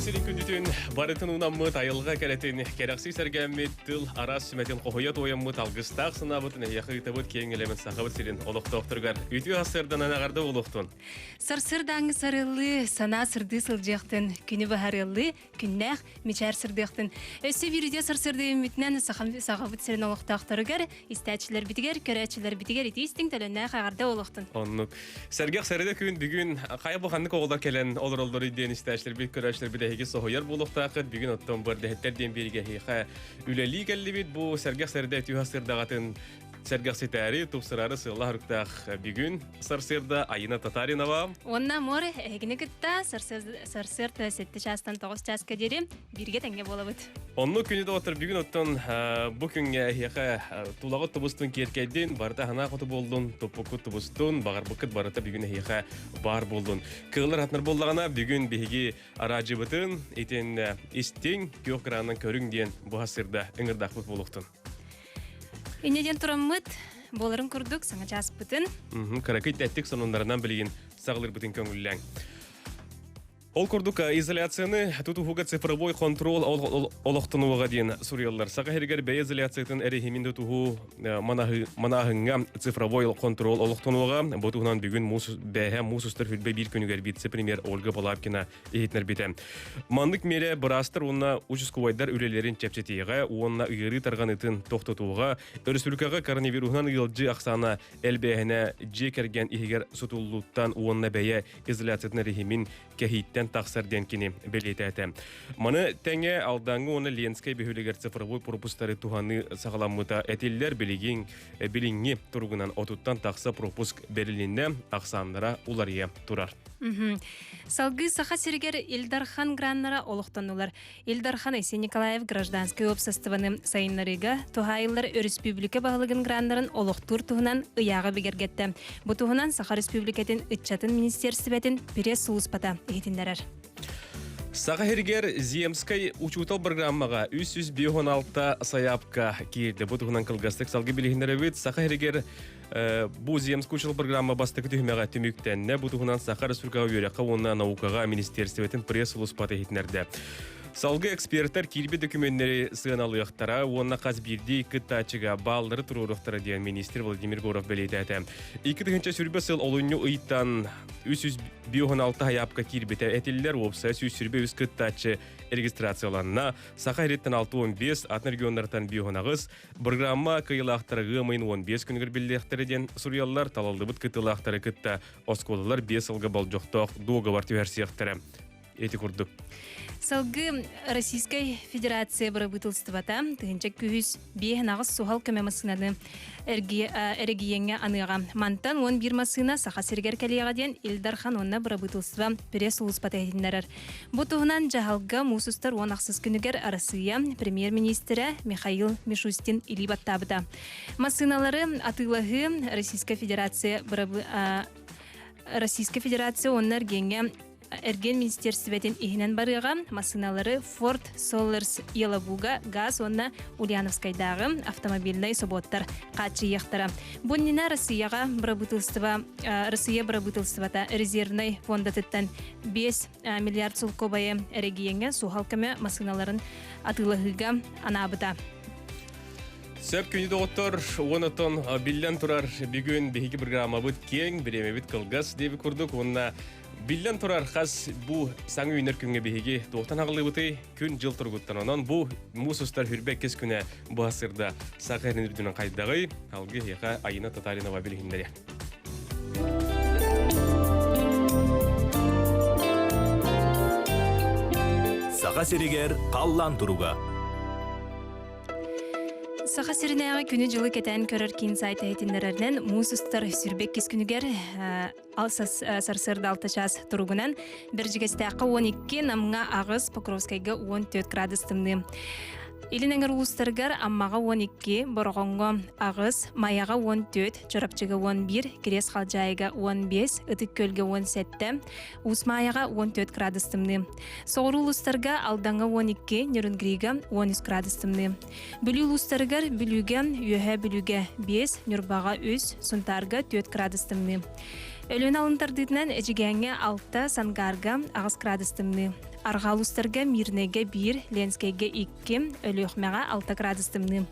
Күн сирин күндүтүн барытын уунаммыт, айылҕа кэрэтин кэрэхсии сэргээммит, тыл араас сүмэтин хоһуйа туойаммыт, алгыстаах санаабытын эһиэхэ ыытабыт киэҥ элэмэн Сахабыт сирин олохтоохторугар үтүө сарсыарданан эҕэрдэ буолуохтун. Сарсыардааҥҥы сарыаллыы, санаа сырдыы сылдьыахтын, күнү баһарыаллыы, күннээх мичээр сырдыахтын. Өссө биир үтүө сарсыарда үүммүтүнэн Сахабыт сирин олохтоохторугар, истээччилэрбитигэр, көрөөччүлэрбитигэр итии истиҥ төлөннөөх эҕэрдэ буолуохтун. Оннук. Сэргэх сэрэдэ күн бүгүн хайа бу ханнык оҕолор кэлэн олороллоруй диэн истээччилэрбит, көрөөччүлэрбит эһиги соһуйар буолуохтааххыт. Бүгүн оттон бырдэһиттэр диэн биэригэ эһиэхэ үлэлии кэллибит. Бу сэргэх сэрэдэ үтүө сырдаҕатын сэргэхситээри, тупсараары сыаллаах бүгүн сарсыарда Айына Татаринова. Уонна море эһигини кытта сарсыарда 7 чаастан 9 чааска диэри бииргэ тэҥҥэ буолабыт. Онну күнү доҕоттор бүгүн оттон бу күҥҥэ эһиэхэ тулаҕыт тубустун киэркэйдин, барыта санаа хоту буоллун, туппуккут тубустун, баҕарбыккыт барыта бүгүн эһиэхэ баар буоллун. Кыыллар атынар буоллаҕына бүгүн биһиги араадьыбытын итин истиҥ, күөх гранынан көрүҥ диэн буһа сырда ыҥырдаахпыт буолуохтун. Инньэ диэн тураммыт, буоларын курдук саҥа чааспытын. Кыракый тэттик сонуннарынан билигин саҕалыырбытын көҥүллээҥ. Ол курдук изоляцияны тутуһууга цифровой контрол олохтонуоҕа диэн суруйаллар. Саха сиригэр бэйэ изоляциятын эрэһиимин тутуһуу манааһыҥҥа цифровой контрол олохтонуоҕа. Бу туһунан бүгүн бэйэ муус устар хүрбэ биир күнүгэр вице-премьер Ольга Балабкина иһитиннэрбитэ. Маннык миэрэ быраастар уонна участковайдар үлэлэрин чэпчэтиэҕэ уонна ыарыы тарҕаныытын тохтотууга, өрөспүүбүлүкэҕэ коронавируһунан ыалдьыы ахсаана элбээһинэ дьиэ кэргэн иһигэр сутуллууттан уонна бэйэ изоляциятын режимин кэһииттэн тахсар диэн кини бэлиэтээтэ. Маны тэҥэ Алдаҥҥа уонна Ленскэй бөһүөлэгэр цифровой пропусктары туһаныы саҕаламмыта этиллэр. Билигин билиҥҥи туругунан отуттан тахса пропуск бэрилиннэ, ахсааннара уларыйа турар. Салгыы Саха сиригэр Ил Дархан граннара олохтоннулар. Ил Дархан Айсен Николаев гражданскай уопсастыбаны сайыннарыыга туһаайыллар өрөспүүбүлүкэ баһылыгын граннарын олохтуур туһунан ыйааҕы бигэргэттэ. Бу туһунан Саха Республикатын ыччатын министиэрстибэтин пресс-сулууспата иһитиннэрэр. Саха сиригэр Земскэй учуутал программаҕа 356 сайаапка киирдэ. Бу туһунан кылгастык салгыы билиһиннэрэбит. Саха сиригэр Бу Земскэй учуутал программа бастакы түһүмэҕэ түмүктэннэ. Бу туһунан Саха Республикаҕа үөрэххэ уонна наукаҕа министиэрстибэтин пресс-сулууспата иһитиннэрдэ. Салгыы экспертэр киирбит докумүөннэри сыаналыахтара уонна хас биирдии кыттааччыга бааллары туруоруохтара диэн министр Владимир Егоров бэлиэтээтэ. 2020 сыл олунньу ыйтан 356 хайаапка киирбитэ этиллэр, уопсайа 123 кыттааччы регистрацияланна. Саха сириттэн 65, атын регионнартан 58, Программа кыайыылаахтара ыам ыйын 15 күнүгэр биллиэхтэрэ диэн суруйаллар. Талыллыбыт кыттыылаахтары кытта оскуолалар 5 сылга болдьохтоох дуогабар түһэрсиэхтэрэ. Ити курдук. Салгыы Российскай Федерация бырабыыталыстыбата тыһыынча күүс биэһин аҕыс суһал көмө массыынаны эрэгийиэҥҥэ аныаҕа. Мантан 11 массыына Саха сиригэр кэлиэҕэ диэн Ил Дархан уонна бырабыыталыстыба пресс-сулууспата иһитиннэрэр. Бу туһунан дьаһалга муус устар уон ахсыс күнүгэр Арассыыйа премьер-миниистирэ Михаил Мишустин илии баттаабыта. Массыыналары атыылаһыы Российская Федерация Российская Федерация уонна эргиэҥҥэ эргиэн министиэрстибэтин иһинэн барыаҕа массыыналары Ford Solars Елабуга газ уонна Ульяновскайдааҕы автомобильнай собуоттар хааччыйыахтара. Бу иннинэ Россияҕа бырабыыталыстыба Россия бырабыыталыстыбата резервнэй фондатыттан 5 миллиард солкуобайы эрэгийиэҥҥэ суһал көмө массыыналарын атыылаһыыга анаабыта. Сөп күнү доҕоттор, уонатон биллэн турар бүгүн биһиги программабыт киэҥ, бириэмэбит кылгас диэби курдук уонна биллэн турар хас бу саҥа үүнэр күҥҥэ биһиги туохтан аҕыллыбытый күн-дьыл туругуттан онон бу муус устар хүрбэ иккис күнэ бу сырда саха эрин үрдүнэн хайдаҕый алгы эһиэхэ Айына Татаринова билиһиннэриэ. Саха сиригэр халлаан туруга. Саха сиринээҕи күнү-дьылы кэтээн көрөр киин сайт иһитиннэрэринэн муус устар сүрбэ иккис күнүгэр сарсыарда алта чаас туругунан Бэрдьигэстээххэ 12, Намҥа аҕыс, Покровскайга 14 градус тымныы. Илин эҥэр улуустарыгар Аммаҕа 12, Бороҕоҥҥо аҕыс, Майаҕа 14, Чурапчыга 11, Кириэс Халдьаайыга 15, Ытык Күөлгэ 17, Уус Маайаҕа 14 градус тымныы. Соҕуруу улуустарга Алдаҥҥа 12, Нерюнгрига 13 градус тымныы. Бүлүү улуустарыгар Бүлүүгэ, Үөһээ Бүлүүгэ 5, Ньурбаҕа 3, Сунтаарга 4 градус тымныы. Өлүөнэ алын тардыытынан Эдьигээҥҥэ 6, Сангаарга 8 градус тымныы. Арҕаа улуустарга Мирнэйгэ 1, Ленскэйгэ 2, Өлүөхүмэҕэ 6 градус тымныы.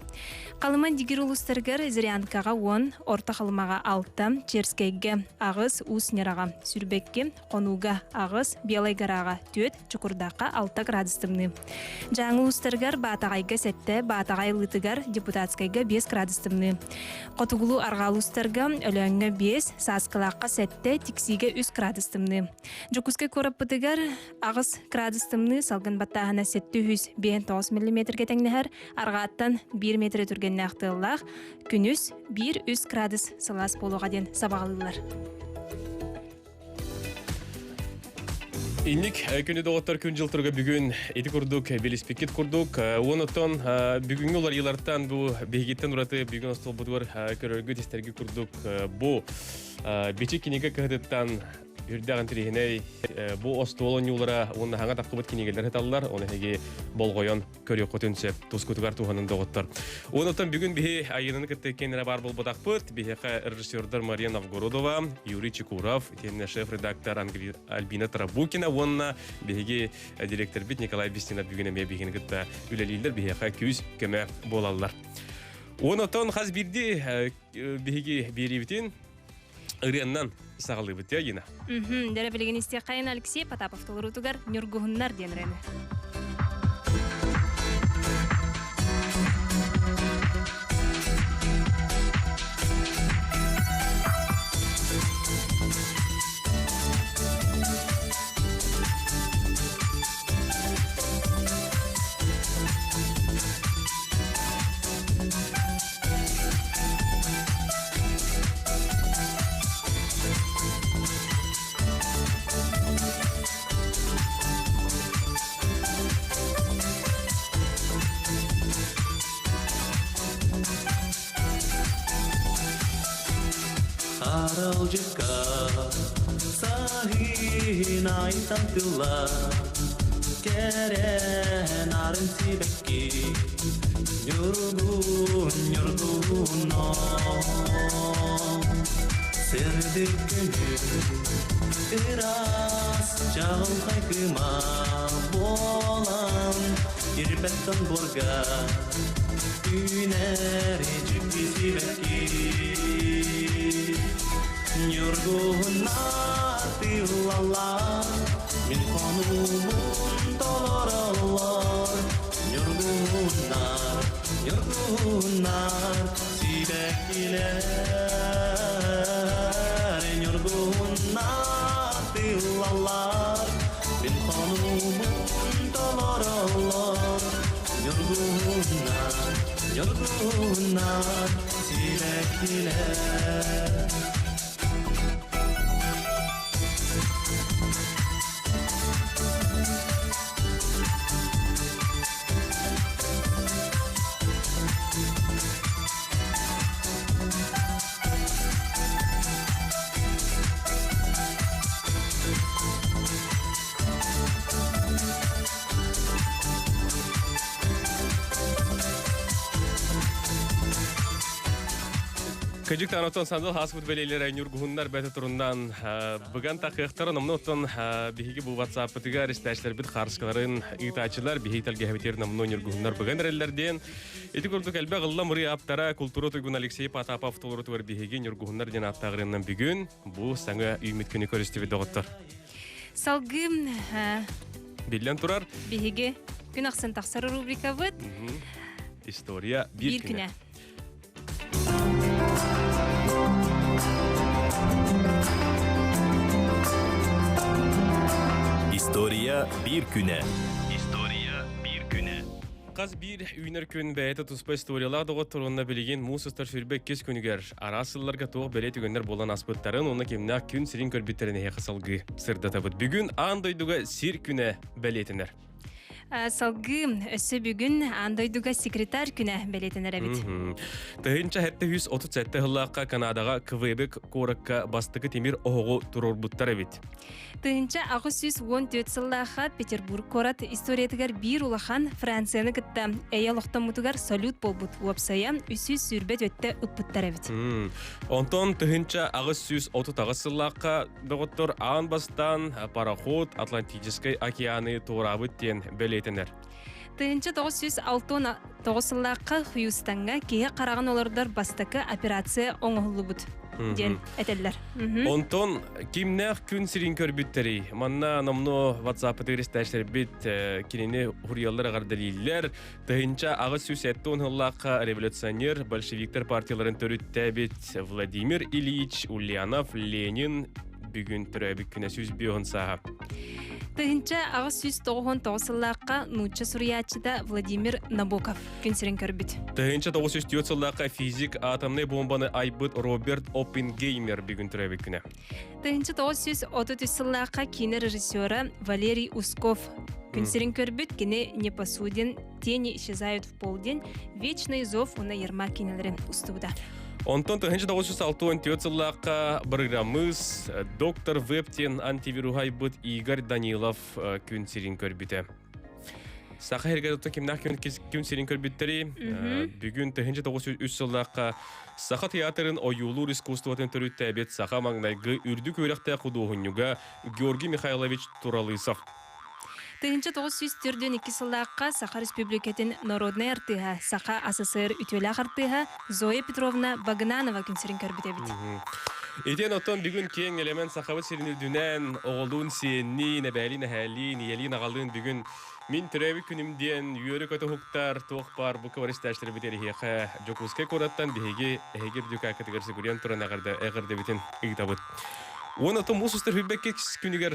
Халыма Дигир улуустарыгар Зырянкаҕа 10, Орто Халымаҕа 6, Черскэйгэ 8, Уус Ньараҕа Сүрбэкки, Хонууга 8, Белай Гораҕа 4, Чокурдаахха 6 градус тымныы. Дьааҥы улуустарыгар Баатаҕайга 7, Баатаҕай Ылыытыгар Депутатскайга 5 градус тымныы. Хотугулуу арҕаа улуустарга Өлөөҥҥө 5, Сааскылаахха 7, Тиксиигэ 3 градус тымныы. Дьокуускай куораппытыгар 8 градус тымныы, салгын баттааһына 759 миллиметргэ тэҥнэһэр, арҕааттан 1 метр түргэннээх тыаллаах, күнүс 1-3 градус сылаас буолуоҕа диэн сабаҕалыыллар. Инник күнү доҕоттор күн дьыл туруга бүгүн ити курдук билиспиккит курдук уонуттан бүгүҥҥү уларыйыылартан бу биһигиттэн ураты бүгүн остуолбутугар көрөргүт истэргит курдук бу бичик кинигэ кыһытыттан үрдээх интириэһинэй бу остуол оонньуулара уонна хаҥа таххыбыт кинигэлэр сыталлар оны эһиги болҕойон көрүөххүтүн сөп тускутугар туһанын доҕоттор. Онтон бүгүн биһи Айыынаны кытта иккиэннэрэ баар буолбатахпыт. Биһиэхэ режиссердар Мария Новгородова, Юрий Чекуров, итиэннэ шеф-редактор Альбина Тарабукина уонна биһиги директорбит Николай Бестинов бүгүн эмиэ биһигини кытта үлэлииллэр, биһиэхэ күүс көмө буолаллар. Онтон хас биирдии биһиги биэриибитин ырыаннан саҕалыыбыт дии Айыына. Дэрэ билигин истиэххэйин Алексей Потапов толоруутугар Ньургуһуннар диэн ырыаны. Аралдьыкка саһыын айтан тылла кэрэн арын сибэкки Ньургун, ньургуно Сырдык көҥүл ыраас чаҕылхай кыыма буолан ирбэт тоҥ үүнэр дьикти сибэкки Ньургуһуннар тыллаллар мин хонуубун толороллор Ньургуһуннар, ньургуһуннар, сибэккилэр Ньургуһуннар тыллаллар, мин хонуубун толороллор Ньургуһуннар, ньургуһуннар, сибэккилэр Кыдьык таанаттан сандал хааспыт бэлиэлэрэ ньургуһуннар бэт туруннан быган тахыахтарын omно оттон биһиги бу WhatsApp-пытыгар истээчилэрбит хаарыскаларын ыытааччылар биһиги тэлгэһэбитигэр номнуо ньургуһуннар быган эрэллэр диэн ити курдук элбэх ылла мырыы ааптара култуура туйгун Алексей Потапов толорутугар биһиги ньургуһуннар диэн ааттааҕырынан бүгүн бу саҥа үүммүт күнү көрүстүбүт доҕоттор. Салгыы Биллэн турар. Биһиги күн ахсын тахсар рубрикабыт. История биир күнэ. История биир күнэ. История биир күнэ. Хас биир үүнэр күн бэйэтэ туспа историялаах доҕоттор уонна билигин муус устар 22 күнүгэр араас сылларга туох бэлиэ түгэннэр буолан ааспыттарын уонна кимнээх күн сирин көрбүттэрин эһиэхэ салгыы сырдатабыт. Бүгүн аан дойдуга сир күнэ бэлиэтэнэр. Салгыы өссө бүгүн аан дойдуга секретарь күнэ бэлиэтэнэр эбит. 1737 сыллаахха Канадаҕа Квебек куоракка бастакы тимир оһоҕу туруорбуттар эбит. 1814 сыллаахха Петербург куорат историятыгар биир улахан Францияны кытта эйэ олохтоммутугар салют буолбут уопсайа 320 өттө ыппыттар эбит. Онтон 1838 сыллаахха доҕоттор аан бастаан пароход Атлантическай океаны туораабыт диэн бэлиэтэнэр. 1969 сыллаахха Хьюстоҥҥа киһи хараҕын олордор бастакы операция оҥоһуллубут диэн этэллэр. Онтон кимнээх күн сирин көрбүттэрий? Манна номнуо WhatsApp-ытыгар истээччилэрбит кинини хуруйаллар эҕэрдэлииллэр. 1870 сыллаахха революционер, большевиктар партияларын төрүттээбит Владимир Ильич Ульянов Ленин бүгүн төрөөбүт күнэ 105 сааһа. 1899 сыллаахха нуучча суруйааччыта Владимир Набоков күн сирин көрбүт. 1904 сыллаахха физик атомнай бомбаны айбыт Роберт Оппенгеймер бүгүн төрөөбүт күнэ. 1933 сыллаахха киинэ режиссера Валерий Усков күн сирин көрбүт кини Непосудин «Тени исчезают в полдень», «Вечный зов» уонна Ермак киинэлэрин устубута. Онтон 1964 сыллаахха программыыс доктор Вебтен антивируһайбыт Игорь Данилов күн сирин көрбүтэ. Саха сиригэр кимнээх күн сирин көрбүттэри бүгүн 1903 сыллаахха Саха театрын ойуулуур искусствотын төрүттээбит саха маҥнайгы үрдүк үөрэхтээх худуоһунньуга Георгий Михайлович Туралысов. 1942 сыллаахха Саха Республикатын народнай артыыһа, Саха АССР үтүөлээх артыыһа Зоя Петровна Багынанова күн сирин көрбүт эбит. Итиэн оттон бүгүн киэҥ элэмэн Сахабыт сирин үрдүнэн оҕолуун сиэнниин, эбээлиин эһээлиин, ийэлиин аҕалыын бүгүн Мин төрөөбүт күнүм диэн үөрэ-көтө уһуктар туох баар бу кваристээччилэрбит эриһиэхэ Дьокуускай куораттан биһиги эһиги үрдүк сүгүрүйэн туран эҕэрдэ эҕэрдэбитин ыытабыт. Уонна муус устар хүрбэкки күнүгэр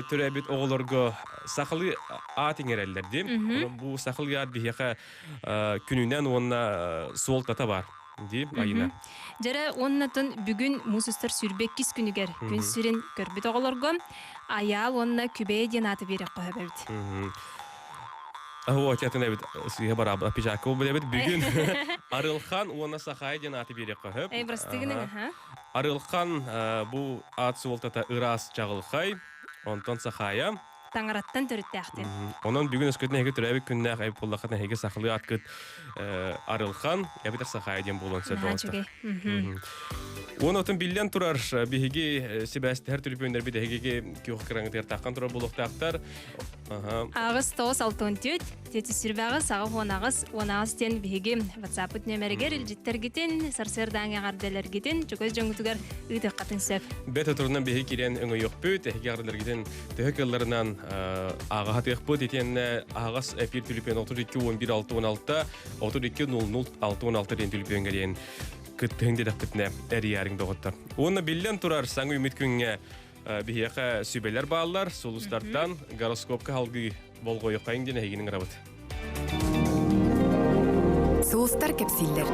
төрөөбүт оҕолорго сахалыы аат иҥэрэллэр дии. Онон бу сахалыы аат биһиэхэ күнүнэн уонна суолтата баар дии Айына. Дьэрэ уоннатын бүгүн муус устар сүүрбэккис күнүгэр күн сирин көрбүт оҕолорго Айаал уонна Күбэйэ диэн ааты биэриэххэ сөп эбит. Оо, тятын эбит сыыһа бараабыт аппечакка буолбут эбит. Бүгүн Арылхан уонна Сахаай диэн ааты биэриэххэ сөп. Эй, бырастыгыныҥ, аха. Арылхан бу аат суолтата ыраас чаҕылхай, онтон Сахаайа Таҥараттан төрүттээхтин. Онон бүгүн өскөтүн эһиги төрөөбүт күннээх эбит буоллаххытына эһиги сахалыы аткыт Арылхан эбэтэр Сахаайа диэн буолуон сөп. Наһаа үчүгэй. Уон отун биллэн турар биһиги сибээстэһэр түрүпүөннэрбит эһигиги күөх экраҥытыгар таххан турар буолуохтаахтар. Аҕыс тоҕус алтын түөт, тети сүрбэҕи саҕа 18, 18 диэн биһиги WhatsApp-ыт нүөмэригэр илдьиттэргитин, сарсыардааҥы эҕэрдэлэргитин чугас дьоҥҥутугар ыытыаххытын сөп. Бэт отурунан биһиги киирэн өҥөйүөхпүт, эһиги эҕэрдэлэргитин төһө кыалларынан ааҕа сатыахпыт итиэннэ аһаҕас эфир түлүпүөн 32 11 616 32 00 616 диэн түлүпүөҥҥэ диэн кыттыһыҥ диэтэхпитинэ эрийээриҥ доҕоттор. Уонна биллэн турар саҥа үүммүт күҥҥэ биһиэхэ сүбэлэр бааллар, сулустартан гороскопка халгыы болҕойуоххайыҥ диэн эһигини ыҥырабыт. Сулустар кэпсииллэр.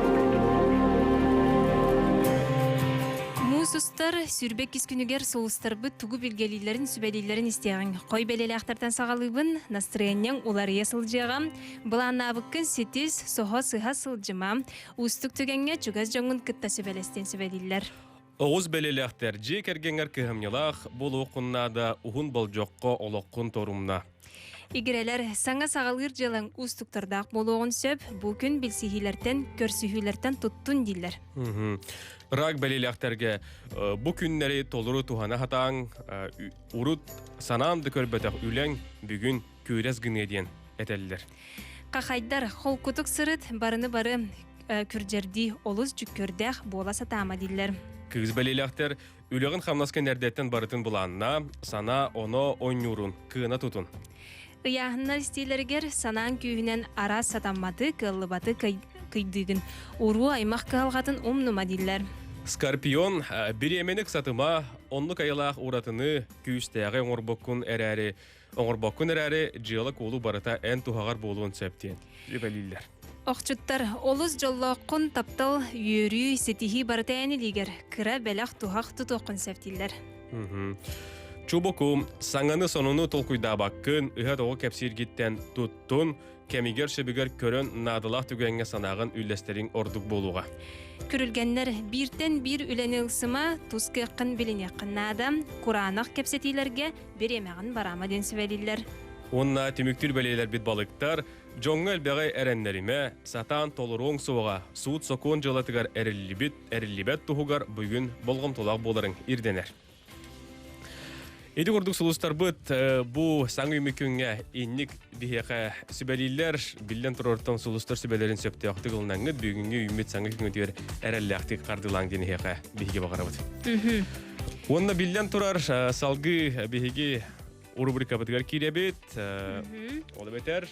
Муус устар сүүрбэ иккис күнүгэр сулустарбыт тугу билгэлииллэрин сүбэлииллэрин истиэҕиҥ. Хой бэлиэлээхтэртэн саҕалыыбын, настырыанньаҥ уларыйа сылдьыаҕа. Былааннаабыккын ситис, соһо сыһа сылдьыма. Уустук түгэҥҥэ чугас дьоҥҥун кытта сүбэлэстиэн сүбэлииллэр. Оҕус бэлиэлээхтэр дьиэ кэргэҥҥэр кыһамньылаах буолуоххун наада, уһун болдьоххо олоххун торумна. Игирэлэр, саҥа саҕалыыр дьыалаҥ уустуктардаах буолуоҕун сөп. Бу күн билсиһиилэртэн, көрсүһүүлэртэн туттун дииллэр. Рак бэлиэлээхтэргэ бу күннэри толору туһана сатааҥ, урут санаан да көрбөтөх үлэҥ бүгүн күрэс гыныа диэн этэллэр. Хахайдар, холкутук сырыт, барыны бары күрдьэрдии олус дьүккүөрдээх буола сатаама дииллэр. Кыыс бэлиэлээхтэр үлэҕин хамнаскын эрдэттэн барытын былааннаа, санаа оно оонньуурун кыана тутун. Ыйааһыннар истиилэригэр санаан күүһүнэн араас сатамматы, кыаллыбаты кыйдыыгын. Уруу аймах кыһалҕатын умнума дииллэр. Скорпион бириэмэни ыксатыма, оннук айылаах уратыны, күүстээҕи оҥорбоккун эрээри Оҥорбоккун эрээри, дьыала-куолу барыта эн туһаҕар буолуон сөп диэн сүбэлииллэр. Охчуттар, олус дьоллооххун, таптал, үөрүү, ситиһии барыта эн илиигэр. Кыра бэлэх туһах тутуоххун сөп дииллэр. Чубуку, саҥаны сонуну толкуйдаабаккын, ыһа-тоҕо кэпсииргиттэн туттун, кэмигэр сөбүгэр көрөн наадалаах түгэҥҥэ санааҕын үллэстэриҥ ордук буолуоҕа. Күрүлгэннэр бииртэн биир үлэни ылсыма, тус кыаххын билиниэххин наада, кураанах кэпсэтиилэргэ бириэмэҕин бараама диэн сүбэлииллэр. Уонна түмүктүүр бэлиэлэрбит балыктар, дьоҥҥо элбэҕи эрэннэримэ, сатаан толоруоҥ суоҕа, суут-сокуон дьыалатыгар эриллибит, эриллибэт туһугар бүгүн болҕомтолоох буоларыҥ ирдэнэр. Ити курдук сулустарбыт бу саҥа үүммүт күҥҥэ инник биһиэхэ сүбэлииллэр. Биллэн турартан сулустар сүбэлэрин сөптөөхтүк ылынаҥҥыт бүгүҥҥү үүммүт саҥа күҥҥүтүгэр эрэллээхтик хардыылааҥ диэн эһиэхэ биһиги баҕарабыт. Уонна биллэн турар салгыы биһиги рубрикабытыгар киирэбит. Ол эбэтэр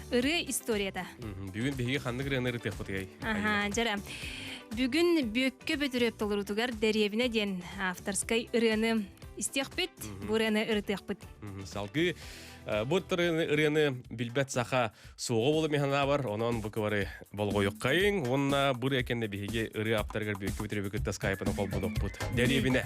Ырыа историята. Бүгүн биһиги ханнык ырыаны ырытыахпытый? Аха, дьара. Бүгүн Бүөккэ Бөтүрүөп толоруутугар Дэриэбинэ диэн авторскай ырыаны истиэхпит, бу ырыаны ырытыахпыт. Салгыы бу ырыаны билбэт саха суоҕа буола механабар, онон бу кыбары болҕойуккайыҥ уонна бу ырыа кэннэ биһиги ырыа авторыгар Бүөккэ Бөтүрүөбү кытта скайпынан холбонуохпут. Дэриэбинэ.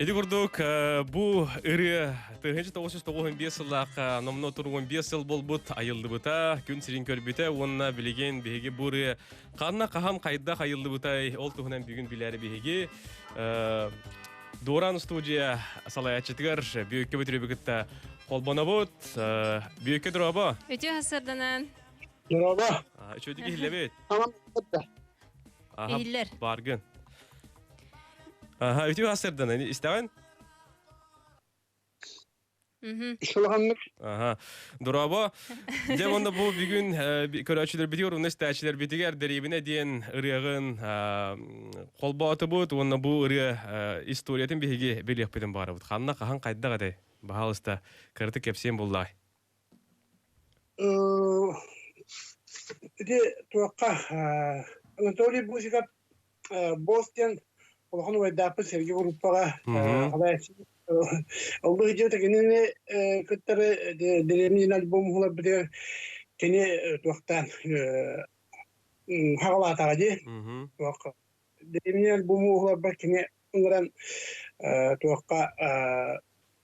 Ити курдук бу ырыа 1995 сыллаахха номнуо туругун 5 сыл буолбут айыллыбыта, күн сирин көрбүтэ уонна билигин биһиги бу ырыа ханна хаһан хайдах айыллыбытай ол туһунан бүгүн билээри биһиги Дуораан студия салайааччытыгар Бүөккэ Бөтүрүөбү кытта холбонобут. Бүөккэ дорообо. Үтүө сарданан. Дорообо. Үчүгэй иһиллэбит. Иһиллэр. Баргын. Аха, үтүө сарданан истэҕин? Шулаханнык. Аха. Дорообо. Дьэ уонна бу бүгүн көрөөччүлэрбитигэр уонна истээччилэрбитигэр Дэриэбинэ диэн ырыаҕын холбоотубут уонна бу ырыа историятын биһиги билиэхпитин баарыбыт. Ханна хаһан хайдах этэй? Баһаалыста кыратык кэпсиэн буллаай. Ити туохха Анатолий Бусиков Босс диэн улахан убайдаахпыт Сергей группаҕа халааччы Ол дьиэтэ кинини кыттары дэриэбинэ альбом уһуларбытыгар кини туохтаан хаҕалаатаҕа дии. Туохха дэриэбинэ альбому уһуларбар кини ыҥыран туохха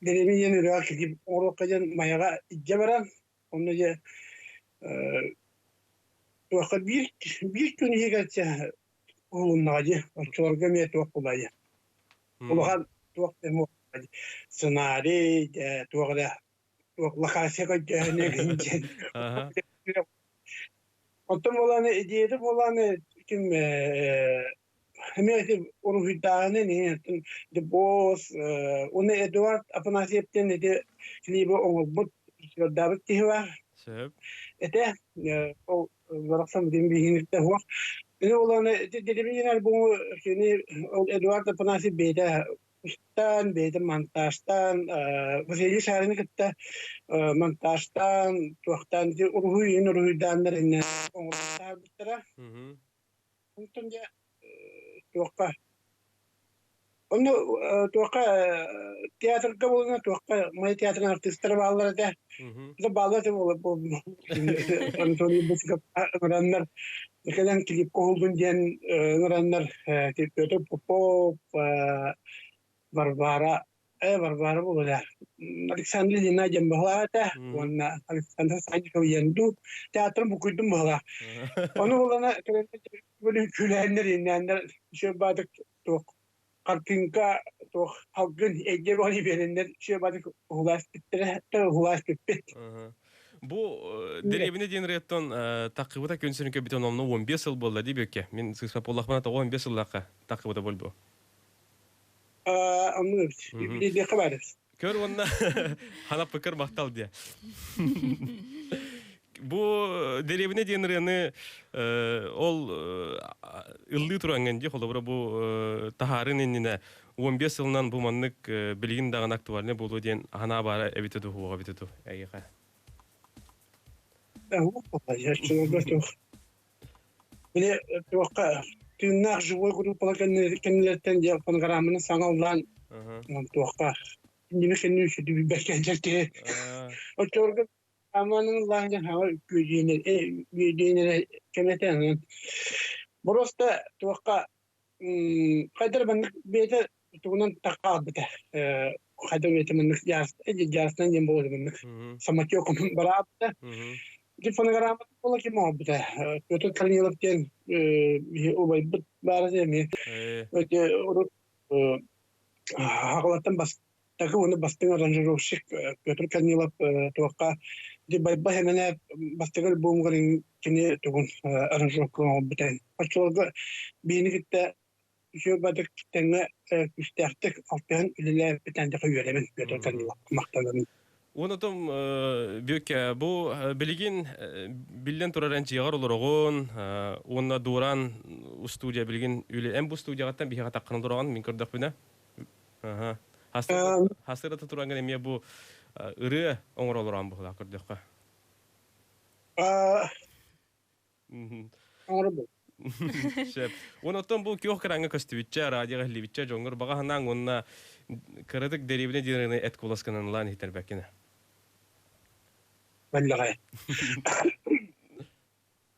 дэриэбинэ диэн ырыаҕа клип оҥоруохха диэн Майаҕа илдьэ баран онно дьэ туохха биир биир күн иһигэр уһулуннаҕа дии. Оччолорго эмиэ туох булайа. Улахан туох сценарий, туох эрэ туох локация көрдөөһүнэ диэн. Оттон буолааны идеята буолааны ким эмиэ ити уруһуйдааһыны The Boss уонна Эдуард Афанасьев диэн ити клиби оҥорбут режиссердаабыт киһи баар. Сөп. Этэ ол барахсан бүтүн биһиниттэ суох. Ини оланы телевидение альбому кини ол Эдуард Афанасьев бэйэтэ устан, бэйэтэ монтажтаан, Василий Шарины кытта монтажтаан, туохтаан уруһуй иһин уруһуйдааннар иннэ оҥорбуттара. Онтон дьэ туохха Онно туохха театрга буолуна туохха май театрын артыыстара бааллар этэ. Да бааллар этэ буола Анатолий Босиков ыҥыраннар кэлэн клипка уһуллун диэн ыҥыраннар Петр Попов, Варвара Варвара буолуо Александр Ильина диэн быһалаах этэ уонна Александр Санников диэн дуу театрын букуйдум быһалаах. Ону буолана күлээннэр иннээннэр үчүгэй туох хартыынка туох алгын эйгэ буолан биэрэннэр үчүгэй баатык уһулаас бүттэрэ уһулаас бүппүт. Бу дэриэбинэ диэн ырыаттан таххыбыта күн сирин көрбүтүн онно 15 сыл буолла дии бүкке. Мин сыыспа буоллахпына тоҕо 15 сыллаахха таххыбыта буолбу. Оннук эбит. Билиэххэ баар эбит. Көр уонна ханаппыккар махтал диэ. Бу дэриэбинэ диэн ырыаны ол ыллыы тураҥҥын дии холобура бу таһаарын иннинэ 15 сылынан бу маннык билигин даҕаны актуальнай буолуо диэн санаа баара эбитэ дуу суоҕа эбитэ дуу эйиэхэ? Били туохха тыыннаах живой группалар кэннилэриттэн дьэ фонограмманы саҥа ыллаан туохха иннини кэннин сүдү билбэккэ сылдьар киһи. Оччолорго аманын ыллаан дьэн хаҥа үөдүйэнэрэ кэмэтэ онон просто туохха хайдах маннык бэйэтэ тугунан таххаалбыта хайдах бэйэтэ маннык дьаарыстан диэн буолар маннык самотеком бараабыта. Ити фонограмма буола ким оҥорбута Петр Корнилов диэн убайбыт баара эмиэ урут хаҕалаттан бастакы уонна бастыҥ аранжировщик Петр Корнилов туохха ити Байба Хэмэнэ бастакы альбомугар кини тугун аранжировка оҥорбута. Оччолорго биһини кытта үчүгэй бадык тэҥҥэ күүстээхтик алтыһан үлэлээбитин дьэ үөрэбин Петр Корнилов махтанабын. Уонна Бүөккэ, бу билигин биллэн турар эн дьиэҕэр олороҕун уонна Дуораан студия билигин үлэ эн бу студияҕыттан биһиэхэ таххан олороҕун мин көрдөхпүнэ. Хастырата тураҥҥын эмиэ бу ырыа оҥоро олороон быһыылаах көрдөххө. Оҥоробун. Сөп. Уонна оттон бу күөх экраҥҥа көстүбүччэ, радиоҕа иһиллибиччэ дьоҥҥор баҕа санааҥ уонна кыратык дэриэбинэ диэн эт куоласкынан ылаан иһиттэрбэккин. Баллаҕай.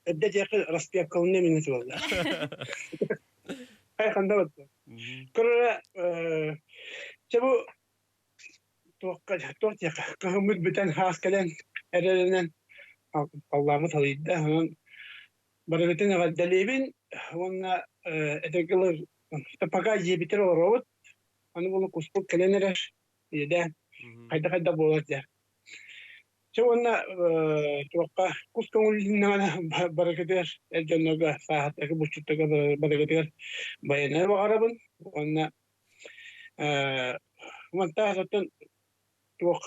Эрдэ диэки распевкалыны минут буолла. Хайханда батта. Көрө чэ бу туохха туох диэххэ кыһыммыт бүтэн хаас кэлэн эрэринэн халлааммыт халыйда. Онон барыгытын эҕэрдэлиибин уонна этэргэ пока дьиэбитигэр олоробут. Аны буолу куспут кэлэн эрэр. Иэдээн хайда-хайда буолар дьэ. Чэ уонна туохха кус көҥүллүннэҕинэ барыгытыгар эр дьоннорго сааһыттарга булчуттарга барыгытыгар байанай баҕарабын уонна мантан оттон туох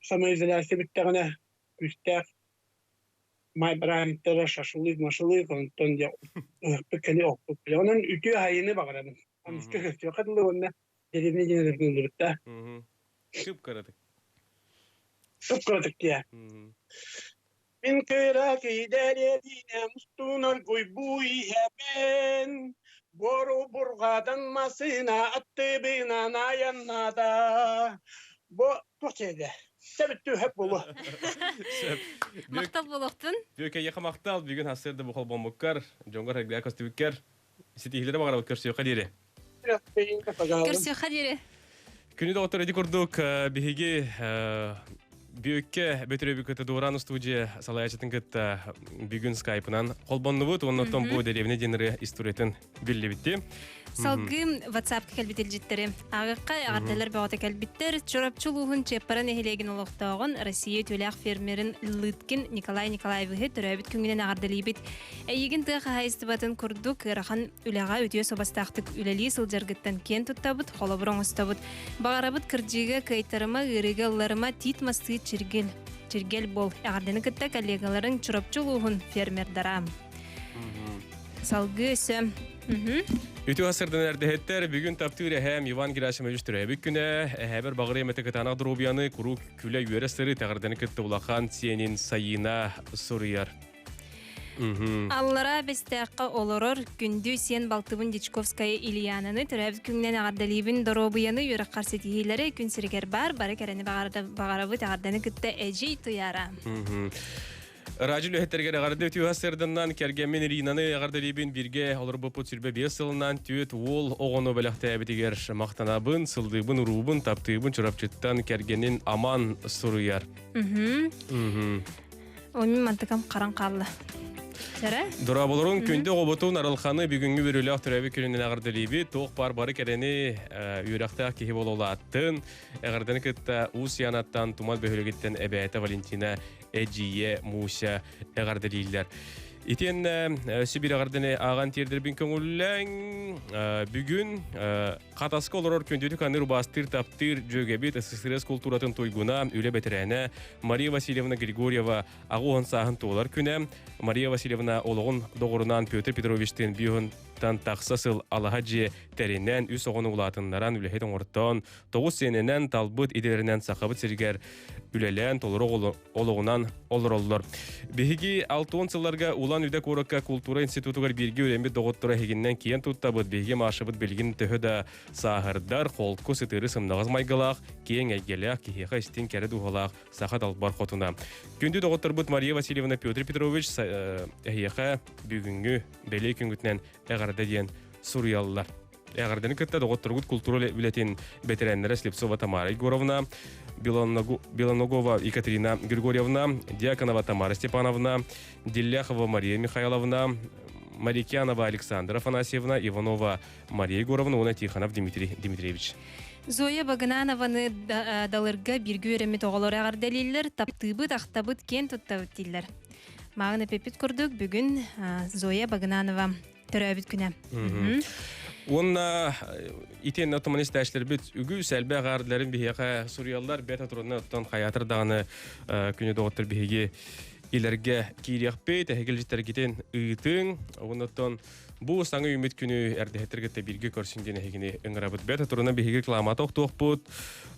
самоизоляция бүттэҕинэ күүстээх маай бырааһынньыктара шашлык машлык онтон дьэ ыһыкпыт кэни оппут онон үтүө айыны баҕарабын аныска көстүөххэ дылы уонна деревня диэн ыргыллыбыта Кып кыратык. Кып кыратык диэ. Мин кыра киидэребине мустунар гуйбу иһэбин Бору бургадан масына аттыбынан аяннада Бу туох чэйдэ? Сөбүттүү хөп болу. Сөп. Махтал болохтун. Бүөкэ яха махтал бүгүн хасырда бу холбоммуккар, дьоҥгор эргилээ көстүбүккэр ситиһилери баҕарабыт көрсүөххэ диэри. Көрсүөххэ диэри. Күнү доҕоттор ити курдук биһиги Бүөккэ Бөтүрүөбү кытта Дуораан студия салайааччытын кытта бүгүн скайпынан холбоннубут уонна оттон бу дэриэбинэ диэн ырыа историятын биллибитти. Салгыы WhatsApp-ка кэлбит илдьиттэри ааҕыахха эҕэрдэлэр бөҕөтө кэлбиттэр. Чурапчы улууһун Чыаппара нэһилиэгин олохтооҕун Россия үтүөлээх фермерин Лыткин Николай Николаевиһы төрөөбүт күҥүнэн эҕэрдэлиибит. Эйигин тыа хаһаайыстыбатын курдук ыарахан үлэҕэ үтүө суобастаахтык үлэлии сылдьаргыттан киэн туттабыт, холобур оҥостобут. Баҕарабыт кырдьыыга кыайтарыма, ыарыыга ылларыма, тиит мастыы чиргил. Чиргэл буол. Эҕэрдэни кытта коллегаларыҥ Чурапчы улууһун фермердара. Салгыы өссө Үтүө сырдан эрдэһиттэр бүгүн таптыыр эһээм Иван Герасимович төрөөбүт күнэ. Эһээбэр баҕарыам этэ кытаанах доруобуйаны куруук күлэ-үөрэ сыры тэҕэрдэни кытта улахан сиэнин Сайыына суруйар. Аллара Бэстээххэ олорор күндү сиэн балтыбын Дичковская Ильянаны төрөөбүт күҥнэн эҕэрдэлиибин доруобуйаны үөрэххэр ситиһиилэри күн сиригэр баар бары кэрэни баҕарабыт эҕэрдэни кытта эдьиий Туйаара. Радио үлэһиттэригэр эҕэрдэ үтүө сырдыннан кэргэммин Иринаны эҕэрдэлиибин бииргэ олорбуппут 25 сылынан түөт уол оҕону бэлэхтээбитигэр махтанабын, сылдыыбын, уруубун, таптыыбын Чурапчыттан кэргэнин Аман суруйар. Ой, мин мантыкам харан хаалла. Чара? Дорооболорун күндү оҕобутун Арылханы бүгүҥҥү бүрүлээх төрөөбүт күнүнэн эҕэрдэлиибит. Туох баар бары кэрэни үөрэхтээх киһи буолулааттын. Эҕэрдэни кытта Уус Янаттан Тумат бөһүөлэгиттэн эбээтэ Валентина эдьиийэ Муся эҕэрдэлииллэр. Итиэннэ Сибиир эҕэрдэни ааҕан тиэрдэрбин көҥүллэҥ. Бүгүн Хатаска олорор күндүтүк аныыр убаастыыр таптыыр дьүөгэбит СССР култууратын туйгуна, үлэ бэтэрээнэ Мария Васильевна Григорьева аҕа сааһын туолар күнэ. Мария Васильевна олоҕун доҕорунаан Петр Петровичтыын биоһунтан тахса сыл алаһа дьиэ тэринэн, үс оҕону улаатыннаран, үлэһит оҥортоон, тоҕус сиэнинэн талбыт идэлэринэн Сахабыт сиригэр үлэлээн толору олоҕунан олороллор. Биһиги 60 сылларга Улан-Үдэ куоракка култуура институтугар бииргэ үөрэммит доҕотторо эһигиннэн киэн туттабыт. Биһиги Машабыт билигин төһө да сааһырдар, холку сытыыры сымнаҕас майгылаах, киэҥ эйгэлээх, киһиэхэ истиҥ кэрэ дууһалаах саха далбар хотуна. Күндү доҕотторбут Мария Васильевна Петр Петрович эһиэхэ бүгүҥҥү бэлиэ күҥҥүтүнэн эҕэрдэ диэн суруйаллар. Эҕэрдэни кытта доҕотторгут култуура үлэтин бэтэрээннэрэ Слепцова Тамара Егоровна, Белоногова Екатерина Григорьевна, Дьяконова Тамара Степановна, Делляхова Мария Михайловна, Марикянова Александра Афанасьевна, Иванова Мария Егоровна уонна Тихонов Дмитрий Дмитриевич. Зоя Багынанованы далырга бииргэ үөрэммит оҕолор эҕэрдэлииллэр, таптыыбыт, ахтабыт, киэн туттабыт дииллэр. Мааҕын эппиппит курдук, бүгүн Зоя Багынанова төрөөбүт күнэ. Уонна итиэннэ отоман истээчилэрбит үгүс элбэх аардыларын биһиэхэ суруйаллар бэрт отурунна оттон хайаатар даҕаны күнү доҕоттор биһиги илэргэ киириэхпит эһигилдьиттэргитин ыытыҥ уонна бу саҥа үүммүт күнү эрдэһэттэргитте бииргэ көрсүн диэн эһигини ыҥырабыт бэрт отурунна биһиги рекламата охтуохпут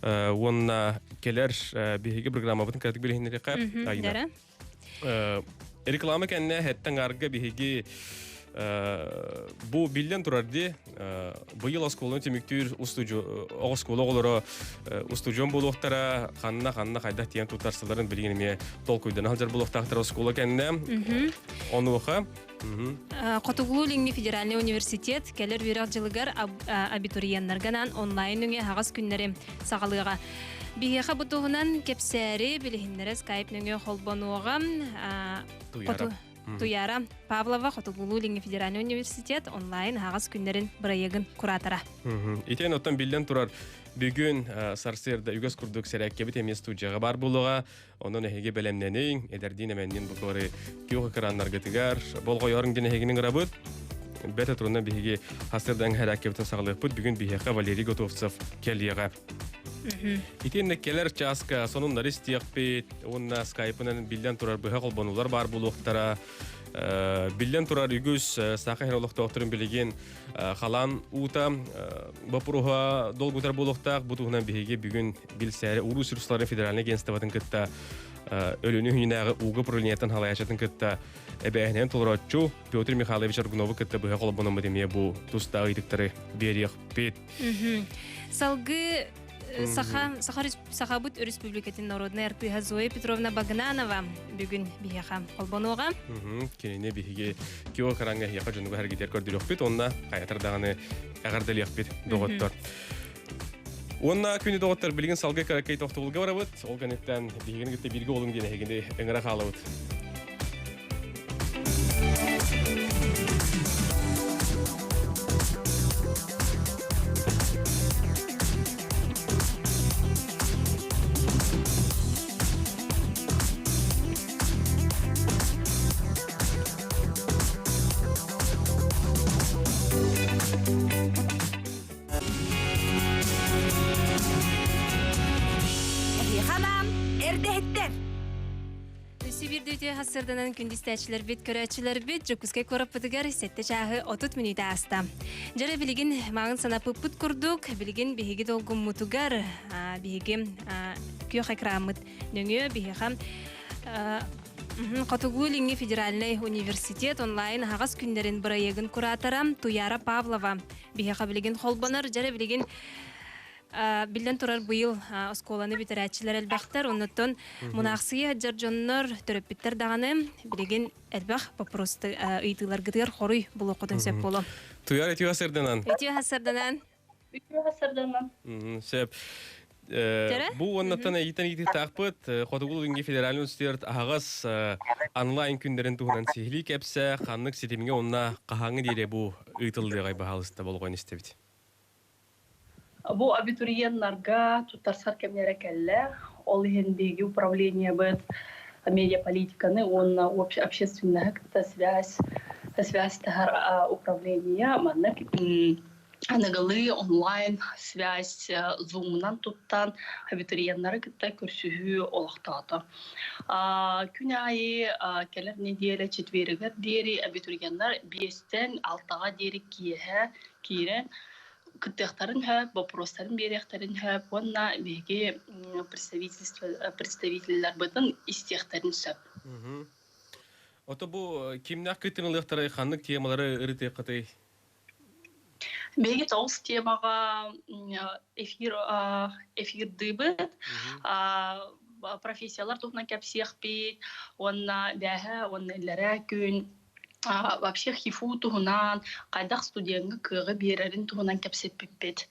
уонна кэлэр биһиги программабытын кыратык билиһиннэриэххэ Айна Реклама кэннэ хэттэн арга биһиги бу биллэн турар ди быйыл оскуоланы түмүктүүр оскуола оҕолоро устудьуон буолуохтара ханна ханна хайдах тиийэн туттарсаларын билигин эмиэ толкуйдана сылдьар буолуохтаахтар оскуола кэннэ онуоха Хотугулуу-Илиҥҥи федеральнай университет кэлэр үөрэх дьылыгар абитуриеннарга анаан онлайн өҥө аһаҕас күннэри саҕалыаҕа. Биһиэхэ бу туһунан кэпсээри билиһиннэрэ скайп нөҥүө холбонуоҕа. Туйаара. Туйаара Павлова Хотугулуу-Илиҥҥи федеральнай университет онлайн аһаҕас күннэрин бырайыагын куратора. Итиэн оттон биллэн турар бүгүн сарсыарда үгэс курдук сэрээккэбит эмиэ студияҕа баар буолуоҕа. Онон эһиги бэлэмнэниҥ, эдэрдиин эмэннин буквары күөх экраннаргытыгар болҕойоруҥ диэн эһигини ыҥырабыт. Бэрт турунан биһиги хастырдан хэрээккэбитин саҕалыахпыт. Бүгүн биһиэхэ Валерий Готовцев кэлиэҕэ. Итиэннэ кэлэр чааска сонуннары истиэхпит уонна скайпынан биллэн турар быһа холбонулар баар буолуохтара. Биллэн турар үгүс саха иһин олохтоохторун билигин халаан уута боппуруоһа долгутар буолуохтаах. Бу туһунан биһиги бүгүн билсээри Уруу ресурсларын федеральнай агентствотын кытта Өлүөнү күнүнээҕи ууга управлениетын халайааччытын кытта эбээһинэн толорооччу Петр Михайлович Аргунову кытта быһа холбономмут эмиэ бу тустаах ыйытыктары биэриэхпит. Салгыы Саха, Саха, Сахабыт Өрөспүүбүлүкэтин народнай артыыһа Зоя Петровна Багынанова бүгүн биһиэхэ холбонуоҕа. Кинини биһиги кио каранга эһиэхэ дьонуга хэргитер көрдөрүөхпүт уонна хайатар даҕаны эҕэрдэлиэхпит доҕоттор. Уонна күнү доҕоттор билигин салгыы кыракый тохтобулга барабыт. Ол кэнниттэн биһигини кытта бииргэ олуҥ диэн эһигини ыҥыра хаалабыт. Эһиэхэ анаан эрдэһиттэр! Сибирдүүтү хассырданан күндүстээччилэрбит, көрөөччүлэрбит Дьокуускай куораппытыгар сэттэ чааһы 30 мүнүүтэ ааста. Дьэрэ билигин мааҕын санаппыппыт курдук, билигин биһиги долгуммутугар, биһиги күөх экраммыт нөҥүө биһиэхэ. Хотугу-Илиҥҥи федеральнай университет онлайн аһаҕас күннэрин бырайыагын куратора Туяра Павлова биһиэхэ билигин холбонор. Дьэрэ билигин биллэн турар быйыл оскуоланы бүтэрээччилэр элбэхтэр. Оннуттан мунаахсыйа сылдьар дьоннор, төрөппүттэр даҕаны билигин элбэх боппуруос ыйытыыларгытыгар хоруй булуоххутун сөп буолуо. Туяра үтүө сырданан. Үтүө сырданан. Үтүө сырданан. Сөп. Бу уоннаттан эйитен иититтаахпыт Хотугу-Илиҥҥи федеральный университет аһаҕас онлайн күннэрин туһунан сиһилии кэпсэ, ханнык ситимҥэ уонна хаһааҥҥы диэри бу ыытыллыаҕай баһаалыста болҕойон истэбит. Бу абитуриеннарга туттарсар кэмнэрэ кэллэ. Ол иһин биһиги управлениебыт медиаполитиканы уонна общественноһы кытта связь связьтаһар управление маннык аныгылыы онлайн связь зумунан туттан абитуриеннары кытта көрсүһүү олохтоото. Күн аайы кэлэр нэдиэлэ четверигэр диэри абитуриеннар биэстэн алтаҕа диэри киэһэ киирэн кыттыахтарын сөп, боппуруостарын биэриэхтэрин сөп уонна биһиги представительство представителларбытын истиэхтэрин сөп. Ото бу кимнээх кыттыҥылыахтарай, ханнык темалары ырытыаххытый? Биһиги тоҕус темаҕа эфир эфирдыыбыт. Профессиялар туһунан кэпсиэхпит уонна бээһэ уонна иллэрээ күн вообще ХИФУ туһунан, хайдах студеҥҥа кыаҕы биэрэрин туһунан кэпсэппиппит.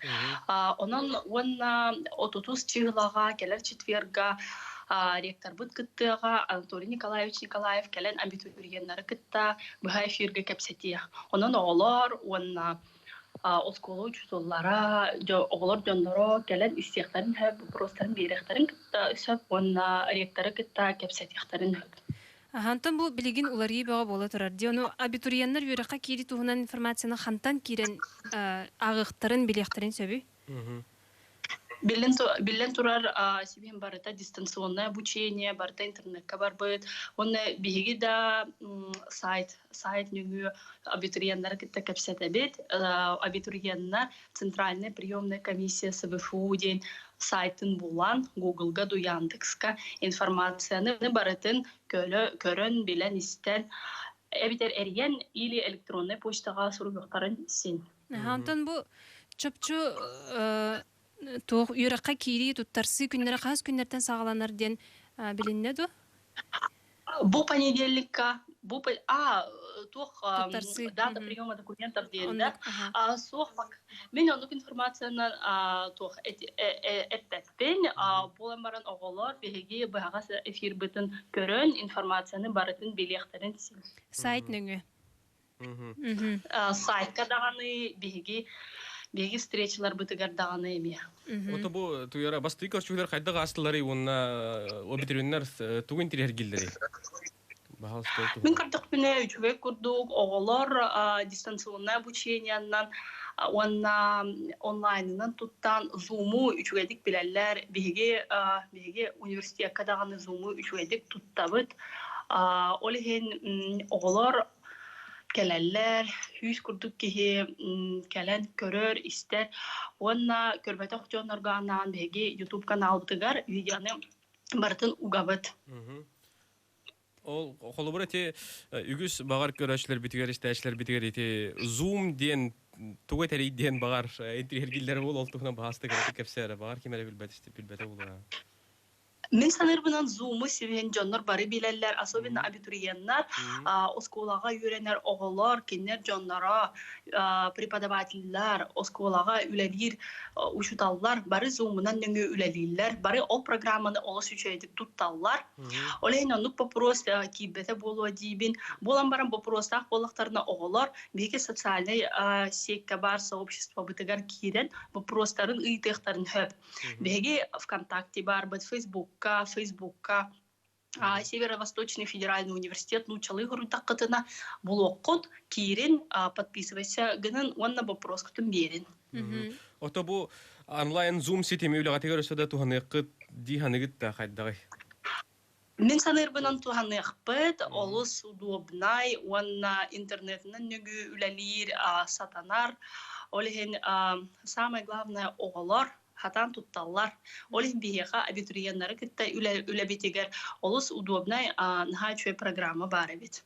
Онон уонна отутус чыһылаҕа кэлэр четверга ректорбыт кыттыаҕа Анатолий Николаевич Николаев кэлэн абитуриеннары кытта быһа эфиргэ кэпсэтиэх. Онон оҕолор уонна оскуола учууталлара, оҕолор дьонноро кэлэн истиэхтэрин сөп, боппуруостарын биэриэхтэрин кытта сөп уонна ректоры кытта кэпсэтиэхтэрин сөп. Антон бу билигин уларыйыы бөҕө буола турар дии. Ону абитуриеннар үөрэххэ киирии туһунан информацияны хантан киирэн ааҕыахтарын, билиэхтэрин сөбүй? Биллэн турар, сибиһин барыта дистанционное обучение, барыта интернекка барбыт. Уонна биһиги да сайт, сайт нөҥүө абитуриеннары кытта кэпсэтэбит. Абитуриеннар Центральная приемная комиссия СВФУ диэн сайтын булан, Гуглга ду Яндекска информацияны барытын көрөн, билэн, истэн, эбитэр эрийэн или электроннай почтаҕа суруйуохтарын син. Онтон бу чопчу туох үөрэххэ киирии туттарсыы күннэрэ хас күннэртэн саҕаланар диэн билиннэ дуо? Бу понедельникка, бу туох дата приема документов диэн да суох мин оннук информациянан туох эппэппин буолан баран оҕолор биһиги быһаҕас эфирбытын көрөн информацияны барытын билиэхтэрин син. Сайт нөҥүө. Сайтка даҕаны биһиги биһиги встречаларбытыгар даҕаны эмиэ. Ото бу туяра бастыы көрсүһүүлэр хайдах аастыларый уонна абитуриеннар тугу интириэһиргииллэрий? Мин көрдөхпүнэ үчүгэй курдук оҕолор дистанционное обучениеннан уонна онлайнынан туттан Zoom-у үчүгэйдик билэллэр. Биһиги биһиги университекка даҕаны Zoom-у үчүгэйдик туттабыт. Ол иһин оҕолор кэлэллэр, сүүс курдук киһи кэлэн көрөр, истэр уонна көрбөтөх дьоннорго анаан биһиги YouTube каналбытыгар видеоны барытын угабыт. Ол холобура ити үгүс баҕар көрөөччүлэрбитигэр, истээччилэрбитигэр ити Zoom диэн тугу этэрий диэн баҕар интириэһиргииллэрэ буолуо, ол туһунан баһаастык кэпсээ эрэ, баҕар ким эрэ билбэт билбэтэ буолуо. Мин саныырбынан Zoom-у сибиһин дьоннор бары билэллэр, особенно абитуриеннар, оскуолаҕа үөрэнэр оҕолор, кинилэр дьонноро, преподавателлэр, оскуолаҕа үлэлиир учууталлар бары Zoom-унан нөҥүө үлэлииллэр, бары ол программаны олус үчүгэйдик тутталлар. Ол иһин оннук боппуруос киирбэтэ буолуо диибин. Буолан баран боппуруостаах буоллахтарына оҕолор биһиги социальнай сетка баар сообществобытыгар киирэн боппуруостарын ыйытыахтарын сөп. Биһиги ВКонтакте баарбыт, Фейсбукка, Фейсбукка Северо-Восточный федеральный университет нууччалыы хоруйдаххытына булуоххут, киирин, подписывайся гынан уонна боппуруоскутун биэрин. Ото бу онлайн Zoom ситими үлэҕитигэр өссө да туһаныаххыт дии саныгыт да хайдаҕый? Мин саныырбынан туһаныахпыт, олус удобнай уонна интернетинэн нөҥүө үлэлиир сатанар. Ол иһин самое главное оҕолор. Хатаан тутталлар. Ол иһин биһиэхэ абитуриеннары кытта үлэбитигэр олус удобнай наһаа үчүгэй программа баар эбит.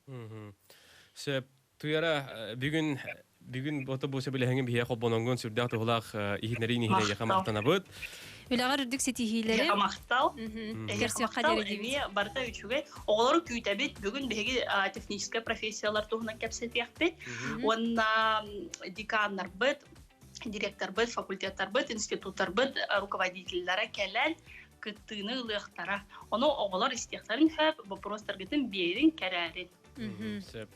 Сөп. Туяра, бүгүн бүгүн ото бу сөбүлэһиҥин биһиэхэ холбоноҥҥун сүрдээх туһулаах иһитиннэриин иһин эйиэхэ махтанабыт. Үлэҕэр үрдүк ситиһиилэри. Эйиэхэ махтал. Көрсүөххэ диэри Эмиэ барыта үчүгэй. Оҕолору күүтэбит. Бүгүн биһиги техническэй профессиялар туһунан кэпсэтиэхпит. Уонна деканнарбыт, директорбыт, факультеттарбыт, институттарбыт руководителлара кэлэн кыттыыны ылыахтара. Ону оҕолор истиэхтэрин сөп, боппуруостаргытын биэрин, кэрээрин. Сөп.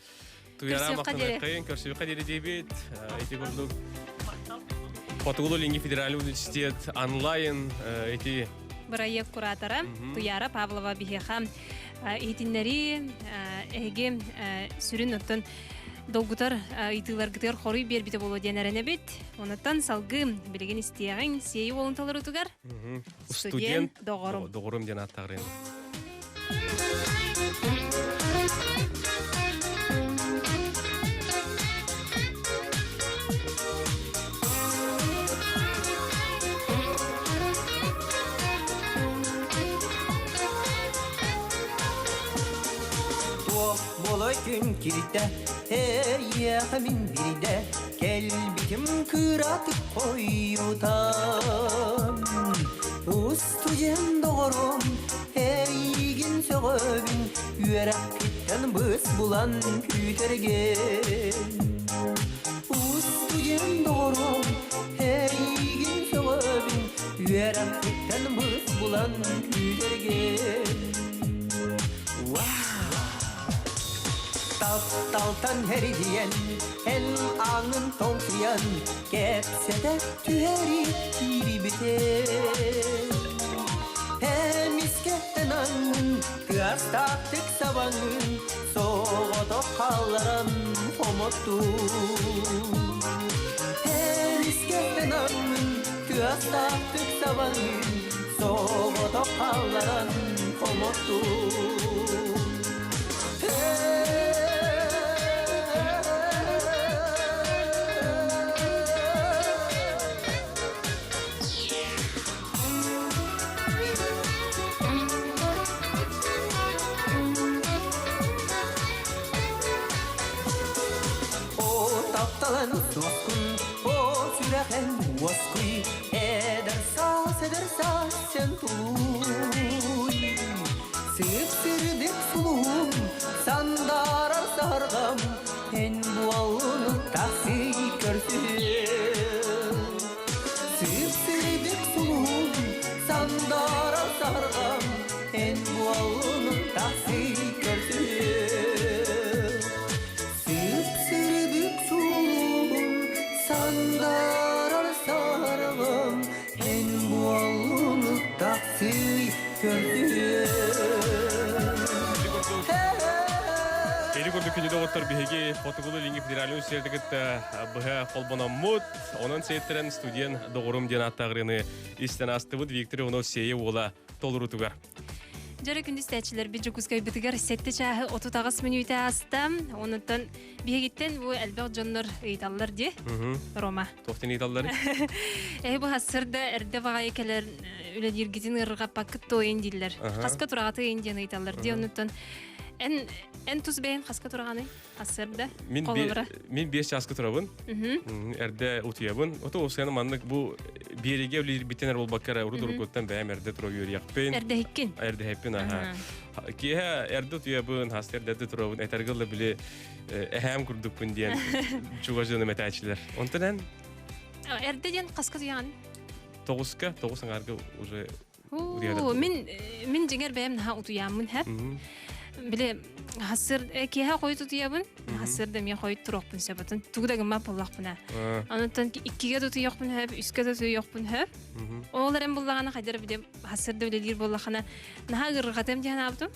Туяра махтаныаххайын, көрсүөххэ диэри диэбит. Ити курдук Хотугулуу-Илиҥҥи федеральный университет онлайн ити бырайыак куратора Туяра Павлова биһиэхэ иһитиннэрии эһиги сүрүн оттон долгутар ыйытыыларгытыгар хоруй биэрбитэ буолуо диэн эрэнэбит. Онуттан салгыы билигин истиэҕиҥ сиэйи уолун толорутугар студент доҕорум доҕорум диэн ааттаҕырын. Туох буолай күн киритэ, эйиэхэ мин биридэ, кэлбитим кыратык хойутан. Устудьуон доҕорум, эйигин сөҕөбүн, үөрэхпиттэн быс булан күүтэргин. Устудьуон доҕорум, эйигин сөҕөбүн, үөрэхпиттэн быс булан күүтэргин. Тапталтан эридийэн, эн ааҥын тоҥсуйан, кэпсэтэ түһэри киирибитэ. Эмискэттэн аҥын, тыастаахтык сабаҥын, соҕотох хаалларан хомоттуу. Эмискэттэн аҥын, тыастаахтык сабаҥын, соҕотох хаалларан хомоттуу. О тапталан суоххун, о сүрэхэн уоскуй, эдэр саас, эдэр саас сен тулуй. Сып-сырдык сулуһум, сандаарар саһарҕам, эн буолуну тахсый көрсүһүөм. Сып-сырдык сулуһум, сандаарар саһарҕам, эн буолуну тахсый көрсүһүөм. Сып-сырдык сулуһум, сандаарар саһарҕам, эн буолуну тахсый Ити курдук күнү доҕоттор биһиги Хотугулуу Илиҥҥи федеральнай университеты кытта быһа холбономмут. Онон сиэттэрэн студент доҕорум диэн ааттааҕырыны истэн астыбыт Виктор Иванов Сиэйэ уола толорутугар. Дьөрө күндү истээччилэрбит Дьокуускайбытыгар сэттэ чааһы 38 мүнүүтэ ааста. Онуттан биһигиттэн бу элбэх дьоннор ыйыталлар дии. Рома. Туохтан ыйыталлар? Эһи бу хассырда эрдэ баҕайы кэлэр үлэлииргитин ыарырҕаппаккыт туойун дииллэр. Хаска тураҕатыйын диэн ыйыталлар дии. Онуттан эн эн тус бэйэн хаска тураҕаный? Хассырда? Мин мин 5 чааска турабын. Эрдэ утуйабын. Ото осыяны маннык бу биэригэ үлэлиирбиттэн эр буолбакка эрэ урут уруккуттан бэйэм эрдэ тура үөрүйэхпин. Эрдэһиккин. Эрдэһиппин аха. Киэһэ эрдэ утуйабын, хаста эрдэ турабын. Этэргэ ыла били эһээм курдукпун диэн чугас дьоном этээчилэр. Онтон эн? Эрдэ диэн хаска туйаҕын? Тоҕуска, тоҕус аҥаарга уже Мин мин дьиҥэр бэйэм наһаа утуйааммын һэ. Били хасыр киэһэ хойут утуйабын, хасыр да эмиэ хойут туруохпун сөп. Тугу да гыммат буоллахпына. Онтон иккигэ да утуйуохпун сөп, үскэ да утуйуохпун сөп. Ол эрэн буллаҕына хайдара били хасыр да үлэлиир буоллахына наһаа ыарырҕатыам диэн аабытым.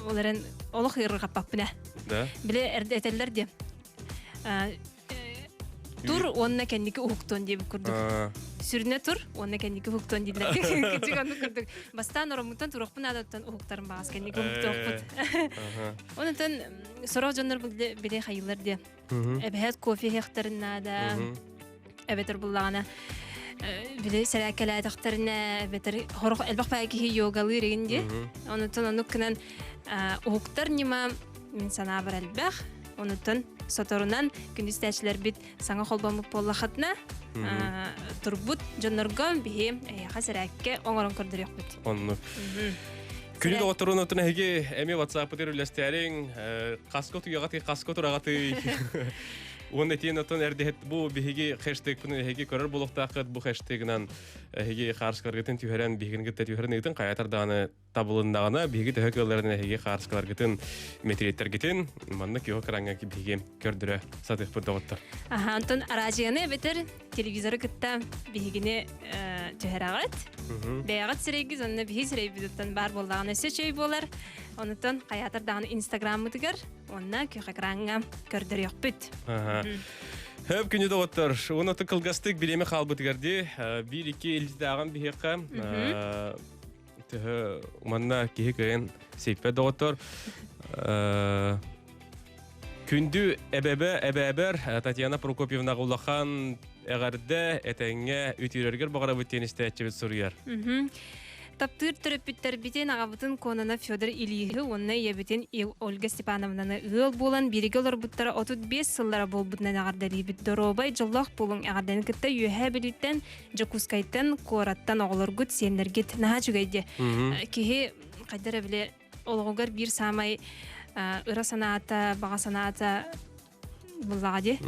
Ол эрэн олох ыарырҕаппаппын ээ. Да? Били эрдэ этэллэр диэн. Тур уонна кэнники уһуктуон диэбит курдук. Сүрүнэ тур уонна кэнники уһуктуон дииллэр. Кырдьык оннук курдук. Бастаан ороммуттан туруохпун наадаттан уһуктарым баҕас кэнники уһуктуохпут. Онтон сорох дьоннор били хайыылар диэн. Эбэһээт кофе иһиэхтэрин наада. Эбэтэр буллаҕына. били сэрээккэлээтэхтэринэ эбэтэр хорох элбэх баай киһи йогалыыр игин дии. Онутун оннук гынан уһуктар ньыма мин санаабар элбэх. Онутун соторунан күндү истээччилэрбит саҥа холбоммут буоллахытына турбут дьоннорго биһи эйиэхэ сэрээккэ оҥорон көрдөрүөхпүт. Оннук. Күнү доҕотторун отун эһиги эми WhatsApp-ытыр үллэстээриҥ, хаска утуйаҕатый, хаска тураҕатый. Уонна этиэн отон эрдэһит бу биһиги хэштегпын эһиги көрөр буолуохтааххыт бу хэштегынан эһиги хаарскаларгытын түһэрэн биһигин кытта түһэрэн ыытын хайатар даҕаны табылыннаҕына биһиги төһө кыалларынан эһиги хаарскаларгытын мэтириэттэргитин манна киһи краҥҥа биһиги көрдөрө сатыахпыт доҕоттор. Аха, онтон араадьыйаны эбэтэр телевизоры кытта биһигини түһэрэҕит. Бэйэҕит сирэйгит онно биһи сирэйбититтэн баар буоллаҕына өссө чэй буолар. Онутон хайаатар даҕаны инстаграммытыгар уонна күөх экраҥҥа көрдөрүөхпүт. Хөп күнү доҕоттор, уонна кылгастык бириэмэ хаалбытыгар дии биир-икки илдьитээҕин биһиэхэ төһө манна киһи кыайан сиппэт доҕоттор. Күндү эбэбэ эбээбэр Татьяна Прокопьевнаҕа улахан эҕэрдэ этэҥҥэ үтүөрэргэр баҕарабыт диэн истээччибит суруйар. Таптыыр төрөппүттэрбитин аҕабытын Кононов Федор Ильиһы уонна ийэбитин Ольга Степановнаны ыал буолан бииргэ олорбуттара 35 сыллара буолбутунан эҕэрдэлиибит. Доруобай, дьоллоох буолуҥ эҕэрдэни кытта Үөһээ Бүлүүттэн, Дьокуускайтан, куораттан оҕолоргут, сиэннэргит наһаа үчүгэй диэ. Киһи хайда эрэ били олоҕугар биир саамай ыра санаата, баҕа санаата буллаҕа дии.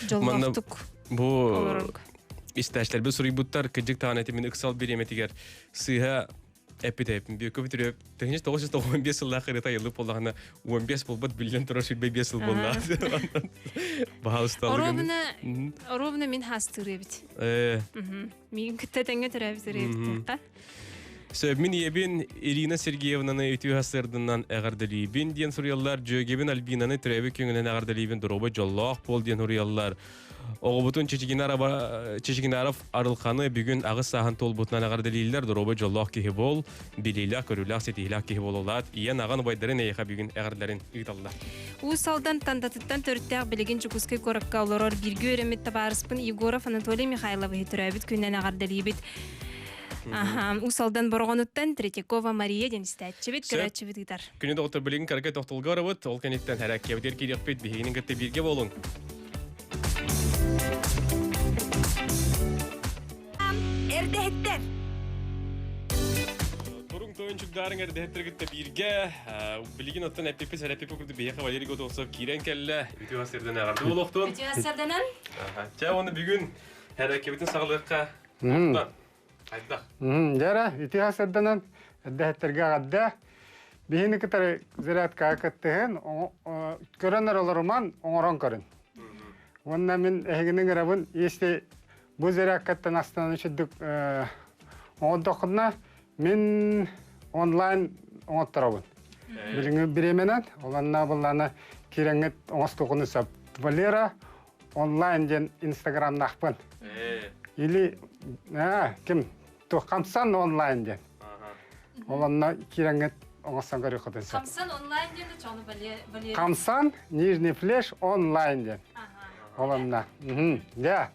Дьоллоохтук бу истээччилэрбит суруйбуттар кырдьык даҕаны этимин ыксал бириэмэтигэр сыыһа эппит Бүөккэ бүтүрүө тыһыынча 995 сыллаах ырыта айыллып буоллаҕына 15 буолбат биллэн турар 25 сыл буолла. Баһаалыста. Оруобуна оруобуна мин хаастыыр эбит. Миигин кытта тэҥҥэ төрөөбүт ырыа Сөп, мин ийэбин Ирина Сергеевнаны үтүө сарсыарданан эҕэрдэлиибин диэн суруйаллар. Дьүөгэбин Альбинаны төрөөбүт күҥүнэн эҕэрдэлиибин доруобай дьоллоох буол диэн суруйаллар. Оҕобутун Чичигинаров Арылханы бүгүн аҕыс сааһын туолбутунан эҕэрдэлииллэр. Доруобай дьоллоох киһи буол, билиилээх, көрүүлээх, ситиһиилээх киһи буолулаат. Ийэн аҕан убайдарын эйиэхэ бүгүн эҕэрдэлэрин ыыталлар. Уус Алдан Тандатыттан төрүттээх билигин Дьокуускай куоракка олорор бииргэ үөрэммит табаарыспын Егоров Анатолий Михайловиһы төрөөбүт күнүнэн эҕэрдэлиибит. Аха, Уус Алдан Бороҕонуттан Третьякова Мария диэн истээччибит, көрөөччүбүт ыытар. Күнү доҕоттор билигин кыракый тохтолго барабыт. Ол кэнниттэн хэрээккэбитигэр киириэхпит. Биһигини кытта бииргэ буолуҥ. Эрдэһиттэр. Туруҥ тойончуктаарыҥ эрдэһиттэр кытта бииргэ билигин оттон эппиппит сэрэппиппит курдук биһиэхэ Валерий Готовцев киирэн кэллэ. Үтүө сирдэн эҕэрдэ буолуохтун. Үтүө сирдэнэн. Чэ, уонна бүгүн хэрээккэбитин саҕалыахха. Оттон хайдах? Дьара, үтүө сирдэнэн эрдэһиттэргэ эҕэрдэ. Биһини кытары зарядкаҕа кыттыһын, көрөн эрэ олоруман, оҥорон көрүн. Уонна мин эһигини ыҥырабын, если бу зарядкаттан астынан үчүдүк оҥордоххуна, мин онлайн оҥотторобун. Билиҥҥи бириэмэнэн, оланна буллана киирэҥҥит оҥостуоххуну сөп. Валера онлайн диэн инстаграмнаахпын. Или ким Хамсан онлайн диэн. Ол онно киирэҥҥит оҥостон көрүөххүтүн сөп. Хамсан онлайн диэн чону Валерий. Хамсан Нижний флеш онлайн диэн. Ол онно. Дьэ.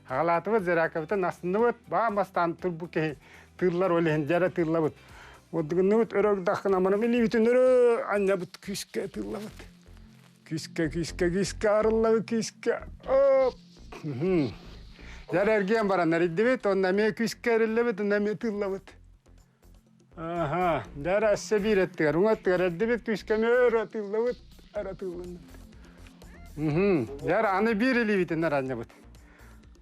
Аҕалаатыбыт, зарядкабытын астынныбыт, баан бастаан турбут киһи тыыллар ол иһин дьэрэ тыыллабыт. Одугуннубут өрө дахкынамарым илиибитин өрө анньабыт күүскэ тыыллабыт. Күүскэ, күүскэ, күүскэ арыллабыт күүскэ. Оп! Дьэр эргийэн баран эрийдибит, онно эмиэ күүскэ эриллэбит, онно эмиэ тыыллабыт. Аха, дьэр өссө биир өттүгэр, уҥа өттүгэр эрдибит, күүскэ эмиэ өрө тыыллабыт, өрө тыылланныбыт. Дьэр аны биир илиибитин аранньабыт.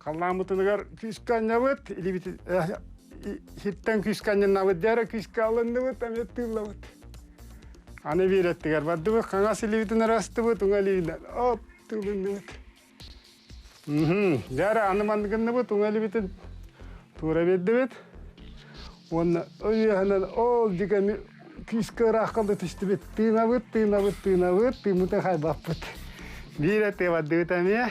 Халлааммытыныгар күүскэ анньабыт, илиибитин иһиттэн күүскэ анньыннабыт, дьэр күүскэ алынныбыт, эмиэ тыыллабыт. Аны биир өттүгэр бардыбыт, хаҥас илиибитин ырастыбыт, уҥа илиибинэн оп тыылынныбыт. Дьэ аны маннык гынныбыт, уҥа илиибитин туура биэрдибит. Уонна өйүөһүнэн ол дьикэми күүскэ ыраахха да түстүбүт. Тыынабыт, тыынабыт, тыынабыт, тыыммытын хайбаппыт. Биир өттүгэр бардыбыт эмиэ.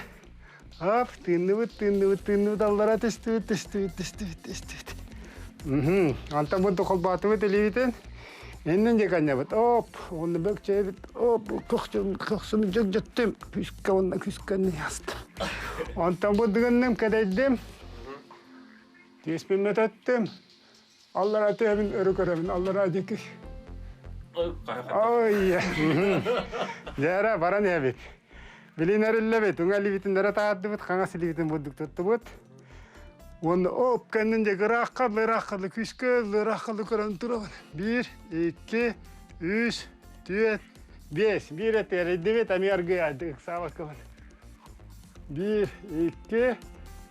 Оп, тыынныбыт, тыынныбыт, тыынныбыт, аллара түстүбүт, түстүбүт, түстүбүт, түстүбүт. Онтон бу холбоотубут илиибитин. Иннин диэки анньабыт. Оп, уонна бөкчөйбүт. Оп, көхсүм, көхсүм дьөгдьөттүм. Күүскэ уонна күүскэ анньастым. Онтон бу дыгынным, кэдэйдим. Түөспүн мөтөттүм. Аллара түһэбин өрө көрөбүн, аллара диэки. Ой, дьээрэ баран иһэбит. Билин эриллэбит, уҥа илиибитин өрө таһаардыбыт, хаҥас илиибитин бурдук туттубут. Уонна оп кэннин дьэ ыраахха ыраахха күүскэ ыраахха көрөн турабын. Биир, икки, үс, түөрт, биэс. Биир этэ эрийдибит, эмиэ аргыйаардык ыксаабаккабын. Биир, икки,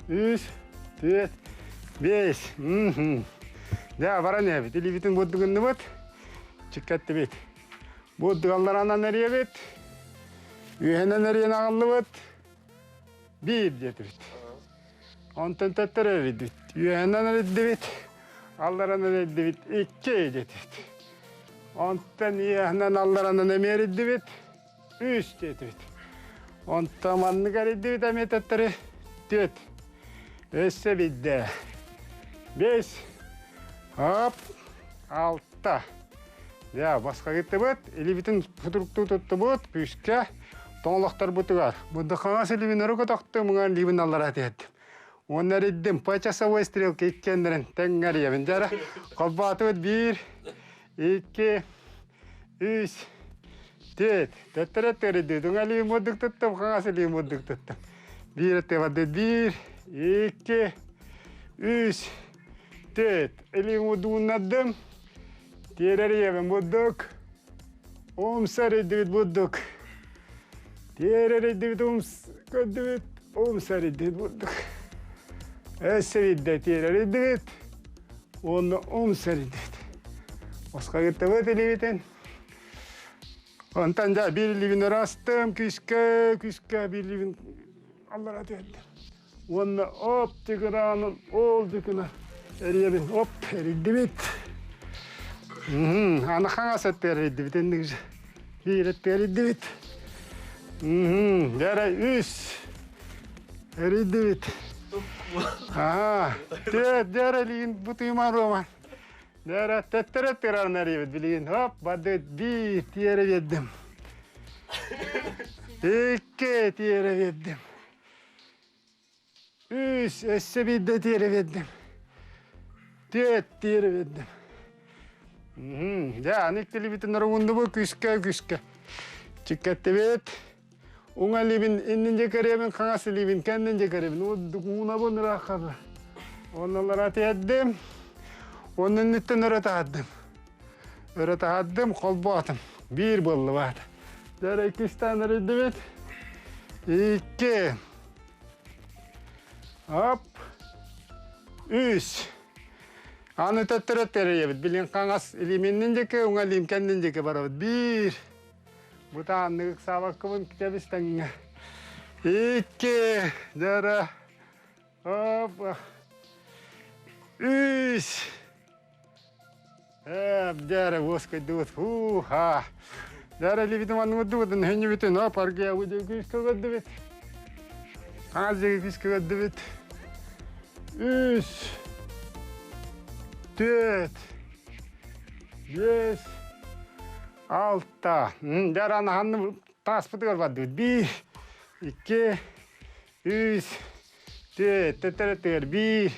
үс, түөрт, биэс. Дьэ, баран иһэбит. Илиибитин бурдугуннубут, чиккэттибит. Бурдугалларанан эрийэбит, үөһэнэн эрийэн аҕаллыбыт, биир диэтибит. Онтон төттөрү эрийдибит. Үөһэнэн эрийдибит, алларанан эрийдибит, икки диэтибит. Онтон үөһэнэн алларанан эмиэ эрийдибит, үс диэтибит. Онтон маннык эрийдибит эмиэ төттөрү түөрт. Өссө биирдэ. Бэс. Хоп. Алта. Дьэ, басқагыттыбыт, илибитин сутуруктуу туттубут, күүскэ тоҥолохторбутугар. Буддахаҥас илибин өрө көтөхтүм, уҥа илиибин аллара түһэрдим. Уонна эрийдим, по часовой стрелке иккиэннэрин тэҥҥэ эрийэбин. Дьэ, холбоотубут биир, икки, үс, түөрт. Төттөрү эрийдибит. Уҥа илиим бурдук туттум, хаҥас илиим бурдук туттум. Биир өттүгэр бардыбыт. Биир, икки, үс, түөрт. Илиим удууннардым. Тиэрэр ийэбин бурдук. Умса эрийдибит бурдук. Тиэрэр эрийдибит умс көрдүбүт. Умса эрийдибит бурдук. Өссө биирдэ тиэрэр эрийдибит. Уонна умса эрийдибит. Босхойуттабыт илиибитин. Онтон дьэ биир илиибин ырастым, күүскэ, күүскэ биир илиибин аллара түһэрдим. Уонна оп тигранын ол дикина эрийэбин оп эрийдибит. Аны хаҥас өттүгэр эрийдибит инник биир өттүгэр эрийдибит. Дьэрэ үс эрийдибит. Аа, түөрт дьэрэ илиин бутуйман Роман. Дьэрэ төттөрө тыран эрийбит билигин. Хоп, бардыбыт биир тиэрэ биэрдим. Икки тиэрэ биэрдим. Үс, өссө биирдэ тиэрэ биэрдим. Түөрт тиэрэ биэрдим. Дьэ, аны иккилибитин уругундубут күүскэ күүскэ. Чиккэттибит. Уҥа илиибин иннин дьэ көрөбүн, хаҥас илиибин кэннин дьэ көрөбүн. Уунабын ырааххабы. Оннулара тиэрдим. Онно инниттэн өрө таһардым. Өрө таһардым, холбоотум. Биир буоллубаат. Дьэ, иккистээн эрийдибит. Икки. Оп. Үс. Аны төттөрү тэрийэбит. Билин хаҥас илииминнин диэки, уҥа илиим кэннин диэки барабыт. Биир. Бытааннык ыксаабаккабын кэбистэҥҥэ. Икки. Дьэ, Оп. Үс. Дьээрэ уоскайдыбыт. Һуу-ха. Дьээрэ илиибитин манныбыт хөннүбүтүн оп аргыйа күүскэ көрдүбүт. Хаҥас диэки күүскэ көрдүбүт. Үс. Түөрт. Биэс. Алта. Дьээрэ анаһанны тааспытыгар бардыбыт. Биир. Икки. Үс. Түөрт. Төттөрү Биир.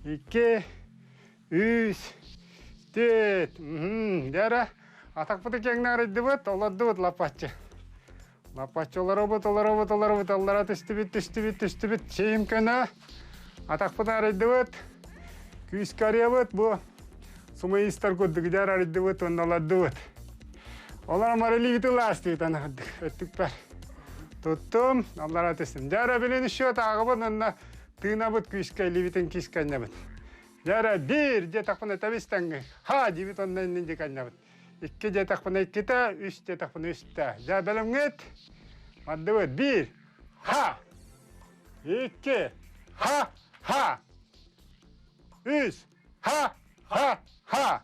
Икки. Үс, түөрт, дьэ эрэ, атахпыты киэҥник арыйдыбыт, олордубут лаппаччы. Лаппаччы олоробут, олоробут, олоробут, аллара түстүбүт, түстүбүт, түстүбүт, сиим көнө. Атахпыты арыйдыбыт, күүскэ арыйабыт, бу сумаистар курдук дьэ арыйдыбыт уонна олордубут. Олорон марылиибит ылаастыбыт аны өттүкпэр. Туттум, аллара түстүм. Дьэ эрэ билин счет ааҕабын уонна тыынабыт күүскэ илиибитин кискэннэбит. Дьэ биир диэтэхпинэ тэбис-тэҥҥэ ха диибит онно иннин диэки анньабыт. Икки диэтэхпинэ иккитэ, үс диэтэхпинэ үстэ. Дьэ бэлэмҥит? Бардыбыт. Биир. Ха! Икки. Ха! Ха! Үс. Ха! Ха! Ха!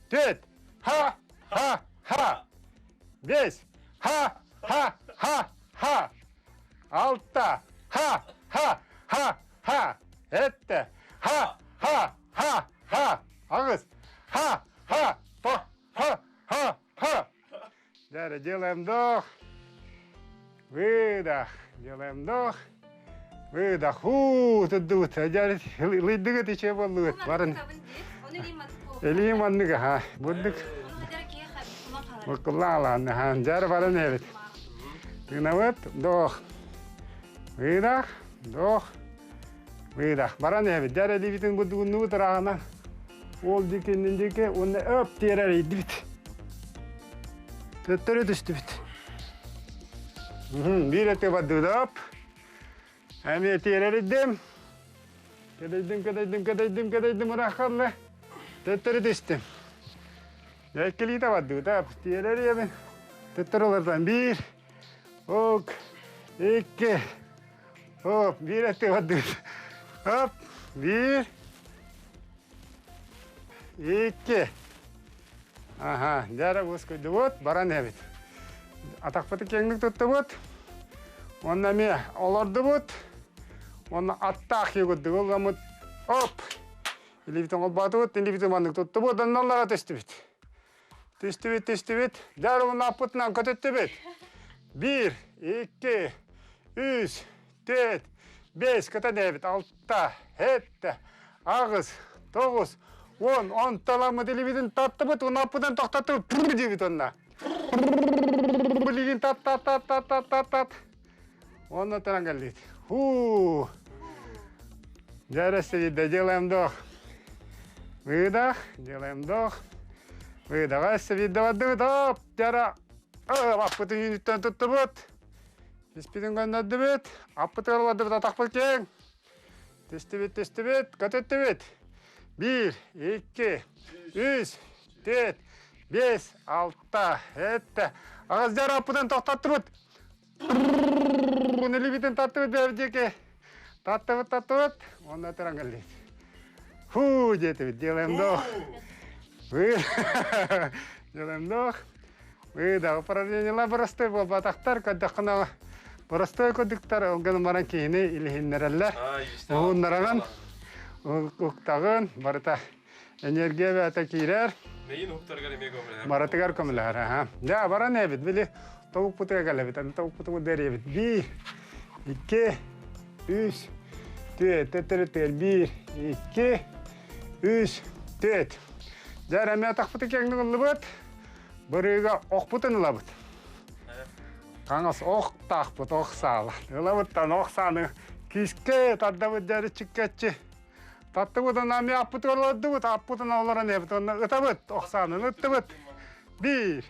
Түөрт. Ха! Ха! Ха! Биэс. Ха! Ха! Ха! Ха! Алта. Ха! Ха! Ха! Ха! Сэттэ. Ха! Ха! Ха! Ха! Аҕыс. Ха! Ха! То! Ха! Ха! Ха! Дьэ, делаем вдох. Выдох. Делаем вдох. Выдох. Хуу, туддубут. Дьэ, ылыйдыгыт иче буоллугут. Барын. Элиим манныга, ха. Бурдук. Буккуллаалаан, ха. Дьэр баран эбит. Тыынабыт, вдох. Выдох, вдох. Выдох. Баран эбит. Дьэр элибитин бурдугуннубут ыраҕынан. Ол дикиннин дики, уонна өп тиэрэр ийдибит. Төттөрү түстүбүт. Биир өттү бардыбыт, оп. Эмиэ тиэрэридим. Кэдэйдим, кэдэйдим, кэдэйдим, кэдэйдим, ырааххалла. Төттөрү түстүм. Эккилиитэ бардыбыт, оп. Тиэрэрийэбин. Төттөрү олордон биир, ок, икки, оп, биир өттү бардыбыт. Оп, биир, икки. Аха, дьэ уоскуйдубут, баран иһэбит. Атахпытын киэҥник туттубут. Уонна эмиэ олордубут. Уонна аттаах курдук ылламмыт. Оп! Илиибитин холбоотубут, илиибитин маннык туттубут, онно түстүбүт. Түстүбүт, түстүбүт. Дьэ, уонна аппытынан көтүттүбүт. Биир, икки, үс, Түөрт, биэс, кытан эбит, алта, сэттэ, аҕыс, тоҕус, уон, онтоламмыт илибитин таттыбыт, унаппытын тохтоттубут, пур диэбит онно. Билигин тат тат тат тат тат тат тат. Онно туран кэллит. Ху. Дьэ, сидит, делаем вдох. Выдох, делаем вдох. Выдох, сидит, бардыбыт, оп, дьара. Аппытын үүнүттэн туттубут. Испитин көннөрдүбүт, аппытыгар олордубут атахпыт киэҥ. Түстүбүт, түстүбүт, көтүттүбүт. Биир, икки, үс, түөрт, биэс, алта, сэттэ. Аҕыс дьар аппытын тохтоттубут. Илибитин таттыбыт бэйэбит диэки. Таттыбыт, таттыбыт. Уонна туран кэллибит. Фу, диэтибит. Делаем вдох. Делаем вдох. Выдох. Упражнениелар простой буолбатахтар, көрдөххүнэ простой курдуктар, ол гынан баран киһини илиһиннэрэллэр. Уһуннараҕын, уктаҕын, барыта энергия бэйэтэ киирэр. Мэйин уһуктарыгар эмиэ көмөлөһөр. Барытыгар көмөлөһөр, аха. Дьэ, баран эбит, били тобукпутугар кэлэбит, аны тобукпутугар дэриэбит. Биир, икки, үс, түөрт, төттөрү түөр, биир, икки, үс, түөрт. Дьэ, эмиэ атахпыты киэҥник ыллыбыт. Бырыыга охпутун ылабыт. Хаҥас ох таахпыт, ох саала. Ылабыттан ох сааны киискэ тардабыт дьэри чиккэччи. Таттыбыт онно эмиэ аппытыгар олордубут, аппытын олорон эбит онно ытабыт, ох саанын ыттыбыт. Биир.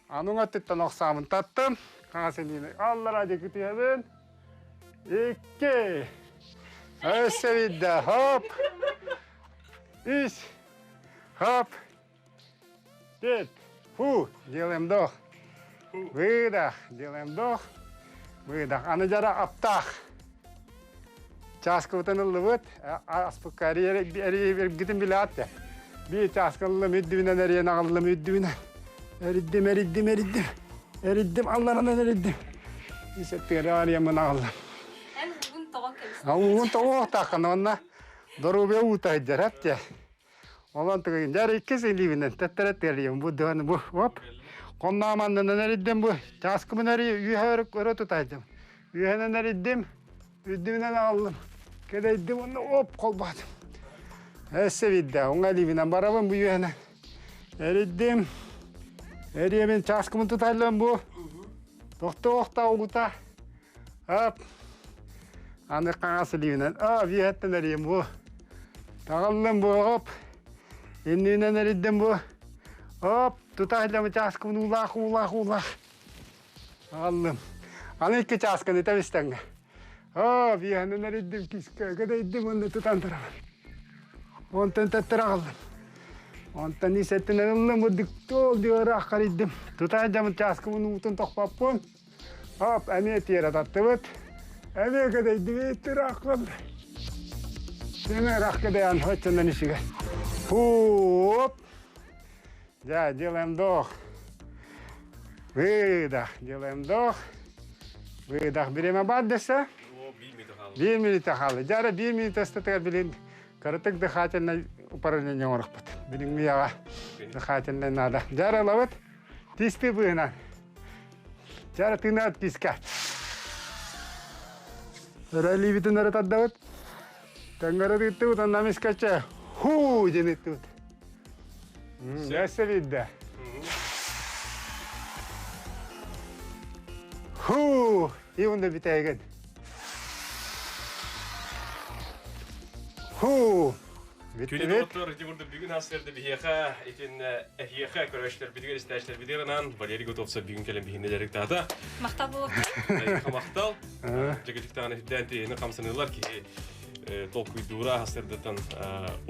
Ануҥ өттүттэн ох саамын таттым. Хаҥас илиини аллара диэки түһэбин. Икки. Өссө биирдэ. Хоп. Үс. Хоп. Пять. Фу. Делаем вдох. Выдох. Делаем вдох. Выдох. Аны дьара аптаах. Чааскыбытын ыллыбыт. Аспыкка эрийбитин билээт. Биир чааска ыллым, үрдүбүнэн эрийэн аҕаллым, үрдүбүнэн. Эриддим, эриддим, эриддим. Эриддим, алларанан эриддим. Исэттигэр арыйаммын аҕаллым. Эн уугун тоҕо кэбис. Уугун тоҕуохтааххын уонна доруобуйа уута сылдьар, эптэ. Олон тыгын дьэр иккис илиибинэн тэттэрэ тыалыйым бу дыһаны бу оп хоннооманнынан эриддим бу чааскыбын эри үөһэ өрө тутайдым үөһэнэн эриддим үрдүбүнэн аҕаллым кэдэйдим уонна оп холбоотум өссө биирдэ уҥа илиибинэн барабын бу үөһэнэн эриддим эриэбин чааскыбын тутайлым бу тохтоо угута Ап. Аны хаҥас илиибинэн а үөһэттэн эрийим бу. Таҕыллым бу оп. Иннинэн эрийдим бу. Оп, тута сылдьаммын чааскыбын уулаах, уулаах, уулаах. Аҕаллым. Аны икки чаасканы тэбистэҥҥэ. Оп, үөһэнэн эрийдим, кискэ кэдэйдим уонна тутан турабын. Онтон төттөрү аҕаллым. Онтон ис өттүнэн ыллым, бурдук туол диэ ыраах харыйдым. Тута сылдьаммын чааскыбын уутун тохпоппун. Оп, эмиэ тиэрэ таттыбыт. Эмиэ кэдэйдибит, ыраахпын. Сене ыраах кэдэйэн оччонон ишигэ. Фу, оп. Дьэ, делаем вдох. Выдох, делаем вдох. Выдох. Бириэмэ бар десе? Биир минута хаалла. Дьэ, биир минута ыстатыгар билин кыратык дыхательнай упражнение оҥорохпут. Билиҥҥи үйэҕэ дыхательнай надо. Дьэ, ылабыт. Тиспи быһынан. Дьэ, тыынаат киска. Өрө илиибитин өрө тардабыт. Төҥгөрө тыыттыбыт, онно мискачча хуу диэн ыттыбыт. Өссө биирдэ. Хуу! И уонна бүтээгин. Хуу! Күнү доҕоттор, ити курдук бүгүн ас сэрдэ биһиэхэ, итиннэ эһиэхэ көрөөччүлэрбитигэр, истээччилэрбитигэр анаан Валерий Готовцев бүгүн кэлэн биһиэнэ дьарыктаата. Махтал буолуохтун. Эйиэхэ махтал. Дьэгдьиктааны үрдээн тиэһини хамсаныылар киһи толкуйдуура аһастырдатан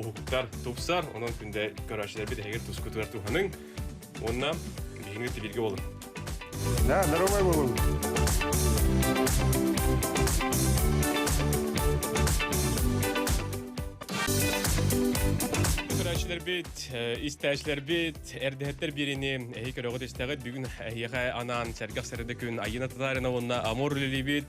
уһуктар, тупсар. Онон күндэ көрөөччүлэрбит эһигэр тускутугар туһаныҥ. Уонна биһиги тибиргэ болун. Да, здоровай болун. Көрөөччүлэрбит, истээччилэрбит, эрдэһэттэр биэриини эһи көрөҕүт истэҕит. Бүгүн эһиэхэ анаан сэргэх сэрдэ күн Айына Татарина уонна Амур үлэлиибит.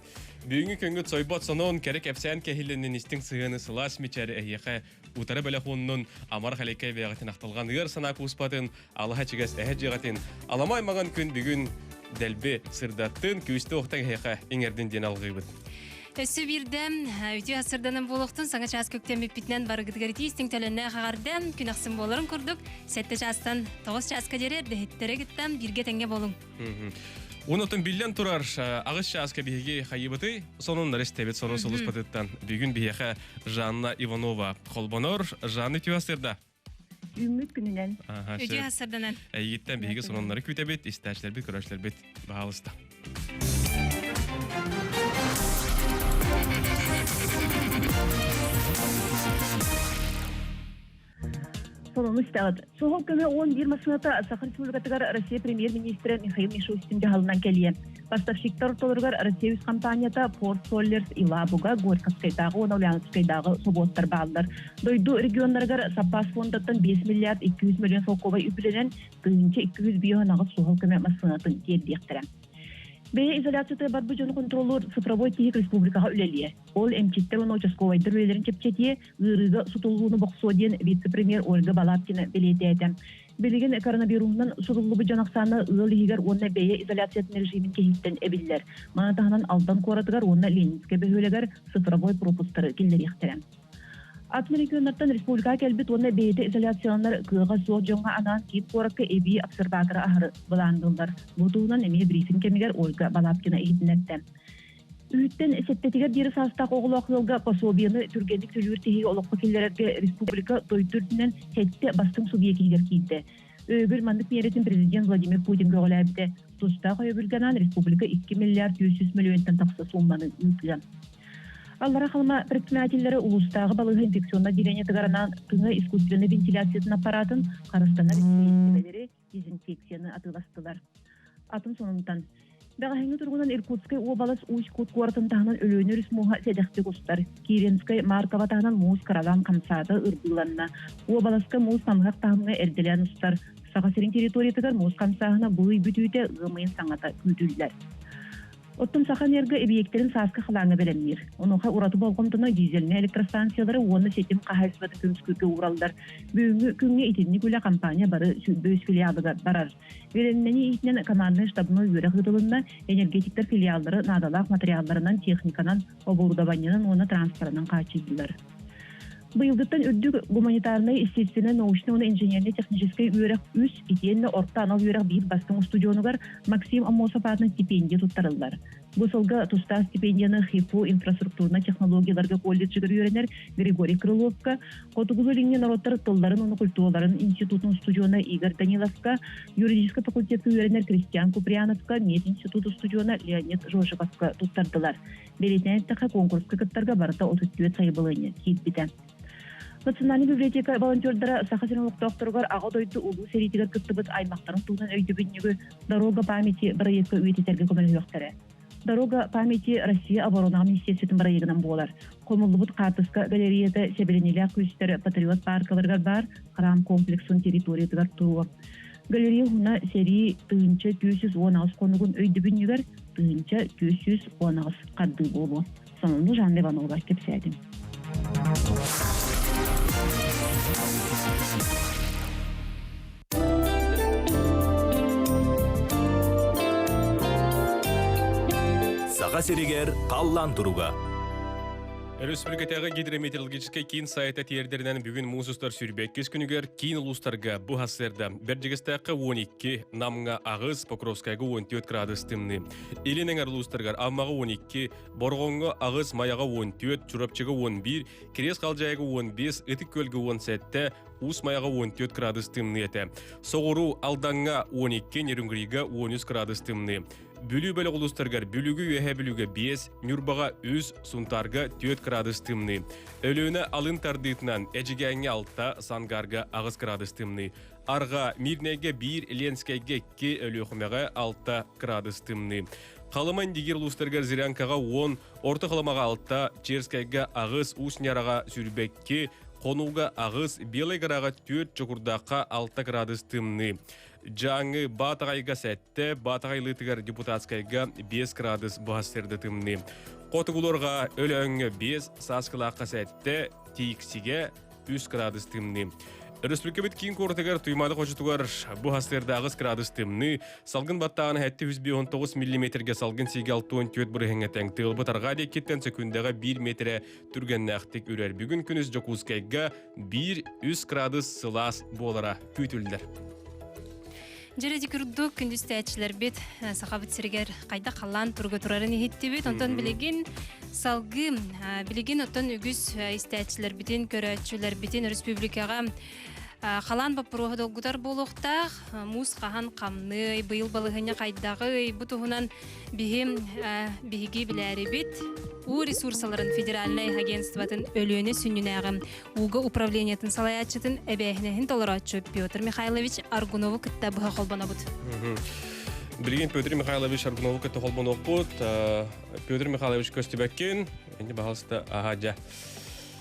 Бүгүҥҥү күҥҥүт сойбот сонун, кэрэ кэпсээн кэһиллэнин истиҥ сыһыаны сылаас мичээр эһиэхэ утары бэлэх уоннун амар халеккай бэйэҕитин ахтылҕан ыар санаа кууспатын, алаһа чигэс эһэ дьиэҕитин аламай маҥан күн бүгүн дэлби сырдаттын, күүстэ уохтан эһиэхэ иҥэрдин диэн алҕыыбыт. Өссө биирдэ үтүө сырданан буолуохтун саҥа чаас көктөммүппүтүнэн барыгытыгар итии истиҥ төлөннөөх эҕэрдэ күн ахсын буоларын курдук 7 чаастан 9 чааска диэри эрдэһиттэрэ кытта бииргэ тэҥҥэ буолуҥ. Онотон биллэн турар аҕыс чааска биһиги хайыбытый сонуннар истэбит сонун сулуспатыттан бүгүн биһиэхэ Жанна Иванова холбонор. Жанна үтүө сырда. Үүммүт күнүнэн. Үтүө сырданан. Эйигиттэн биһиги сонуннары күүтэбит, истээччилэрбит, көрөөччүлэрбит баһаалыста. Сонуну истэҕит. Суһал көмө 11 массыыната Саха Республикатыгар Россия премьер-министрэ Михаил Мишустин дьаһалынан кэлиэ. Поставщиктар ортолоругар Россия үс компанията Порт Соллерс, Илабуга, Горьковскайдааҕы уонна Ульяновскайдааҕы собуоттар бааллар. Дойду регионнарыгар саппаас фондаттан 5 миллиард 200 миллион солкуобай үбүлэнэн, 1258 суһал көмө массыынатын тиэрдиэхтэрэ. Бэйэ изоляцията барбыт дьону контроллуур цифровой тиһик республикаҕа үлэлиэ. Ол эмчиттэр уонна участковайдар үлэлэрин чэпчэтиэ, ыарыыга сутуллууну бохсуо диэн вице-премьер Ольга Балабкина бэлиэтээтэ. Билигин коронавируһунан сутуллубут дьон ахсаана ыал иһигэр уонна бэйэ изоляциятын режимин кэһииттэн эбиллэр. Маны таһынан Алдан куоратыгар уонна Ленинскэй бөһүөлэгэр цифровой пропусктары киллэриэхтэрэ. Атын регионнартан республикаҕа кэлбит уонна бэйэтэ изоляцияланар кыаҕа суох дьоҥҥо анаан киин куоракка эбии обсерваторы аһары былаанныыллар. Бу туһунан эмиэ брифинг кэмигэр Ольга Балабкина иһитиннэрдэ. Үүттэн сэттэтигэр диэри саастаах оҕолоох ыалга пособиены түргэнник төлүүр тиһиги олоххо киллэрэргэ республика дойду үрдүнэн сэттэ бастыҥ субъектигэр киирдэ. Өйөбүл маннык миэрэтин президент Владимир Путин көҕүлээбитэ. Тустаах өйөбүлгэ анаан республика 2 миллиард 300 миллионтан тахса суумманы ыытыа. Аллара Халыма предпринимателлэрэ улуустааҕы балыыһа инфекционнай отделениетыгар анаан тыҥа искусственнай вентиляциятын аппаратын харыстанар сириэстибэлэри, дезинфекцияны атыыластылар. Атын сонунтан. Бэҕэһээҥҥи туругунан Иркутскай уобалас Усть-Кут куоратын таһынан Өлүөнэ өрүс мууһа сэдэхтик устар. Киренскай Маркова таһынан муус кыралаан хамсаата, ырбыыланна. Уобаласка муус намыһах таһымҥа эрдэлээн устар. Саха сирин территориятыгар муус хамсааһына бу ый бүтүүтэ ыам ыйын саҥата күүтүллэр. Оттон Сахаэнерго эбийиэктэрин сааскы халааҥҥа бэлэмниир. Онуоха ураты болҕомтону дизельнэй электростанциялары уонна ситим хаһаайыстыбатын көмүскүүргэ уураллар. Бүгүҥҥү күҥҥэ итинник үлэ компания бары 105 филиалыгар барар. Бэлэмнэнии иитинэн команднай штабной үөрэх ыытылынна, энергетиктэр филиаллары наадалаах материалларынан, техниканан, оборудованиенан уонна транспорынан хааччыйдылар. Быйылгыттан үрдүк гуманитарнай, естественнай, научнай уонна инженернэй-техническэй үөрэх үс, итиэннэ орто анал үөрэх биир бастыҥ устудьуонугар Максим Аммосов аатынан стипендия туттарыллар. Бу сылга тустаах стипендияны ХИФУ инфраструктурнай технологияларга колледжыгар үөрэнэр Григорий Крыловка, Хотугулуу-Илиҥҥи норуоттар тылларын уонна культураларын институтун устудьуона Игорь Даниловка, юридическай факультекка үөрэнэр Кристиан Куприяновка, мединститут устудьуона Леонид Жожиковка туттардылар. Бэлиэтээн эттэххэ, куонкуруска кыттарга барыта 34 сайабылыанньа киирбитэ. Национальнай библиотека волонтердара Саха сирин олохтоохторугар Аҕа дойду Улуу сэриитигэр кыттыбыт аймахтарын туһунан өйдөбүнньүгү «Дорога памяти» бырайыакка үйэтитэргэ көмөлөһүөхтэрэ. «Дорога памяти» Россия оборонаҕа министиэристибэтин бырайыагынан буолар. Хомуллубут хаартыска галереята Сэбилэниилээх күүстэр Патриот пааркаларыгар баар храм комплексын территориятыгар туруо. Галерея уһуна сэрии 1418 хонугун өйдөбүнньүгэр 1418 хардыы буолуо. Сонуну Жанна Иванова кэпсээтим. Саха сиригэр халлаан туруга. Өрөспүүбүлүкэтээҕи гидрометеорологическай киин сайта тиэрдэринэн бүгүн муус устар 22 күнүгэр киин улуустарга бу сарсыарда Бэрдьигэстээххэ 12, Намҥа 8, Покровскайга 14 градус тымныы. Илин эҥэр улуустарыгар Аммаҕа 12, Бороҕоҥҥо 8, Майаҕа 14, Чурапчыга 11, Кириэс Халдьаайыга 15, Ытык Күөлгэ 17, Уус Майаҕа 14 градус тымныы этэ. Соҕуруу Алдаҥҥа 12, Нерюнгрига 13 градус тымныы. Бүлүү бөлөх улуустарыгар Бүлүүгэ Үөһээ Бүлүүгэ 5, Ньурбаҕа 3, Сунтаарга 4 градус тымныы. Өлүөнэ алын тардыытынан Эдьигээҥҥэ 6, Сангаарга 8 градус тымныы. Арҕаа Мирнэйгэ 1, Ленскэйгэ 2, Өлүөхүмэҕэ 6 градус тымныы. Халыма Индигир улуустарыгар Зырянкаҕа 10, Орто Халымаҕа 6, Черскэйгэ 8, Уус Ньараҕа 22, Хонууга 8, Белай Гораҕа 4, Чокурдаахха 6 градус тымныы. Дьааҥы Баатаҕайга сэттэ, Баатаҕайлыытыгар Депутатскайга 5 градус быһа сирдэ тымныы. Хотугуларга Өлөөҥҥө 5, Сааскылаахха сэттэ, Тииксигэ 3 градус тымныы. Өрөспүүбүлүкэбит киин куоратыгар Туймаада хочотугар бу сарсыарда 8 градус тымныы, салгын баттааҕын 719 миллиметргэ салгын сиигэ 64 бырыһыҥҥа тэҥ тыалбыт арҕаа диэкиттэн сөкүүндэҕэ 1 метрэ түргэннээхтик үрэр. Бүгүн күнүс Дьокуускайга 1-3 градус сылаас буолара күүтүллэр. Дьэ курдук күндүстээччилэрбит Сахабыт сиригэр хайдах халлаан туруга турарын иһиттибит. Онтон билигин салгыы билигин оттон үгүс истээччилэрбитин, көрөөччүлэрбитин республикаҕа халаан боппуруоһа долгутар буолуохтаах. Муус хаһан хамныай, быйыл балаһыанньа хайдаҕый, бу туһунан биһи биһиги билээрибит. Уу ресурсаларын федеральнай агентствотын Өлүөнэ сүнньүнээҕи ууга управлениетын салайааччытын эбээһинэһин толорооччу Петр Михайлович Аргунову кытта быһа холбонобут. Билигин Петр Михайлович Аргунову кытта холбонуохпут. Петр Михайлович көстүбэккин. Инди баһалыста аха дьэ.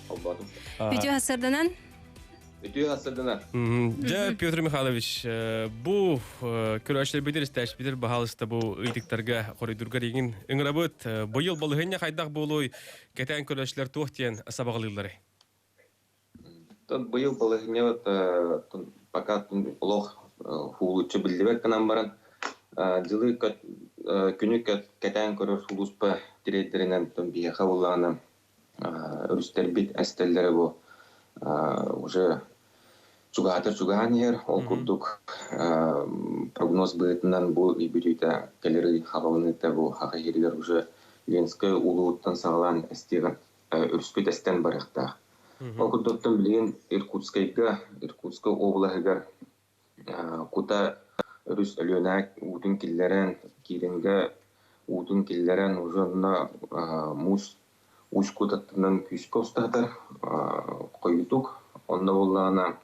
Холботум. Үтүө сарданан. Үтүө сарданан. Дьэ, Петр Михайлович, бу көрөөччүлэрбитир истээччибитир баһалыста бу ыйытыктарга хоруйдургар игин ыҥырабыт. Быйыл балыһынньа хайдах буолуой кэтээн көрөөччүлэр туох диэн сабаҕалыылларый? Быйыл балаһыанньабыт пока олох уулуччу биллибэт гынан баран, дьылы күнү кэтээн көрөр сулууспа тириэрдэринэн биһиэхэ буоллаҕына өрүстэрбит эстэллэрэ бу уже чугаһатар чугаһаан иһэр. Ол курдук прогноз быһыытынан бу ый бүтүүтэ кэлэр ый хаҕылыныыта бу Хаха иһиригэр уже Ленскэй улууһуттан саҕалаан эстиэҕин өрүспүт эстэн барыахтаах. Ол курдуктан билигин Иркутскайга, Иркутскай облаһыгар Кута өрүс Өлүөнэ уутун киллэрэн, Киирингэ уутун киллэрэн уже онно муус Усть Кутаттынан күүскэ устатар хойутук. Онно буоллаҕына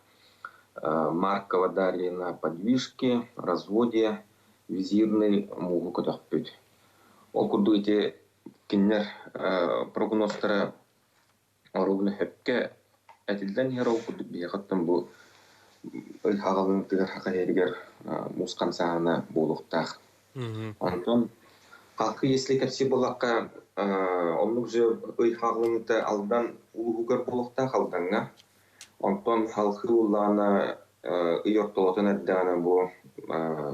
Маркова Дарьина подвижки, разводье, визирный мууһу көтөхпүт. Ол курдук ити Кинилэр прогнозтара оруобуна сөпкө этиллэн иһэр, ол курдук биһиэхэ оттон бу ый хаҕылыытыгар саха иһэригэр муус хамсааһына буолуохтаах. Онтон халкы если кэпсиир буоллахха, оннук же ый хаҕылыыта Алдан улууһугар буолуохтаах, Алдаҥҥа. Онтон халкы ууллаҕына ый ортолотун эрдэҕинэ бу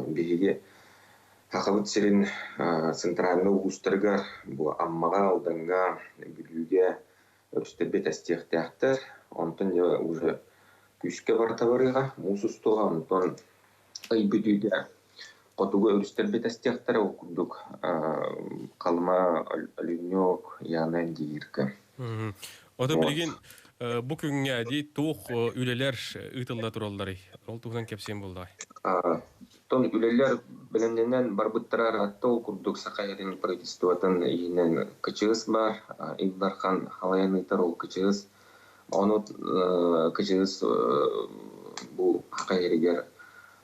биһиги Сахабыт сирин центральнай улуустарыгар бу Аммаҕа, Алдаҥҥа, Бүлүүгэ өрүстэрбит эстиэхтээхтэр. Онтон дьэ уже күүскэ барыта барыаҕа, муус устуоҕа. Онтон ый бүтүүтэ хотугу өрүстэрбит эстиэхтэрэ. Ол курдук Халыма, Өлүнньүк, Яна Индигирка. Ото билигин бу күҥҥэ дии туох үлэлэр ыытылла туралларый? Ол туһунан кэпсиэм буоллаҕай. Оттон үлэлэр бэлэмнэнэн барбыттара ыраатта, ол курдук Саха сирин правительствотын иһинэн КЧС баар, Ил Дархан халайан ыытар ол КЧС. Ону КЧС бу Саха сиригэр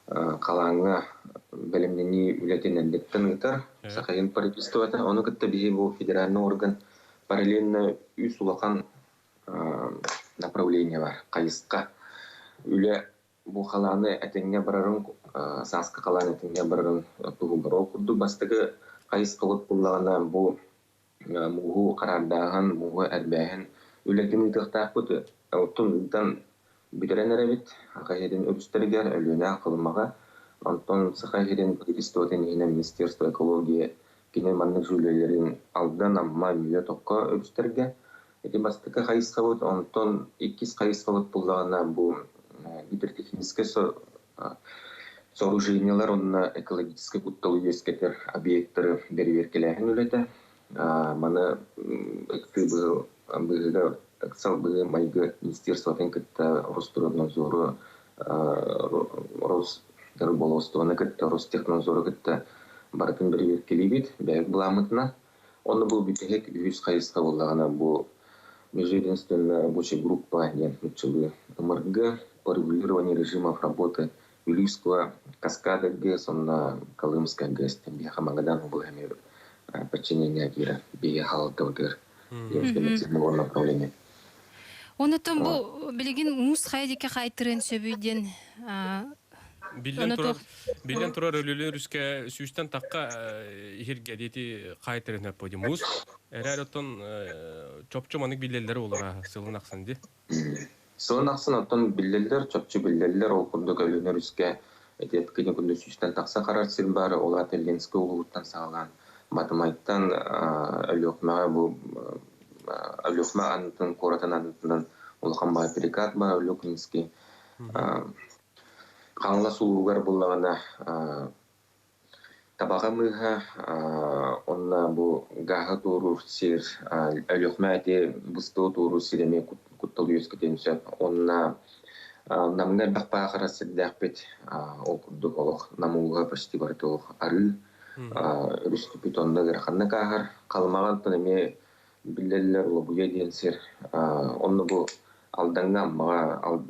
халааҥҥа бэлэмнэнии үлэтин эрдэттэн ыытар Саха сирин правительствота. Ону кытта биһи бу федеральный орган параллельно үс улахан направление бар, хайысха. Үлэ бу халааны этэҥҥэ барарын, сааскы халаан этэҥҥэ барарын туһугар. Ол курдук бастакы хайысхабыт буллаҕына бу мууһу хараардааһын, мууһу эрбээһин үлэтин ыытыахтаахпыт. Оттон ыытан бүтэрэн эрэбит. Саха сирин өрүстэригэр, Өлүөнэ, Халымаҕа. Онтон Саха сирин правительствотын иһинэн Министерство экологии кини маннык үлэлэрин Алдан, Амма, Нүө, Токко өрүстэргэ. Ити бастакы хайысхабыт, онтон иккис хайысхабыт буллаҕына бу гидротехническай сооружениелар уонна экологическай кутталы үөскэтэр объектары бэрэбиэркэлээһин үлэтэ. Маны ыксыы быһыыга ыксал быһыы-майгы министерствотын кытта Росприроднадзору, Росрыболовствоны кытта, Ростехнадзору кытта барытын бэрэбиэркэлиибит бэйэбит былааммытынан. Онно бу бүтэһик үһүс хайысха буоллаҕына бу межведомственная рабочая группа диэн нууччалыы МРГ по регулированию режимов работы Вилюйского каскада ГЭС уонна Колымская ГЭС диэн биһиэхэ Магадан облаһа эмиэ подчинение киирэр биһиги хаалтыбытыгар информационного направления. Онотон бу билигин муус хайа диэки хаайтырыан сөбүй диэн Биллэн турар, биллэн турар өлүлү өрүскэ сүүстэн тахха иһиргэ диэти хаайтырын хөп бу муус. Эрээр оттон чопчу манык биллэллэр олора сылын ахсын ди. Сылын ахсын оттон биллэллэр, чопчу биллэллэр, ол курдук Өлүөнэ өрүскэ ити кини курдук сүүстэн тахса харар сир баар, ол аата Ленскэй улууһуттан саҕалаан Батымайтан Өлүөхүмэҕэ бу Өлүөхүмэ аннытын куоратын аннытынан улахан баай перекат баар Өлүөхүминский Хаҥалас улууһугар буллаҕына Табаҕа мыыһа уонна бу гааһы туоруур сир Өлүөхүмэ ити быстыгы туоруур сир эмиэ куттал үөскэтиэн сөп. Уонна Намҥа элбэх баахара сирдээхпит. Ол курдук олох Нам улууһа почти барыта олох арыы. Өрүспүт онно ыараханнык ааһар. Халымаҕа онтон эмиэ биллэллэр Лобуйа диэн сир. Онно бу Алдаҥҥа, Аммаҕа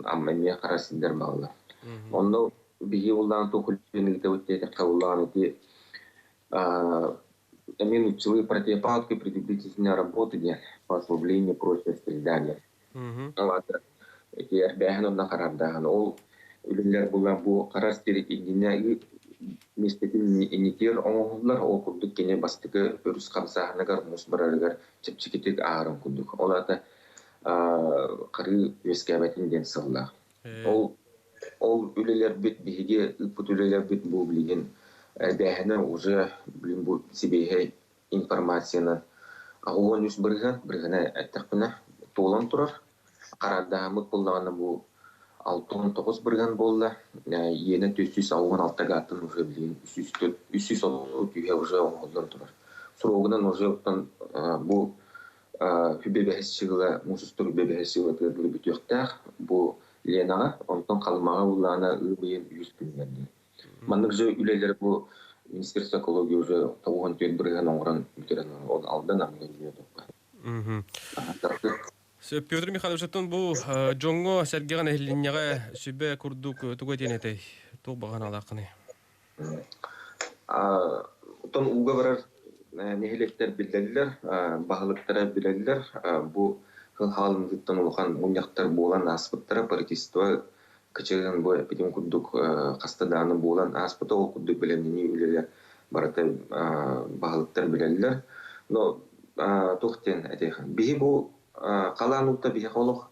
Амма эмиэ хара сирдэр бааллар. Онно биһи улаан туох үлэни ыытабыт диэтэххэ улаан ити эмиэ нууччалыы противопаводка предупредительной работы диэн по ослаблению прочности здания. Ол аата ити эрбээһин онно харардааһын ол үлэлэр булан бу харар сир иннинэ миэстэтин иннитигэр оҥоһуллар ол курдук кини бастакы өрүс хамсааһыныгар муус барарыгар чэпчэкитик ааһарын курдук ол аата харыы үөскээбэтин диэн сыллаах. Ол ол үлэлэрбит биһиги ыыппыт үлэлэрбит бу билигин эрбээһинэ уже билин бу сибиэһэй информациянан 83% бырыһыана эттэхпинэ туолан турар. Хараардаһаммыт буоллаҕына бу 69% буолла. Иэнэ 466 гааттан уже билигин 330 үһэ уже оҥоһуллан турар. Срогунан уже оттон бу Хүбэ бэһис сыла муус устар үбэ бэһис сылатыгар дылы бүтүөхтээх. Бу Ленаҕа, онтон Халымаҕа улаана ыам ыйын үһүс күнүгэр диэн. Маннык же үлэлэр бу Министерство экологии уже 94% оҥорон бүтэрэн ол Алдан Амга туппа. Петр Михайлович, оттон бу дьоҥҥо сэргэҕин эһиллинньэҕэ сүбэ курдук тугу этиэн этэй? Туох баҕа анаалааххыный? Оттон ууга барар нэһилиэктэр биллэллэр, баһылыктара билэллэр. Бу сыл хаалымтыттан улахан мунньахтар буолан ааспыттара. Правительство кычыгын бу эппитим курдук хаста даҕаны буолан ааспыта. Ол курдук бэлэмнэнии үлэлэр барыта баһылыктар билэллэр. Но туох диэн этиэх биһи бу халаан уута биһиэхэ олох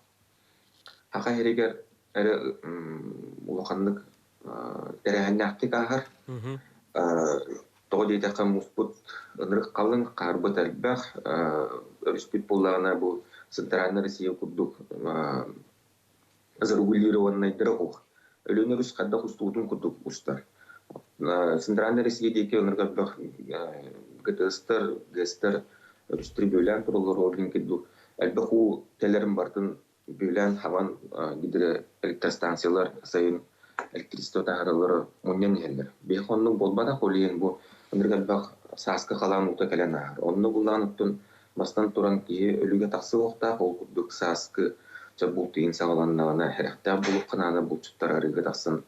Саха сиригэр эрэ улаханнык тэрээһиннээхтик ааһар. Тоҕо диэтэххэ муспут ынырык халыҥ, хаарбыт элбэх, өрүспүт буоллаҕына бу Центральная Россия курдук зарегулированнайдара суох. Өлүөн өрүс хайдах устубутун курдук устар. Центральная Россия диэки ынырык элбэх ГТС-тар, ГЭС-тэр өрүстэри бүөлээн тураллар ол иһин курдук элбэх уу кэлэрин барытын бүөлээн хабан гидроэлектростанциялар сайын электричество таһаараллара мунньан иһэллэр. Биһиэхэ оннук буолбатах, ол иһин бу ынырык элбэх сааскы халаан уута кэлэн ааһар. Онно буллаан оттон бастан туран киһи өлүгэ тахсыахтаах, ол курдук сааскы чэ бултуйун саҕаланнаҕына эрэхтээх булуохха наада булчуттар арыыга тахсан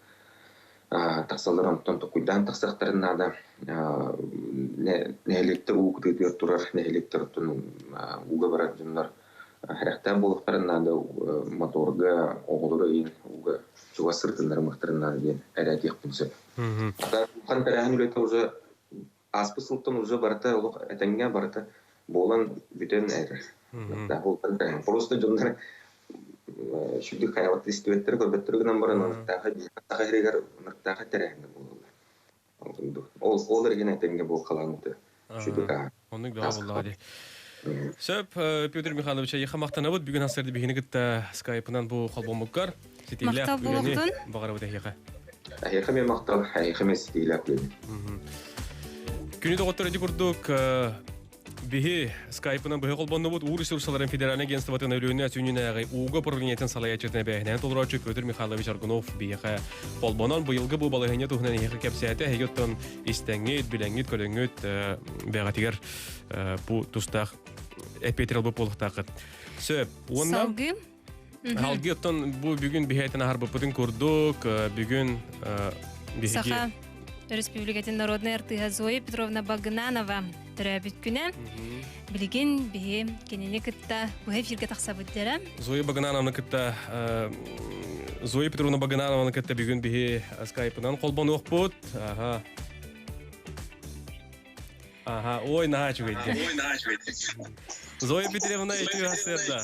тахсаллар онтон токуйдаан тахсыахтарын наада. Нэһилиэктэр уу кытыытыгар турар нэһилиэктэр оттон ууга барар дьоннор сэрэхтээх буолуохтарын наада моторга оҕолору ыйын ууга чугас сырытыннарымыахтарын наада диэн эрэ этиэхпин сөп. Улахан тэрээһин үлэтэ уже ааспыт сылтан уже барыта олох этэҥҥэ барыта буолан бүтэн эрэр. Просто дьоннор сүрдүк хайабат истибэттэрэ көрбөттөрө гынан баран ынырыктааха саха сиригэр ынырыктааха тэрээһинэ буолаллар. Ол ол эргин этэҥҥэ буол халаан ута сүрдүк Оннук бөҕө буоллаҕа дии. Сөп, Петр Михайлович, эйиэхэ махтанабыт. Бүгүн сарсыарда биһини кытта скайпынан бу холбоммуккар ситиилээх Махтал үлэни буолуохтун. баҕарабыт эһиэхэ. Эһиэхэ эмиэ махтал, эһиэхэ эмиэ ситиилээх үлэни. Күнү доҕоттор ити курдук биһи скайпынан быһа холбоннубут Уу ресурсаларын федеральнай агентствотын Өлүөнэ сүнньүнээҕи ууга управлениетын салайааччытын эбээһинэһин толорооччу Петр Михайлович Аргунов биһиэхэ холбонон быйылгы бу балаһыанньа туһунан эһиэхэ кэпсээтэ. Эһиги оттон истэҥҥит, билэҥҥит, көрөҥҥүт бэҕэтигэр бу тустаах эппиэтир албыт буолуохтааххыт. Сөп. Уонна Салгыы. Салгыы оттон бу бүгүн биһиэтин аһарбыппытын курдук, бүгүн биһиги Саха Өрөспүүбүлүкэтин народнай артыыһа Зоя Петровна Багынанова төрөөбүт күнэ. Билигин биһи кинини кытта быһа эфиргэ тахсабыт дэрэ. Зоя Багынановны кытта Зоя Петровна Багынанованы кытта бүгүн биһи скайпынан холбонуохпут. Аха. Аха, ой, наһаа үчүгэйдик. Ой, наһаа үчүгэйдик. Зоя Петровна үтүө сарсыарда.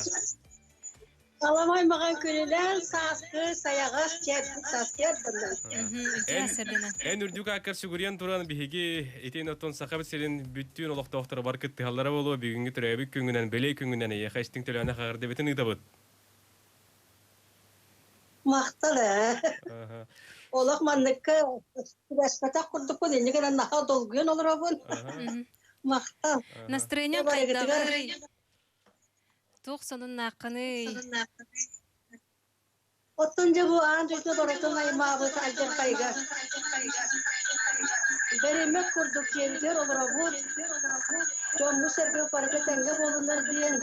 Аламай маҕан күнүнэн сааскы сайаҕас сарсыарданан. Үтүө сарсыарданан. Эн үрдүк ааккар сүгүрүйэн туран биһиги итин оттон Сахабыт сирин бүттүүн олохтоохторо бар кыттыһаллара буолуо бүгүҥҥү төрөөбүт күҥҥүнэн, бэлиэ күҥҥүнэн эйиэхэ истиҥ төлөөнө хаҕырдыбытын ыытабыт. Махтал ээ. Олох манныкка түбэспэтэх курдукпун инньэ гынан наһаа долгуйан олоробун. Махтал. Настроение хайдаҕый? Туох сонуннааххыный? Оттон дьэ бу аан дойду барытын аймаабыт алдьархайга бэриммэт курдук дьиэбитигэр олоробут. Дьоммут-сэргэбит барыта тэҥҥэ буолуннар диэн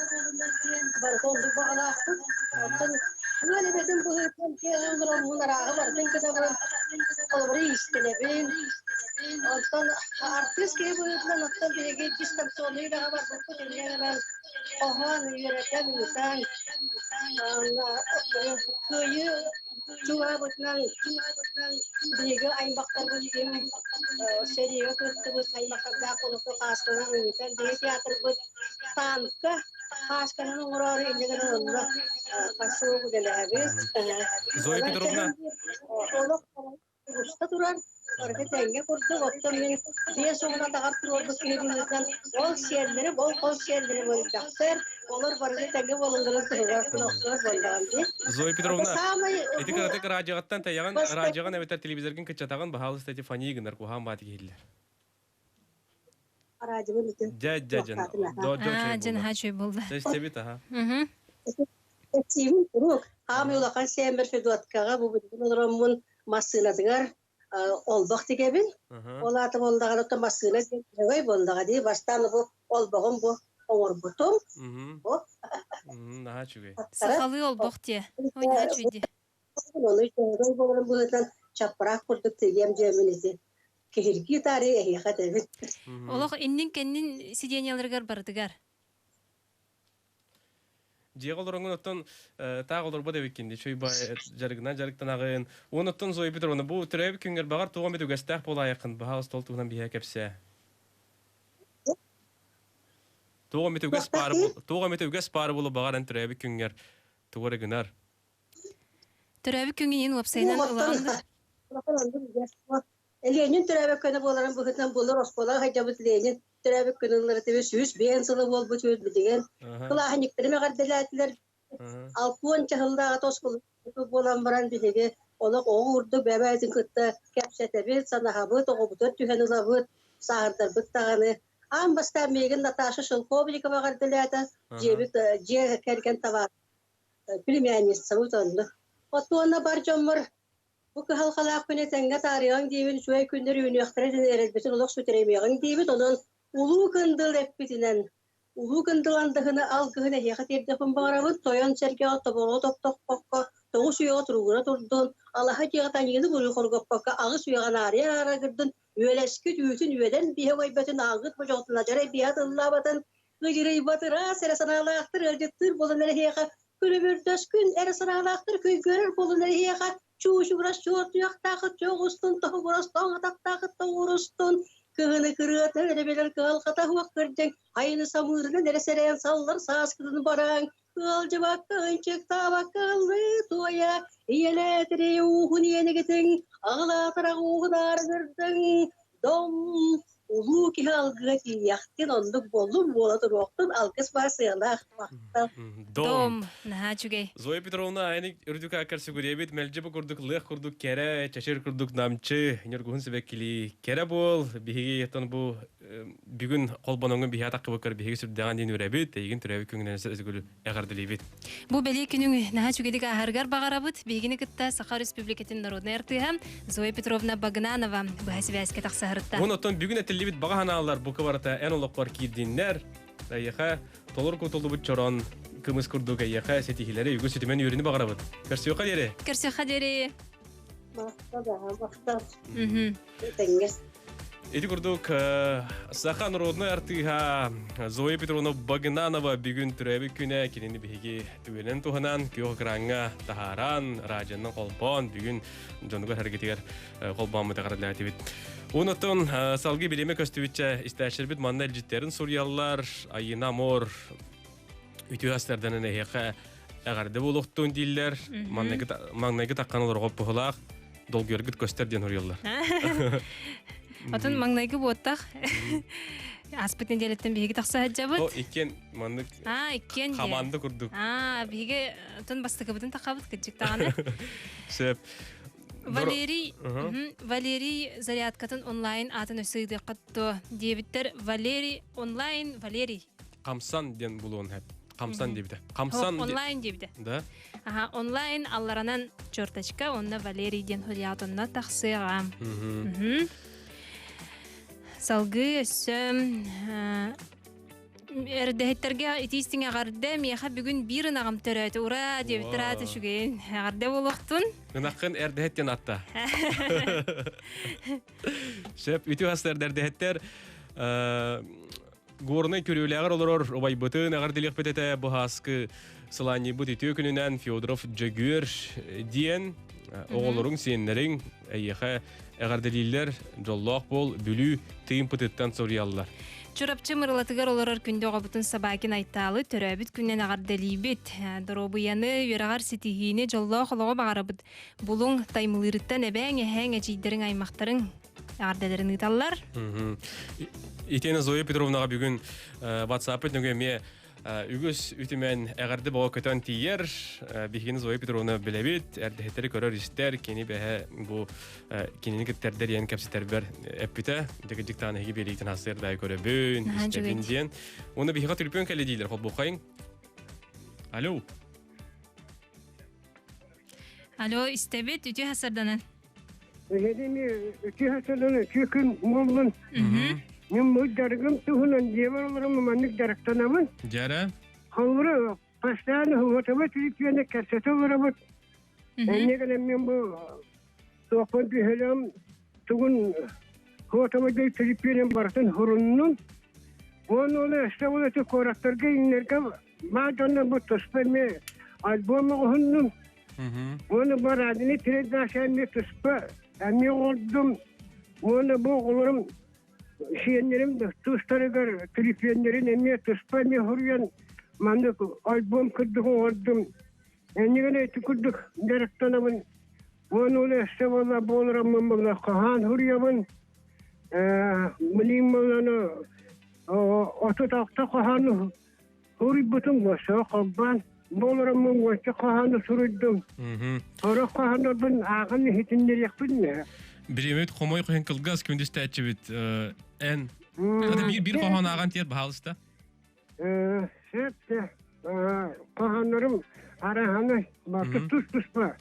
барыта оннук баҕалаахпыт. Оттон ыал эбэтин быһыытынан дьиэҕэ олороммун арааһы барытын гынабын, холобура иистэнэбин. Онтон артыыс киһи быһыытынан оттон биһиги дистанционнай үлэҕэ барбыппыт инньэ гынан хоһоон үөрэтэн ыытан кыайыы чугаһаабытынан биһиги аймахтарбыт ким сэриигэ кыттыбыт аймахтардаах олоххо хаасканан ыытан биһиги театрбыт танка хаасканан оҥороору инньэ гынан онно хасык үлэлээбит. Зоя Петровна. Олох уста турар, барыта тэҥҥэ курдук, оттон мин 50 атаҕар туруорбут киһи быһыытынан ол сиэллэрим, ол хос сиэллэрим элбэхтэр, олор барыта тэҥҥэ буолалларын туһугар охсуһар буоллаҕым дии. Зоя Петровна, Саамай ити кыратык радиоҕыттан тэйэҕин, радиоҕын эбэтэр телевизоргын кыччатаҕын, баһаалыста ити фонии гынар куһаан бааты киһиллэр. Радиобын ити Дьэ, дьэ, дьэн. До, дьэ, Аа, дьэ, наһаа үчүгэй буолла. Истэбит, аха. Этиибин куруук хаамай улахан сиэммэр Федоткаҕа бу билигин олороммун массыынатыгар олбох тигэбин. Ол аата буоллаҕына то массыына диэн үчүгэй буоллаҕа дии. Бастаан бу олбоҕум бу оҥорбутум. Бу. Наһаа үчүгэй. Сахалыы олбох диэ. Ой, наһаа үчүгэй дии. Ону үчүгэй буоларын быһыытынан чаппараах курдук тигиэм дьиэмин ити. Киһиргии таарыйа эһиэхэ этэбин. Олох иннин-кэннин сидиэнньэлэригэр барытыгар. Дьиэҕэ олороҥҥун оттон таах олорбот эбиккин дии, чуй дьарыгынан дьарыктанаҕын. Уон оттон Зоя Петровна, бу төрөөбүт күҥҥэр баҕар туох эмит үгэстээх буолаайаххын, баһаалыста ол туһунан биһиэхэ кэпсээ. Туох эмит үгэс баар туох эмит үгэс баар буолу баҕар эн төрөөбүт күҥҥэр тугу эрэ гынар. Төрөөбүт күҥҥүн уопсайынан ылаҕын да? Ленин төрөөбүт күнэ буоларын быһыытынан булар оскуолаҕа сылдьабыт Ленин төрөөбүт күнүн ылларытыбы 105 сыла буолбут үһү билигин. Кылааһынньыктарым эҕэрдэлээтилэр. Алтуон чаһыллааҕыта оскуола буолан баран биһиги олох оҕо курдук бэйэ-бэйэтин кытта кэпсэтэбит, санаһабыт, оҕобутугар түһэн ылабыт, сааһырдарбыт даҕаны. Аан бастаан миигин Наташа Шелковникова эҕэрдэлээтэ, дьиэбит дьиэ кэргэн табаар племянницабыт онно. Отуона бар дьоммор бу кыһалҕалаах күн этэҥҥэ таарыйаҥ диибин, үчүгэй күннэр үүнүөхтэрэ диэн эрэлбитин олох сүтэримиэҕиҥ диибит. Онон Улуу Кындыл эппитинэн, Улуу Кындыл андыһыны алгыһын эһиэхэ тиэрдэхпин баҕарабын, тойон сэргэҕэ тобоҕо топтохпокко, тоҕус үйэҕэ туругура турдун, алаһа дьиэҕэ таньыыны буруй хоргоппокко, аҕыс үйэҕэ наарыйа аарагырдын, үөлэскит үүтүн үөлэн биһэ уойбатын, ааҥҥыт модьоҕотун адьарай биһэ тыллаабатын, ыдьырыйбат ыраас эрэ санаалаахтар ыалдьыттыыр буолан эрэһиэхэ күлүмүрдэс күн эрэ санаалаахтар күйгүөрэр буолан эрэһиэхэ чуучугурас чуортуйахтаахыт чоҕустун тоһугурас тоҥ атахтаахыт тоҕурустун кыһыны кырыата эрэ билэр кыһалҕата суох кырдьаҥ айыны самыырынан эрэ сэрэйэн саллар сааскытын бараҥ ыалдьыбакка ынчыктаабакка ыллыы туойа ийэлээтири ууһун иэнигитиҥ аҕылаатар ууһун аарыгырдыҥ дом. Улуу киһи алгыга тиийиэхтин, оннук буоллун, буола туруохтун, алгыс баар сыалаах, махтал. Дом. Наһаа үчүгэй. Зоя Петровна айаны үрдүк ааккар сүгүрүйэбит, мэлдьи бу курдук лыах курдук кэрэ, чэчир курдук намчы, ньургуһун сибэккилии кэрэ буол. Биһиги оттон бу бүгүн холбоноҥҥун биһи атаххыбыккар биһиги сүрдээҕин диэн үөрэбит, эйигин төрөөбүт күҥҥүнэн өсө эҕэрдэлиибит. Бу бэлиэ күнүҥ наһаа үчүгэйдик ааһарыгар баҕарабыт. Биһигини кытта Саха Республикатын народнай артыыһа Зоя Петровна Багынанова быһа сибээскэ тахсаһырытта. Уон оттон бүгүн этиллибит баҕа санаалар бука барыта эн олоххор киирдиннэр. Эйиэхэ толору кутуллубут чорон кымыс курдук эйиэхэ ситиһиилэри үгүс үтүмэн үөрүүнү баҕарабыт. Көрсүөххэ диэри. Көрсүөххэ диэри. Махтал, махтал. Тэҥҥэ. Ити курдук саха народнай артыыһа Зоя Петровна Багынанова бүгүн төрөөбүт күнэ кинини биһиги түгэнэн туһанан күөх экраҥҥа таһааран радионан холбоон бүгүн дьонугар сэргэтигэр холбооммут эҕэрдэлээтибит. Онотон салгыы бириэмэ көстүбүччэ истээччилэрбит манна илдьиттерин суруйаллар Айына Мор үтүө астарданан эһиэхэ эҕэрдэ буолуохтун дииллэр. Маҥнайгы таххан олорго пуһулаах долгуйаргыт көстөр диэн суруйаллар. Отон маҥнайгы буоттах аспыт неделяттан биһиги тахса сылдьабыт. О, иккиэн маннык А, иккиэн хамаанда курдук. А, биһиги отон бастакыбытын тахабыт кырдьык даҕаны. Сөп. Валерий, Валерий зарядкатын онлайн атын өссө ыытыаххыт дуо диэбиттэр. Валерий онлайн Валерий. Хамсан диэн булуон хэп. Хамсан диэбитэ. Хамсан онлайн диэбитэ. Да. Аха, онлайн алларанан черточка, онно Валерий диэн хуруйаат онно тахсыаҕа. Салгыы өссө эрдэһиттэргэ итиистиҥ эҕэрдэ миэхэ бүгүн биир ынаҕым төрөөтү ура диэбиттэр аата үчүгэйин эҕэрдэ буолуохтун Ынаххын эрдэһит диэн атта. Сөп, үтүө астар эрдэһиттэр Горнай Күрүөлээҕэр олорор убайбытын эҕэрдэлиэхпит этэ бу һааскы сылаанньыйбыт үтүө күнүнэн Федоров Дьөгүөр диэн оҕолоруҥ, сиэннэриҥ эйиэхэ эҕэрдэлииллэр, дьоллоох буол, Бүлүү тыымпытыттан суруйаллар. Чурапчы Мырылатыгар олорор күндү оҕобутун Собакин Айтаалы төрөөбүт күнүнэн эҕэрдэлиибит. Доруобуйаны, үөрэҕэр ситиһиини, дьоллоох олоҕу баҕарабыт. Булуҥ, Таймылыырыттан эбээҥ, эһээҥ, эдьиийдэриҥ, аймахтарыҥ эҕэрдэлэрин ыыталлар. Итиэнэ Зоя Петровнаҕа бүгүн WhatsApp нөҥүө эмиэ үгүс үтүмэн эҕэрдэ бөҕө көтөн тиийэр. Биһигини Зоя Петровна билэбит, эрдэһиттэри көрөр-истэр, кини бэһэ бу кинини кытта диэн кэпсэтэрбэр эппитэ. Дьыгыдьыктаан эһиги биэриитин хасыар дай көрөбүн, истэбин диэн. Уонна биһиэхэ түлүпүөн кэлэ диилэр, холбуохайыҥ. Алло. Алло, истэбит, үтүө хасарданан. Эһэни үтүө сылын үтүө күн буоллун. Мин бу дьарыгым туһунан дьиэбэр олорон маннык дьарыктанабын. Дьара. Холобура, постоянно уотаба түлүпүөнэ кэпсэтэ олоробут. Энньэ гынан мин бу туохпун түһэлэм тугун уотаба түлүпүөнүн барытын хуруннум. Уонна ол өссө ол өтө куораттарга иҥнэргэ баа дьонно бу туспа эмиэ альбом оҕоһуннум. Уонна бу радионы передача эмиэ туспа эмиэ оҥордум. Уонна бу оҕолорум сиэннэрим тустарыгар түлүпүөннэрин эмиэ туспа эмиэ суруйан маннык альбом курдук оҥордум. Эннигэн ити курдук дьарыктанабын. Уонна ол өссө буола буолараммын була хаһаан суруйабын. Билим буоланы 36 хаһааны Суруйбутум өссө холбоон, бу олороммун уонча хоһоону суруйдум. Сорох хоһооннорбун ааҕан иһитиннэриэхпин ээ. Бириэмэбит хомой хоһун кылгас күндүстээччибит эн биир биир хоһоон ааҕан тиэр баһаалыста. Сөп хоһооннорум араһаны тус-туспа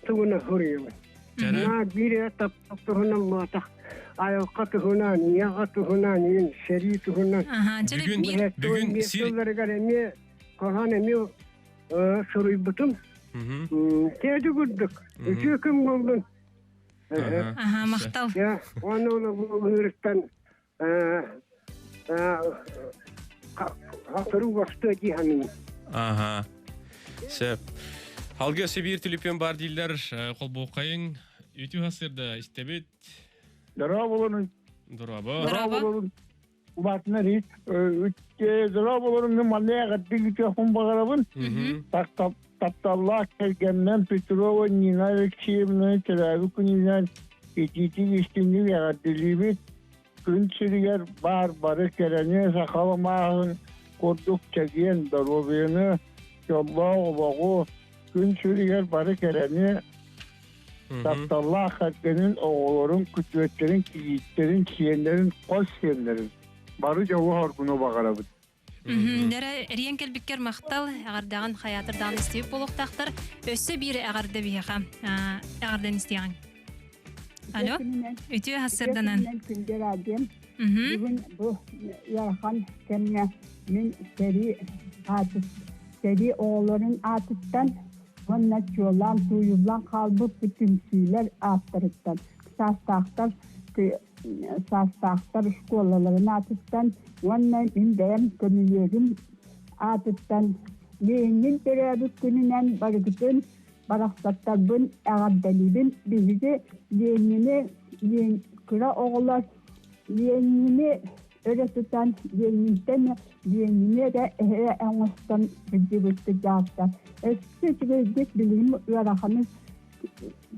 тугуна суруйабын. Наа биир таптал туһунан буотах айылҕа туһунан, ийэҕэ туһунан, иин сэрии туһунан. Бүгүн бүгүн сир тылларыгар эмиэ хоһоон эмиэ суруйбутум. Тээди курдук. Үтүө күн буоллун. Аха, махтал. Я, оны оны бу Хатыру бастыа дии саныыбын. Аха. Сөп. Халга өссө биир түлүпүөн бар дииллэр холбуоххайыҥ. Үтүө хасырда истэбит. Дорооболорун. Дорообо. Дорооболорун. Убаатына рит. Дорооболорун мен манна эҕэрдик үтүөхпүн баҕарабын. Тапталлаах кэргэммин Петрова Нина Алексеевнаны төрөөбүт күнүнэн итиитик истиҥник эҕэрдэлиибит. Күн сиригэр баар бары кэрэни сахаламааһын курдук чэгиэн доруобуйаны, дьоллоох олоҕу, күн сиригэр бары кэрэни, тапталлаах кэргэнин, оҕолорун, күтүөттэрин, кийииттэрин, сиэннэрин, хос сиэннэрин бары дьолу-соргуну баҕарабыт. Дэрэ эриэн кэлбиккэр махтал, эҕэрдэҕин хайаатырдаҕын истибит буолуохтаахтар. Өссө биир эҕэрдэ биһиэхэ эҕэрдэн истиэҕиҥ. Алло, үтүө хассырданан. Күндү радиом. Бүгүн бу ыарахан кэмҥэ мин сэрии сэрии оҕолорун аатыттан уонна чуолаан тууйуллан хаалбыт түмсүүлэр ааттарыттан саастаахтар саастаахтар школаларын аатыттан уонна мин бэйэм көмүлүөгүм аатыттан Ленин төрөөбүт күнүнэн барыгытын барахсаттарбын эҕэрдэлиибин. Биһиги Ленини кыра оҕолор Ленини өрө тутан Ленинтэн Ленини эрэ эһэ оҥостон сылдьыбыппыт дьаата. Өссө үчүгэйдик билигин ыараханы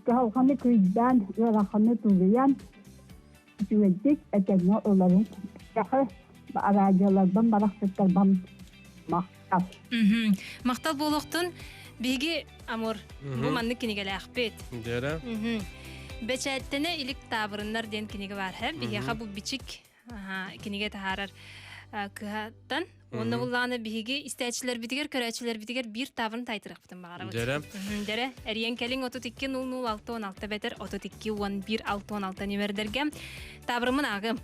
кыһалҕаны кыйдаан, ыараханы тулуйан, үчүгэйдик этэҥҥэ олорун. Саха араадьыйаларбын барахсаттарбам махтал. Махтал буолуохтун. Биһиги Амур, бу маннык кинигэлээхпит. Дьэрэ. Бэчээттэнэ илик таабырыннар диэн кинигэ бар. Биһиэхэ бу бичик кинигэ таһаарар кыһаттан уонна буллаҕына биһиги истээччилэрбитигэр көрөөччүлэрбитигэр биир таабырын таайтарыахпытын баҕарабыт. Дьэрэ. Дьэрэ. Эрийэн кэлиҥ 32 00 6 16 бэтэр 32 11 6 16 нүмердэргэ таабырыммын аагым.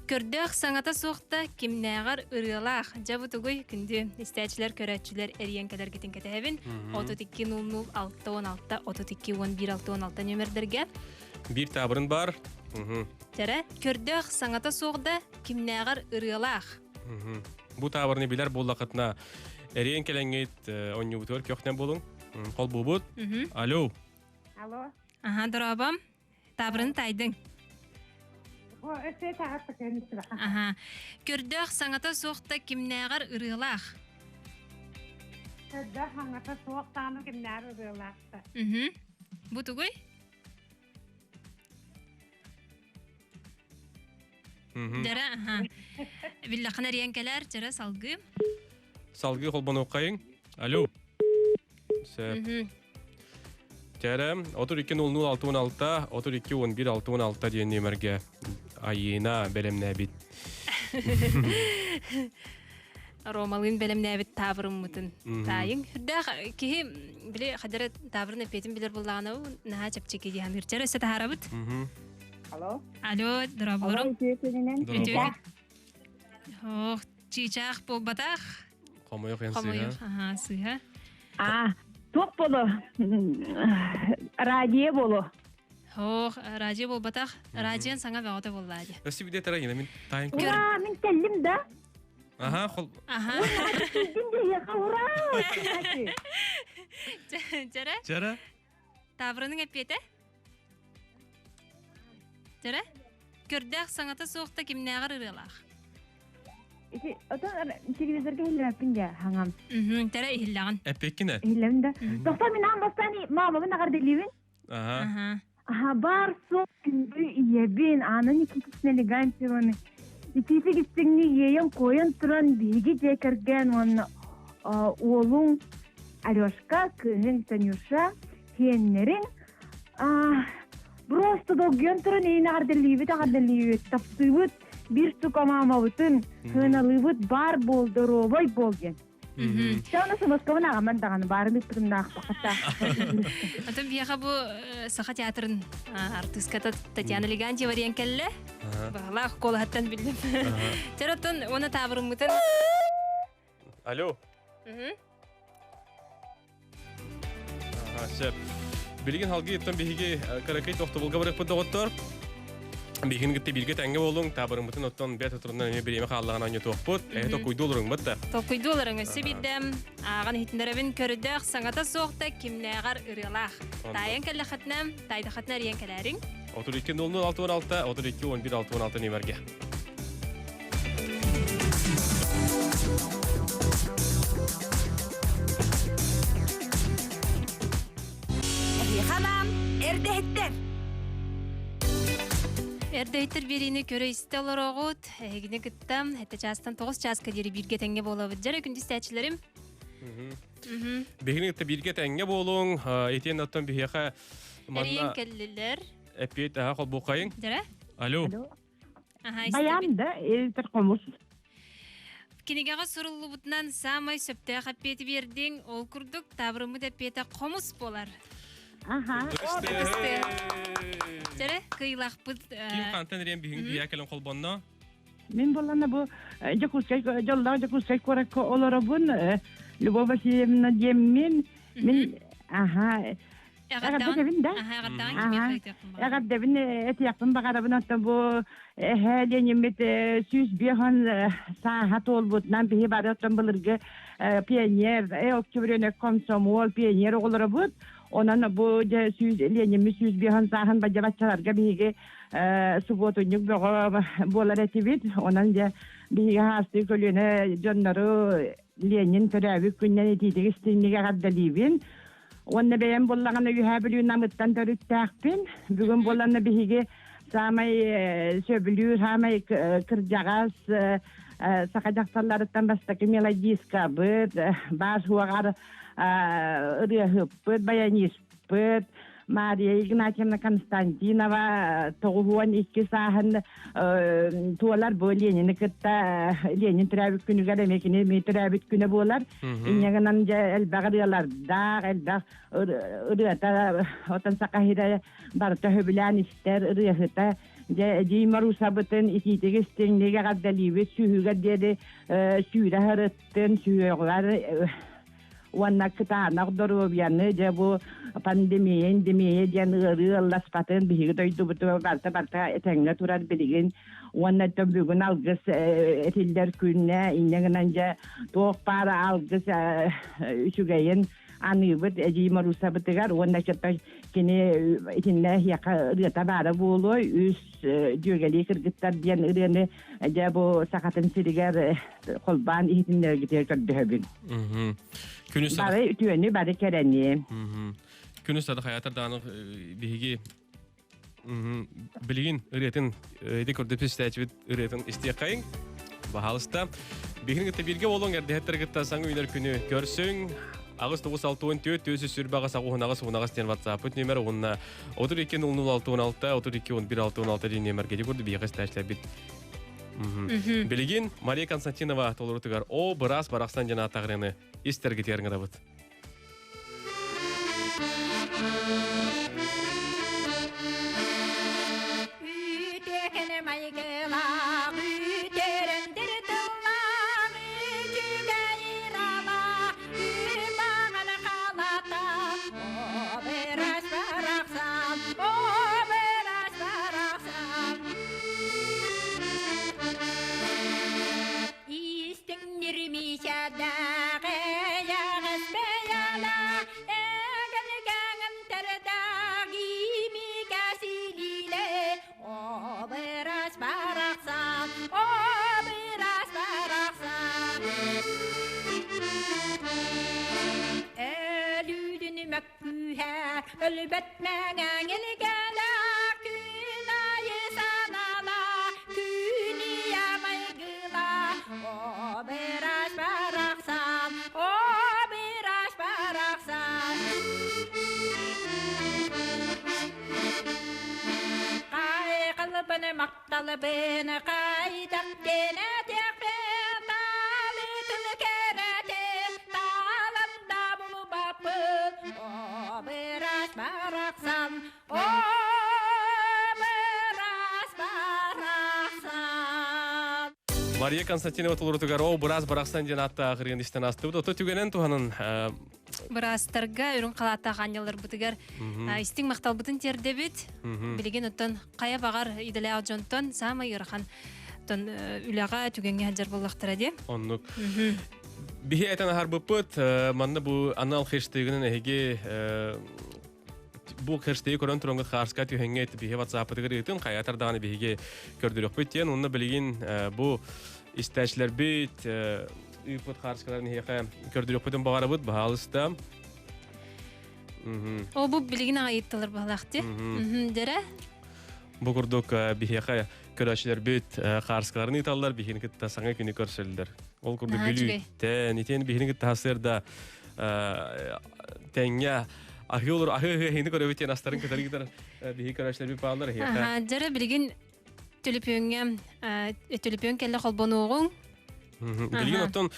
Көрдөөх саҥата суох да кимнээҕэр ырыалаах дьэ бу тугуй күндү истээччилэр көрөөччүлэр эрийэн кэлэргитин кэтэһэбин 32 00 6 16 32 11 6 16 нүмердэргэ Биир таабырын бар. Тэрэ, көрдөөх саҥата суох да, кимнээҕэр ырыалаах. Бу таабырны билэр буоллахытына, эриэн кэлэҥҥит онньуубутугар көхтөн буолуҥ. Холбуубут. Алло. Алло. Аха, дорообом. Таабырын тайдыҥ. Аха. Көрдөөх саҥата суох да кимнээҕэр ырыалаах. Көрдөөх саҥата суох даҕаны кимнээҕэр ырыалаах да. Бу тугуй? Дьэрэ, аха. Биллэххин эрийэн кэлээр, дьэрэ, салгыы. Салгыы холбонуоххайыҥ. Алло. Сөп. Дьэрэ, 32 00 66 32 11 66 диэн нүөмэргэ Айыына бэлэмнээбит. Ромалыын бэлэмнээбит таабырыммытын таайыҥ. Үрдээх киһи били хадара таабырын эппиэтин билэр буоллаҕына наһаа чэпчэки дии саныыр. Чэр өссө таһаарабыт. Алло. Алло, дорооболорум. Үтүө күнүнэн. Үтүө. Ох, чыычаах буолбатах. Хомойох эн Хомойох, аха, сыыһа. А, туох боло? Радио боло. Ох, радио буолбатах. Радион саҥа бөҕөтө буоллаа дии. Өссө видео тарайына мин тайын. Ура, мин кэллим да. Аха, хол... Аха. Ура! Дьэрэ? Дьэрэ? Таврының эппиэтэ? Дьэрэ? Көрдөөх саҥата суох да кимнээҕэр ырыалаах. Ити отон телевизорга иһиллэппин дьэ хаҥам. Тэрэ иһиллэҕин. Эппиэккин эт. Иһиллэбин да. Тохтоо мин аан бастаан маамабын аҕар делибин. Аха. Аха бар суох күндү ийэбин Анна Никитична Легантьеваны итиитик истиҥник иэйэн куойан туран биһиги дьиэ кэргэн уонна уолуҥ Алешка, кыыһыҥ Танюша, сиэннэриҥ просто долгуйан туран эйин эҕэрдэлиибит эҕэрдэлиибит таптыыбыт биир сука маамабытын сыаналыыбыт баар буол доруобай буол диэн Чаана Москваны аҕаман даҕаны баарын ыппытымнаах баката. Отон биһиэхэ бу Саха театрын артыыската Татьяна Легантьева диэн кэллэ. Баһылаах куолаһыттан биллим. Чэр оттон уонна таабырыммытын Алло. Сөп. Билигин халгы иттэн биһиги кыракый тохтобулга барыахпыт доҕоттор. Биһигин кытта бииргэ тэҥҥэ буолуҥ, таабырыммытын оттон бэт отурунан эмиэ бириэмэ хааллаҕына онньотуохпут. Эһи толкуйдуу олоруҥмут да. Толкуйдуу олоруҥ өссө биирдэм ааҕан иһитиннэрэбин көрдөөх саҥата суох да кимнээҕэр ырыалаах. Таайан кэллэххитинэ, таайдаххытына эрийэн кэлээриҥ. 32 00 66 32 11 66 нүмергэ. Эһиэхэ анаан эрдэһиттэр. Эрдэһиттэр биэриини көрө-истэ олороҕут. Эһигини кытта этэ чаастан 9 чааска диэри бииргэ тэҥҥэ буолабыт. Дьэрэ күндү истээччилэрим. Биһигини кытта бииргэ тэҥҥэ буолуҥ. Итиэн оттон биһиэхэ манна кэллилэр. Эппиэт аха холбуоххайыҥ. Дьэрэ. Алло. Баян да элбэр хомус. Кинигэҕэ суруллубутунан саамай сөптөөх эппиэти биэрдиҥ. Ол курдук таабырыммыт эппиэтэ хомус буолар. Аха. Дьэрэ, кыйлахпыт. Ким хантан ириэн биһиҥ бүйэ кэлэн холбонно? Мин боллана бу Дьокуускай дьоллоох Дьокуускай куоракка олоробун. Любовь Васильевна диэммин. Мин аха Эҕэрдэбин да. Эҕэрдэбин этиэхпин баҕарабын оттон бу эһээ Лениммит 105 сааһа туолбутунан биһи бары оттон былыргы пионер, октябренок комсомол, пионер оҕолоробут. Онон бу дьэ Лениммит 105 сааһын бадьабаччаларга биһиги субуотунньук бөҕө буолар этибит. Онон дьэ биһиги хаастыы көлүөнэ дьоннору Ленин төрөөбүт күннэн итиитик истиҥник эҕэрдэлиибин. Уонна бэйэм буоллаҕына Үөһээ Бүлүү Намыттан төрүттээхпин. Бүгүн буоллаҕына биһиги саамай сөбүлүүр, саамай кырдьаҕас саха дьахталларыттан бастакы мелодисткабыт, баас уоҕар ырыаһыппыт, баяниспыт Мария Игнатьевна Константинова 92 сааһын туолар бу Ленини кытта Ленин төрөөбүт күнүгэр эмиэ кини эмиэ төрөөбүт күнэ буолар. Инньэ гынан дьэ элбэх ырыалардаах, элбэх ырыата отон саха сирэ барыта сөбүлээн истэр ырыаһыта. Дьэ эдьиий Марусабытын итиитик истиҥник эҕэрдэлиибит сүүһүгэр диэри сүүрэ сырыттын, сүһүөҕүгэр уонна кытаанах доруобуйаны дьэ бу пандемия эндемия диэн ыарыы ылласпатын биһиги дойдубутугар барыта барыта этэҥҥэ турар билигин уонна бүгүн алгыс этиллэр күннэ инньэ гынан дьэ туох баар алгыс үчүгэйин аныыбыт эдьиий Марусабытыгар уонна кини итиннэ эһиэхэ ырыата баара буолуо үс дьүөгэлии кыргыттар диэн ырыаны дьэ бу Сахатын сиригэр холбоон иһитиннэрэргитигэр көрдөһөбүн. Күнүс Бары үтүөнү, бары кэрэни. Күнүс ада хаятар дааны биһиги билигин ырыатын ити көрдөп истээчибит ырыатын истиэххэйиҥ. Баһаалыста. Биһигин кытта бииргэ буолуҥ эрдэһэттэр кытта саҥа үүнэр күнү көрсүҥ. Аҕыс тоҕус алтыан түөрт түөс сүрбэҕэ саҕуһун аҕыс уон аҕыс диэн WhatsApp-ыт нүөмэр уонна 32 00 66 32 11 66 диэн нүөмэргэ курдук биһиэхэ истээчилэрбит Билигин Мария Константинова толорутугар «О, быраас барахсан» диэн ааттаах истэргитигэр ыҥырабыт. Үтүөкэнэ майгылаах, үтүөрэн тыллаах, үчүгэй ыралаах, үмаҕан халата, о быраас барахсан, о быраас барахсан. Истиҥнир миисэдээх эйэҕэс бэйэлээх, эгэлгэҥим төрдөөх имигэс илиилэ, о быраас барахсан, о быраас барахсан. Өлүүдүн мөккүһэ, өлбөт мэҥэҥ илгэлээх күн айы санала, күн ийэ майгыла, о быраас барахсан, о быраас барахсан. Кай кылбын макталбын кайдак тенетехпен талытын керете таланда булбаппын о бырас барахсан о бырас барахсан Мария Константинова толорутугар «О, быраас барахсан» диэн ааттаах ырыаны истэн астыбыт. Ото түгэнэн туһанын Быраастарга үрүҥ халааттаах аанньалларбытыгар истиҥ махталбытын тиэрдэбит. Билигин оттон хайа баҕар идэлээх дьонтон саамай ыарахан оттон үлэҕэ түгэҥҥэ сылдьар буоллахтара дии. Оннук. Биһи этэн аһарбыппыт, манна бу анал хэштегинэн эһиги бу хэштеги көрөн тураҥҥыт хаарска түһэҥҥэ биһи WhatsApp-ытыгар ыытын хайаатар даҕаны биһиги көрдөрүөхпүт диэн уонна билигин бу истээчилэрбит ыыппыт хаарскаларын эһиэхэ көрдөрүөхпүтүн баҕарабыт баһаалыста О бу билигин аҕай ыыттылар баһылаах дии. Дэрэ. Бу курдук биһиэхэ көрөөччүлэрбит хаарскаларын ыыталлар, биһигини кытта саҥа күнү көрсөллөр. Ол курдук Бүлүүттэн, итиэн биһигини кытта сырда тэҥҥэ аһыы олор аһыы аһыы эһигини көрөбүт диэн астарын кытары кытары биһиги көрөөччүлэрбит бааллар эһиэхэ. Дьара билигин төлөпүөҥҥэ төлөпүөн кэллэ холбонуоҕуҥ. Билигин оттон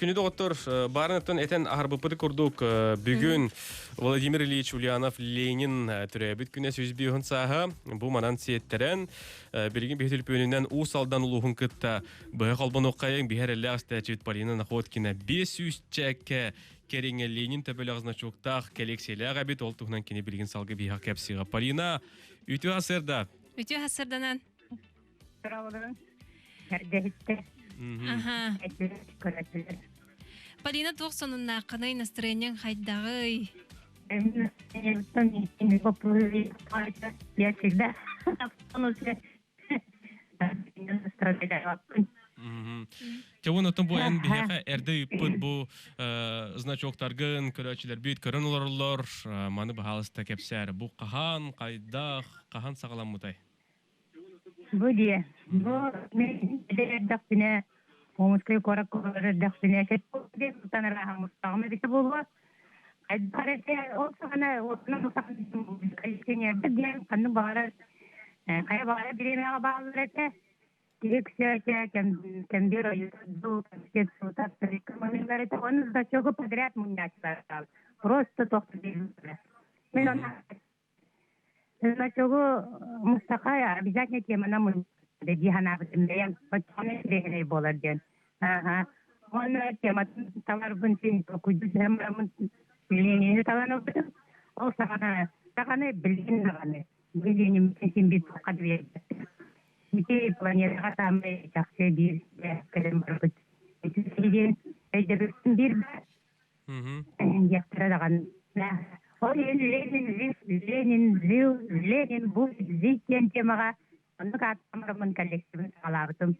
күнү доҕоттор баарын оттон этэн аһарбыппыт курдук бүгүн Владимир Ильич Ульянов Ленин төрөөбүт күнэ 105 сааһа бу манан сиэттэрэн билигин биһи төлөпүөнүнэн Уус Алдан улууһун кытта быһа холбонуоххайыҥ биһи эрэллээх истээччибит Полина Находкина 500 чэккэ кэриҥэ Ленин төбөлөх значоктаах коллекциялаах эбит ол туһунан кини билигин салгы биһиэхэ кэпсиэҕэ Полина үтүө сырда Үтүө сырданан Эрдэһиттэр. Аха. Полина туох сонуннааххыный, настроениеҥ хайдаҕый? Я всегда Чэ оттон бу эн биһиэхэ эрдэ ыыппыт бу значоктаргын көрөөччүлэрбит көрөн олороллор. Маны баһаалыста кэпсээр. Бу хаһан, хайдах, хаһан саҕаламмытай? Бу диэ, бу мин эдэр эрдэхпинэ, Омскай куоракка олорор эрдэхпинэ, сэттэ арааһа эбитэ буолуо. Хайдах эрэ ол саҕана уотунан коллекционердар диэн ханнык баҕарар хайа баҕарар бириэмэҕэ бааллар этэ. Тиһик кэмбиэр ойуурдуу, кэмсиэт суутар мыныылар этэ. Оны значогу подряд мунньааччылар просто тохту Мин оны Значогу Мустаха обязательно темана дии санаабытым бэйэм оччоҕуна интэриэһинэй буолар диэн. Аха. Уонна тематын таларбын син толкуйдуу түһэн бараммын Ленини талан ылбытым. Ол саҕана саҕаны билигин даҕаны Лениммитин син биир туохха да биэрбэттэр. Ити планетаҕа саамай чахчы биир кэлэн барбыт. Ити диэн өйдөбүлбүн биир баар. Диэхтэрэ даҕаны. Ол иһин Ленин Ленин жил, Ленин будет жить диэн темаҕа оннук ааттаммын коллективын саҕалаабытым.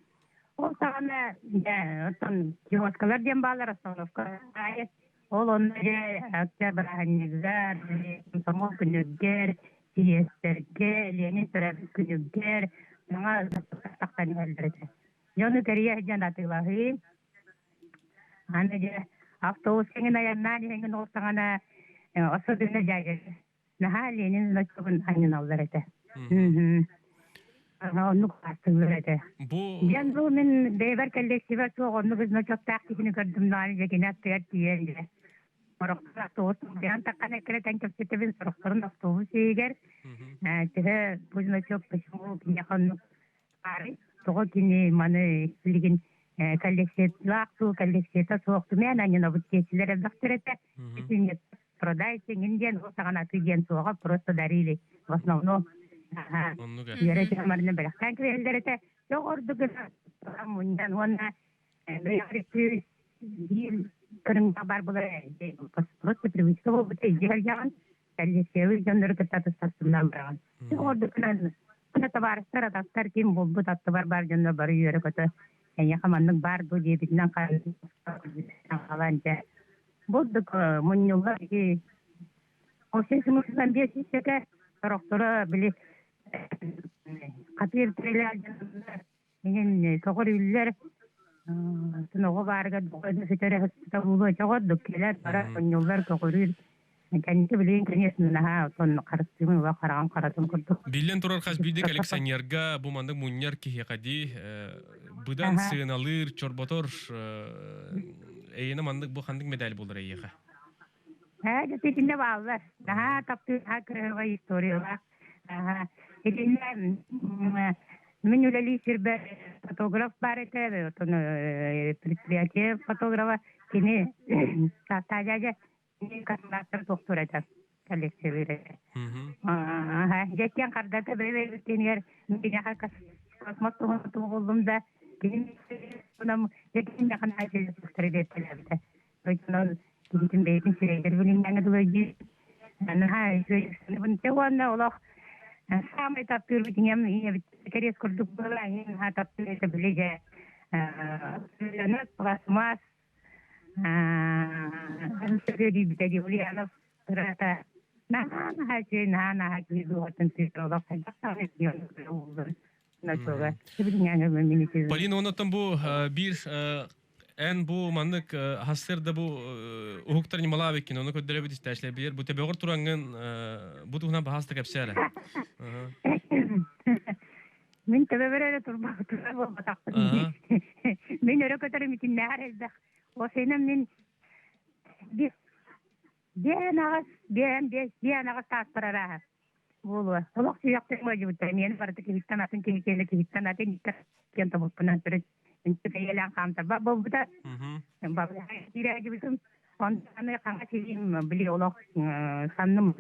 Ол саҕана дьэ оттон киоскалар диэн бааллар остановка аайы. Ол онно дьэ акция бырааһынньыгар, комсомол күнүгэр, сийиэстэргэ, Ленин төрөөбүт күнүгэр саҥа тахсан иһэллэр этэ. Дьону кэрийэ сылдьан атыылаһыы. Аны дьэ автобус кэҥин айаннаан иһэҥҥин ол саҕана особенно дядя наһаа Ленин значогун анньыналлар этэ. Оннук ааттыыллар этэ. Бу Дьэн бу мин бэйэбэр коллектива суох оннук значоктаах киһини көрдүм даҕаны дьэ кини аттыгар тиийэн дьэ сорохтор автобус быһан таххан эккирэтэн кэпсэтэбин сорохторун автобус иһигэр төһө бу значок почему киниэхэ оннук Тоҕо кини маны билигин коллекциялаах дуу, коллекцията суох түмээн анньынабыт диэччилэр элбэхтэр этэ. Продайте иҥин диэн ол саҕана атыы диэн суоҕа, просто дарили в основном. Үөрэ түһэмарына бэлэхтээн кэбиһэллэр этэ. Тоҕо ордук гына мунньан уонна биир көрүҥҥэ бар буолар просто привычка буолбута илдьэ сылдьаҕын коллекциялыыр дьоннору кытта тустарсымнан бараҕын. Ордук гынан табаарыстар, атастар ким булбут аттыбар бар дьонно бары үөрэ-көтө эйиэхэ маннык баар дуо диэбитинэн халан дьэ бурдук мунньуллар ити Осе сымысынан биэс исэкэ сорохторо били хатыыр тирэлээх дьоннор Иһин көҕүрүүллэр оҕо баарыгар сүтэрэ сыта буолуо чоҕордук кэлэр барар хонньуллар көҕүрүүр кэнники билигин конечно наһаа отон харыстыыбын ула хараҕым харатын курдук. Биллэн турар хас биирдии коллекционерга бу маннык мунньар киһиэхэ дии быдан сыаналыыр, чорботор эйиэнэ маннык бу ханнык медаль буолар эйиэхэ? Ээ, дьэ итиннэ бааллар. Наһаа таптыыр, наһаа кыраһыабай историялаах. Итиннэ мин үлэлии сирбэр фотограф баар этэ, отон предприятие фотографа кини дядя космонавтар туохтуур этэ коллекциялыыр этэ. Дьэттиэн хардата бэйэ-бэйэбитинигэр киниэхэ космос туһун туһуллум да кини диэттэлээбитэ. Онон киһитин бэйэтин сирэйдэр билиҥҥэ дылы диир. Наһаа үчүгэй уонна олох саамай таптыырбыт ийэм ийэбит кэриэс курдук буола ийэм наһаа таптыыр этэ били дьэ пластмасс дии Ульянов ырыата. Наһаа наһаа үчүгэй, наһаа наһаа киһи дууһатын тыытар олох хайдах даҕаны диэн начала. Полина, оннуттан бу биир эн бу маннык хассыр да бу уһуктар ньымалаабыккин, ону көрдөрөбүт истээчилэр билэр. Бу төбөҕөр тураҥҥын бу туһунан баһааста кэпсээ эрэ. Мин төбөбөр эрэ турбатыгар буолбатахпын. Мин өрө көтөрүм итиннээҕэр элбэх. Осенам мин Биээн аҕыс, биээн биэс, биээн аҕыс сааспар арааһа буолуо. Олох сүһүөхтэн ыалдьыбыттар. Миэнэ барыта киһиттэн атын киһи киэнэ киһиттэн атын икки киэн тобукпунан төрүт үнтү бэйэлээн хаамтарбат буолбута. Балыыһа киирээдьибитим. Онтон хаҥас илиим били олох санным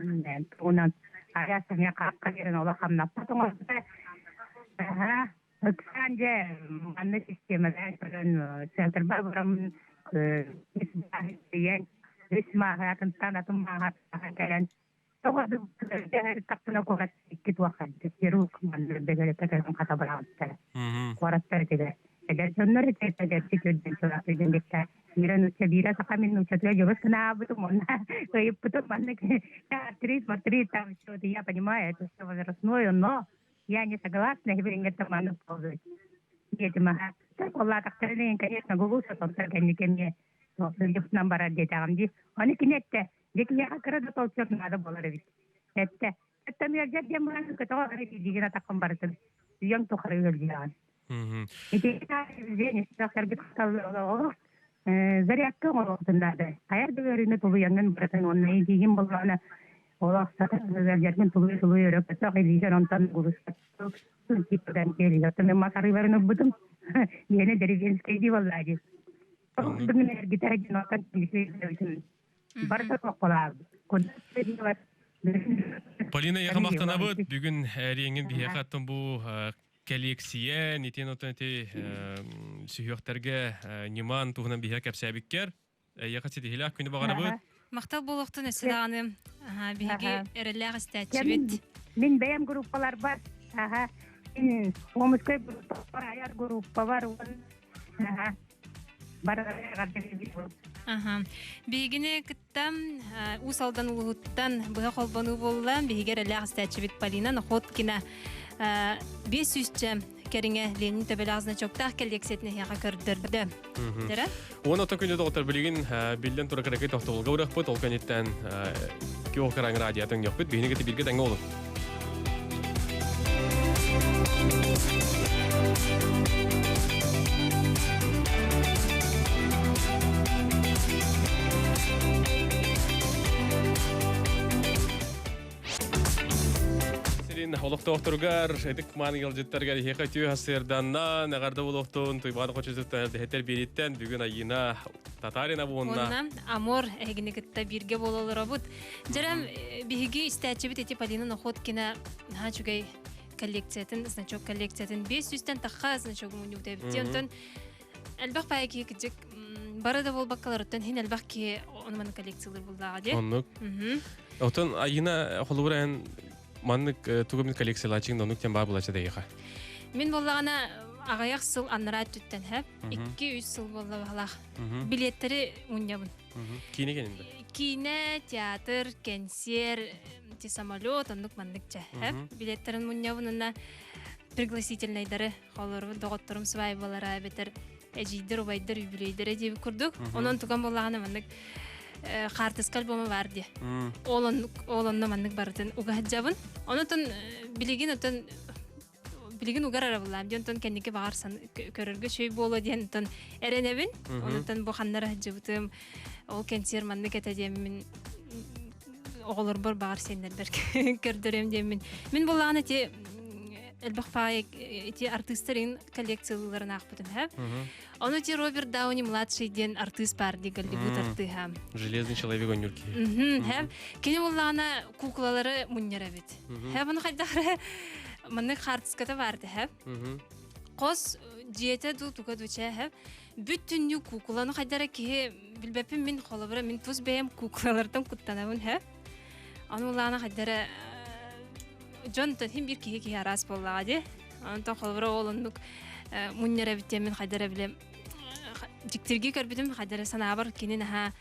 тугунан араас тэҥэ хаахха биэрэн олох хамнаппат оҥорбута. Аһа, ыксаан дьэ манна систиэмэлээн көрөн центрбар бараммын үс мааһы атынтан атын мааһы кэлэн тоҕо тахсына куорат икки туохха хирург манна бөһүөлэккэ кэлэн хата быраҕыттара куораттар этилэр эдэр дьоннор этэ эдэрчи түрдэн чулаахтыйдын кытта биирэ нуучча биирэ саха мин нууччатыгар дьобус гынаабытым уонна ыйыппытым маннык три смотри там что-то я понимаю это все возрастное но Я не согласна, билиҥҥэ маннык буолбут диэтим аха. Улаатахтарын конечно, гулуса тонтор кэнникэмҥэ сылдьыбытынан барар диэтэҕим дии. Ону кини эттэ, дьэ киһиэхэ кыра да толчок наада буолар эбит. Эттэ, эттэ ыалдьар диэн баран көтөҕө ары илиигин атаххын барытын үйэҥ тухары ыалдьыаҕын. Ити сэргит олох зарядка оҥоруохтун наада. Хайар да ыарыыны тулуйаҥҥын барытын уонна илиигин буллаҕына олох сатан тулуй-тулуй өрө көтөх илиигэр онтон гулустан киэлигэр мен мас арыыларын ылбытым. Иэнэ деревенскэй дии буоллаа дии. Бүгүн эргитэр дьон онтон барыта тоххолаабыт. Полина яха махтанабыт. Бүгүн эриэҥин биһиэхэ аттан бу кэлиэксийэ, нитин отон ити сүһүөхтэргэ ньымаан туһунан биһиэхэ кэпсээбиккэр. Эйиэхэ ситиһиилээх күнү баҕарабыт. Махтал буолуохтун өссө даҕаны биһиги эрэллээх истээччибит. Мин бэйэм группаларбар, аха, мин Омскай группа айар группа бар, аха, Аха. Биһигини кытта Уус Алдан улууһуттан быһа холбонуу буолла. Биһиги эрэллээх истээччибит Полина Находкина 500 кэриҥэ Ленин төбөлөөх значоктаах коллекциятын эһиэхэ көрдөрдө. Дэрэ? Уон ото күнү доҕоттор билигин биллэн турар кыракый тохтобулга урахпыт, ол кэнниттэн күөх караҥ радиотын ньөхпүт, биһини кытта бииргэ тэҥҥэ олун. Сирин олохтоохторугар, ытык мааны ыалдьыттарыгар эһиэхэ үтүө сарсыарданнан, эҕэрдэ буолуохтун, Туйбаада хочотуттан дэһэтэр биэриттэн бүгүн Айыына Татарина буонна. Уонна Амор эһигини кытта бииргэ буола олоробут. Дьэрэм, биһиги истээччибит ити Полина Находкина наһаа үчүгэй коллекциятын, значок коллекциятын 500-тэн тахха значогу мунньубут эбит. Онтон элбэх паайа киһи кыдьык бары да буолбаккаларыттан хин элбэх киһи ону-маны коллекциялыыр буллааҕа дии. Оннук. Отон Айына холобура эн маннык тугу мин коллекциялааччыҥ оннук тем баар булача дайыха. Мин буоллаҕына аҕыйах сыл аннараа өттүттэн хэп 2-3 сыл буолла баһылаах. Билеттэри мунньабын. Киинэ кэнинде. Киинэ, театр, кэнсиэр, ти самолет, оннук маннык чэ. Билеттерин мунньабын уонна пригласительнайдары холору доҕотторум свайбалара эбэтэр эдьиийдэр, убайдар юбилейдэрэ диэбит курдук. Онон туган буоллаҕына маннык хаартыска альбома баар диye. Ол ол онно маннык барытын угаһаджабын. Онотон билигин отон билигин угар арабылаам диэн онтон кэнники баҕар көрөргө үчүгэй буолуо диэн онтон эрэнэбин. Онтон бу ханнара сылдьыбытым ол кэнсиэр маннык этэ диэммин оҕолорбор баҕар сиэннэрбэр көрдөрүөм диэммин. Мин буоллаҕына ити элбэх паай ити артыыстарын коллекциялыыларын аахпытым һэ. Ону ити Роберт Дауни младший диэн артыыс баар дии Голливуд артыыһа. Железный человек онньур киһи. Һэ. Кини буоллаҕына куклалары мунньар эбит. Һэ, бұны хайдах эрэ маннык хаартыската баар һэ. Хос дьиэтэ дуу туга дуу чэ һэ. Бүттүннүү кукланы хайдара киһи билбэппин мин холобура мин тус бэйэм куклалартан куттанабын һэ. Аны улаана хайдара дьон хин биир киһи киһи араас буоллаҕа дии. Онтон холобура ол оннук мунньар эбит диэн мин хайдара билем дьиктиргии көрбүтүм хайдара санаабар кини наһаа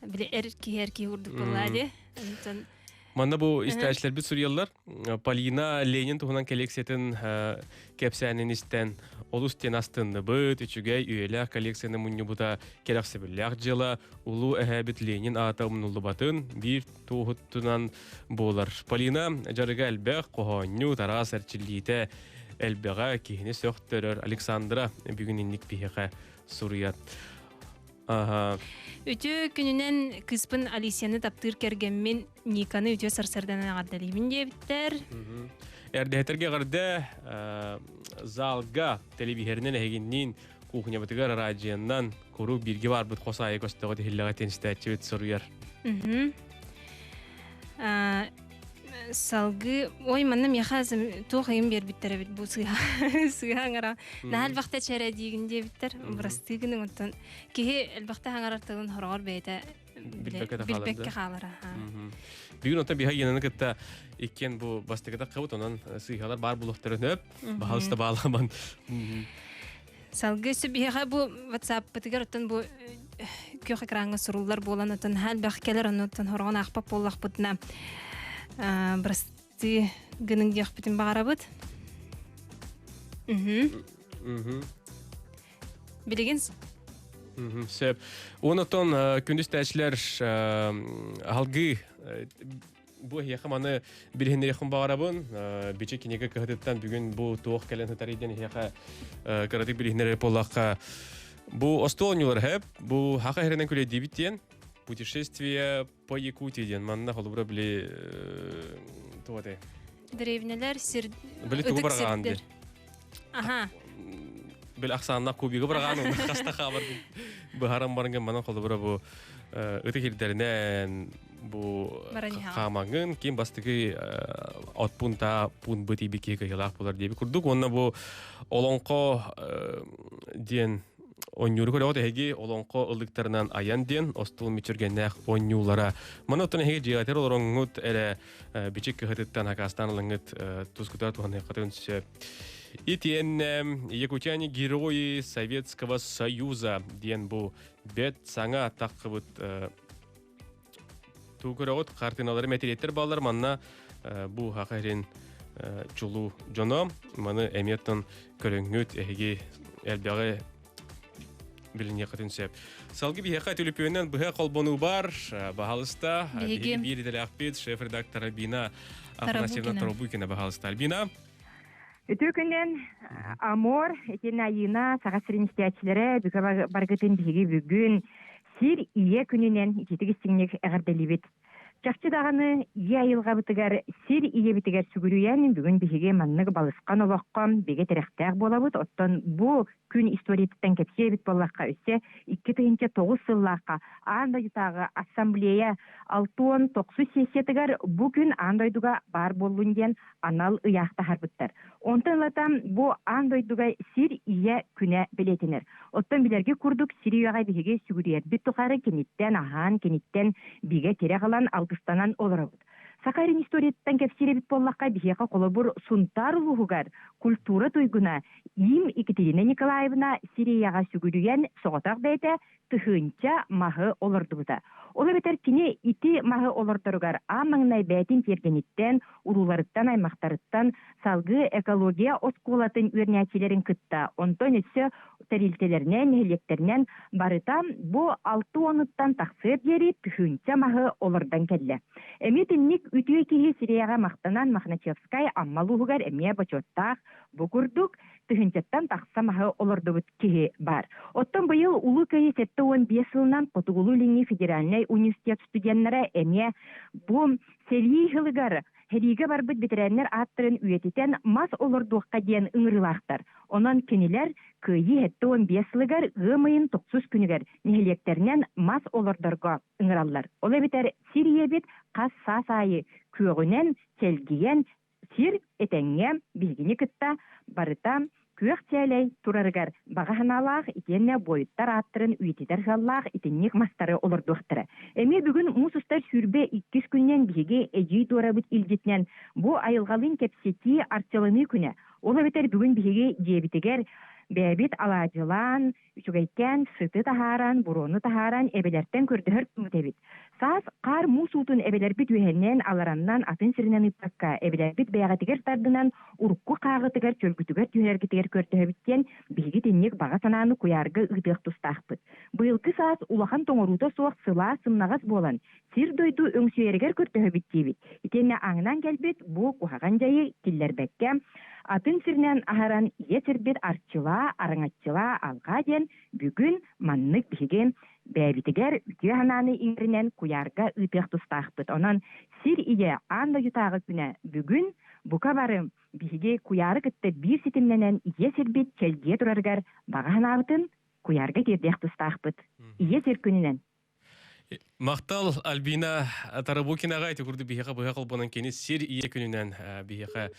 биле эр киһи эр киһи курдук буоллаа дии. Онтон. Манна бу истээчилэрбит суруйаллар. Полина Ленин туһунан коллекциятын кэпсээнин истэн олус диэн астынныбыт, үчүгэй, үйэлээх коллекцияны мунньубута кэрэхсэбиллээх дьыала, улуу эһээбит Ленин аата умнуллубатын биир туоһутунан буолар. Полина дьарыга элбэх, хоһоонньу, тараас эрчиллиитэ элбэҕэ киһини сөхтөрөр. Александра бүгүн инник биһиэхэ суруйар. Үтүө күнүнэн кыыспын Алисияны таптыыр кэргэммин Никаны үтүө сарсыарданан эҕэрдэлиибин диэбиттэр. Эрдэһэтэргэ эҕэрдэ залга телевизорынан эһигинниин кухнябытыгар араадьыйаннан куруук бииргэ барбыт хос аайы көстөҕө тиһиллэҕэ тенистээччибит суруйар. Салгыы ой манна миэхэ туох ыйым биэрбиттэр эбит бу сыыһа сыыһа аҥара наһаа элбэхтэ чэрэ диигин диэбиттэр бырастыы гыныҥ оттон киһи элбэхтэ аҥарар тылын хороҕор бэйэтэ билбэккэ хаалара. Бүгүн оттон биһа иэнаны кытта иккиэн бу бастакыта кыбыт онон сыыһалар баар булуохтарын өп баһалыста бааламан. Салгыы өссө биһиэхэ бу WhatsApp-пытыгар оттон бу күөх экраҥҥа суруллар буолан оттон элбэх кэлэр оннуттан хороҕон аахпат буоллахпытына бырастыы гыныҥ диэхпитин баҕарабыт. Билигин Сөп. Онотон күндүс тәчилер алгы бу эһиэхэ маны билиһиннэриэхпин баҕарабын. Бичик кинигэ кыһатыттан бүгүн бу туох кэлэн сытар диэн эһиэхэ кыратык билиһиннэрэр буоллахха бу остуол оонньуулар хэп бу хаха иһэринэн күлэйдиибит диэн путешествие по Якутии диэн манна холобура били туох этэй Дэриэбинэлэр сир били тугу барҕаан диэн Аха. Били ахсааннаах кубигы барҕаан онно хаста хаабар быһаран баран манан холобура бу ытык ирдэринэн бу хаамаҥын ким бастакы от пунта пун быт ибики кыһылаах булар диэби курдук уонна бу олоҥхо диэн Онньууру көрөҕүт эһиги олоҥхо ыллыктарынан айан диэн остуол мүччүргэннээх онньуулара. Маны оттон эһиги дьиэҕитигэр олороҥҥут эрэ бичик кыһытыттан акаастаан ылыҥҥыт тускутар туһаныаххытын сөп. Итиэннэ Якутяне герои Советского Союза диэн бу бэт саҥа таххыбыт туу көрөҕүт хартыыналары мэтириэттэр бааллар манна бу хаха иһин чулуу дьоно маны эмиэттэн көрөҥҥүт эһиги элбэҕи билиниэххитин сөп. Салгы биһиэхэ түлүпүөннэн быһа холбонуу бар. Баһалыста биһиги биир идэлээхпит шеф-редактор Альбина Афанасьевна Тарабукина баһалыста. Альбина. Үтүө күнүн Амор, итин Айыына, Саха сирин истээччилэрэ, бүкэ баргытын биһиги бүгүн Сир Ийэ күнүнэн ититик истиҥник эҕэрдэлиибит. Чахчы даҕаны ийэ айылҕабытыгар, сир ийэбитигэр сүгүрүйэн бүгүн биһиги маннык балысхан олоххо бигэ тирэхтээх буолабыт. Оттон бу күн историятыттан кэпсиэ эбит буоллахха, өссө 2009 сыллаахха аан дойдутааҕы ассамблея 69 сессиятыгар бу күн аан дойдуга баар буоллун диэн анал ыйаах таһаарбыттар. Онтон ылата бу аан дойдуга сир ийэ күнэ бэлиэтэнэр. Оттон билэргэ курдук сир үйэҕэ биһиги сүгүрүйэрбит тухары киниттэн аһаан, киниттэн бигэ тирэх ылан алгыстанан олоробут. Саха эрин историяттан кэпсиир эбит буоллахха, биһиэхэ холобур Сунтаар улууһугар культура туйгуна Им Екатерина Николаевна сир ийэҕэ сүгүрүйэн соҕотох бэйэтэ тыһыынча маһы олордубута. Ол эбэтэр кини ити маһы олордоругар аан маҥнай бэйэтин тиэргэниттэн, урууларыттан, аймахтарыттан салгыы экология оскуолатын үөрэнээччилэрин кытта, онтон өссө тэрилтэлэринэн, нэһилиэктэринэн барыта бу алта уонуттан тахсыар диэри тыһыынча маһы олордон кэллэ. Эмиэ итинник үтүө киһи сирэйэҕэ махтанан Мохначевскай Амма улууһугар эмиэ бочуоттаах бу курдук тыһыынчаттан тахса маһы олордубут киһи баар. Оттон быйыл Улуу Кыайыы 75 сылынан Хотугулуу-Илиҥҥи федеральнай университет студеннара эмиэ бу сэрии сылыгар сэриигэ барбыт бэтэрээннэр ааттарын үйэтитэн мас олордуохха диэн ыҥырыылаахтар. Онон кинилэр Кыайыы 75 сылыгар ыам ыйын тохсус күнүгэр нэһилиэктэринэн мас олордорго ыҥыраллар. Ол эбэтэр сир ийэбит хас саас аайы күөҕүнэн чэлгийэн Сир этэҥҥэ биһигини кытта барыта күөх чээлэй турарыгар баҕа санаалаах итиэннэ буойуттар ааттарын үйэтитэр сыаллаах итинник мастары олордуохтара. Эмиэ бүгүн муус устар 22 күнүнэн биһиги Эдьиий Дуорабыт илдьитинэн бу айылҕалыын кэпсэтии арчыланыы күнэ. Ол эбэтэр бүгүн биһиги дьиэбитигэр. Бэйэбит алаадьылаан, үчүгэйкээн сыты таһааран, буруону таһааран эбэлэртэн көрдөһөр күммүт эбит. Саас хаар муус уутун эбэлэрбит үөһэннэн, алараннан, атын сиринэн ыыппакка, эбэлэрбит бэйэҕитигэр тардынан, урукку хааҕытыгар, чөлгүтүгэр түһэрэргитигэр көрдөһөбүт диэн биһиги итинник баҕа санааны куйаарга ыытыах тустаахпыт. Быйылгы саас улахан тоҥоруута суох сылаас сымнаҕас буолан, сир-дойду өҥсүйэригэр көрдөһөбүт диибит. Итиэннэ ааҥнаан кэлбит бу куһаҕан дьайы киллэрбэккэ, атын сиринэн аһаран ийэ сирбит арчылаа, араҥаччылаа, алҕаа диэн бүгүн маннык биһиги бэйэбитигэр үтүө санааны иҥэринэн куйаарга ыытыах тустаахпыт. Онон сир ийэ аан дойдутааҕы күнэ бүгүн бука бары биһиги куйаары кытта биир ситимнэнэн ийэ сирбит чэлгийэ турарыгар баҕа санаабытын куйаарга тиэрдиэх тустаахпыт. Ийэ сир күнүнэн! Махтал Альбина Тарабукинаҕа ити курдук биһиэхэ быһа холбонон кини сир ийэ күнүнэн биһиэхэ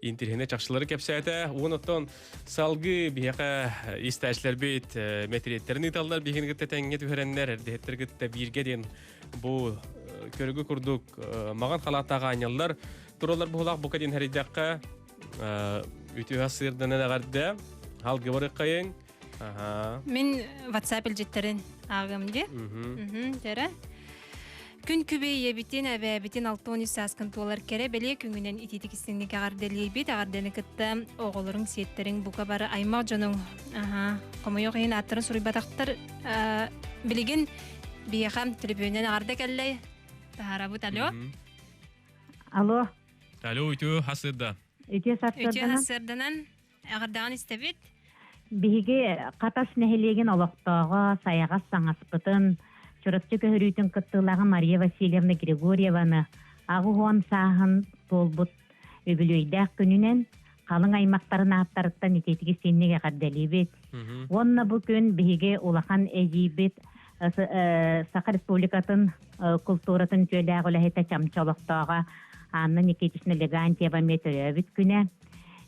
интириэһинэй чахчылары кэпсээтэ. Уон оттон салгыы биһиэхэ истээчилэрбит мэтириэттэрин ыыталлар биһигини кытта тэҥҥэ түһэрэннэр, эрдэһиттэр кытта бииргэ диэн бу көрүгү курдук маҕан халааттаах аанньаллар тураллар буһулаах бука диэн хэрийдэххэ үтүө сыырданан эҕэрдэ халгыбарыккайыҥ Мин WhatsApp илдьиттэрин ааҕыам дии. Дэрэ. Күн күбэй ийэбитин, эбээбитин 63 сааскын туолар кэрэ бэлиэ күҥүнэн итиитик истиҥник эҕэрдэлиибит. Эҕэрдэни кытта оҕолоруҥ, сиэттэриҥ бука бары аймах дьонуҥ аха хомойуох иһин ааттарын суруйбатахтар. Билигин биһиэхэ төлөпүөнүнэн эҕэрдэ кэллэй. Таһаарабыт алло. Алло. Алло, үтүө хасырда. Үтүө сарсыарданан. Үтүө сарсыарданан. Эҕэрдэҕин истэбит. Биһиги Хатас нэһилиэгин олохтооҕо сайаҕас саҥаспытын, Чурапчы көһөрүүтүн кыттыылааҕа Мария Васильевна Григорьеваны 80 сааһын туолбут үбүлүөйдээх күнүнэн халыҥ аймахтарын ааттарыттан итиитик истиҥник эҕэрдэлиибит. Уонна бу күн биһиги улахан эдьиийбит Саха Республикатын култууратын үтүөлээх үлэһитэ Чамча олохтооҕо Анна Никитична Легантьева эмиэ төрөөбүт күнэ.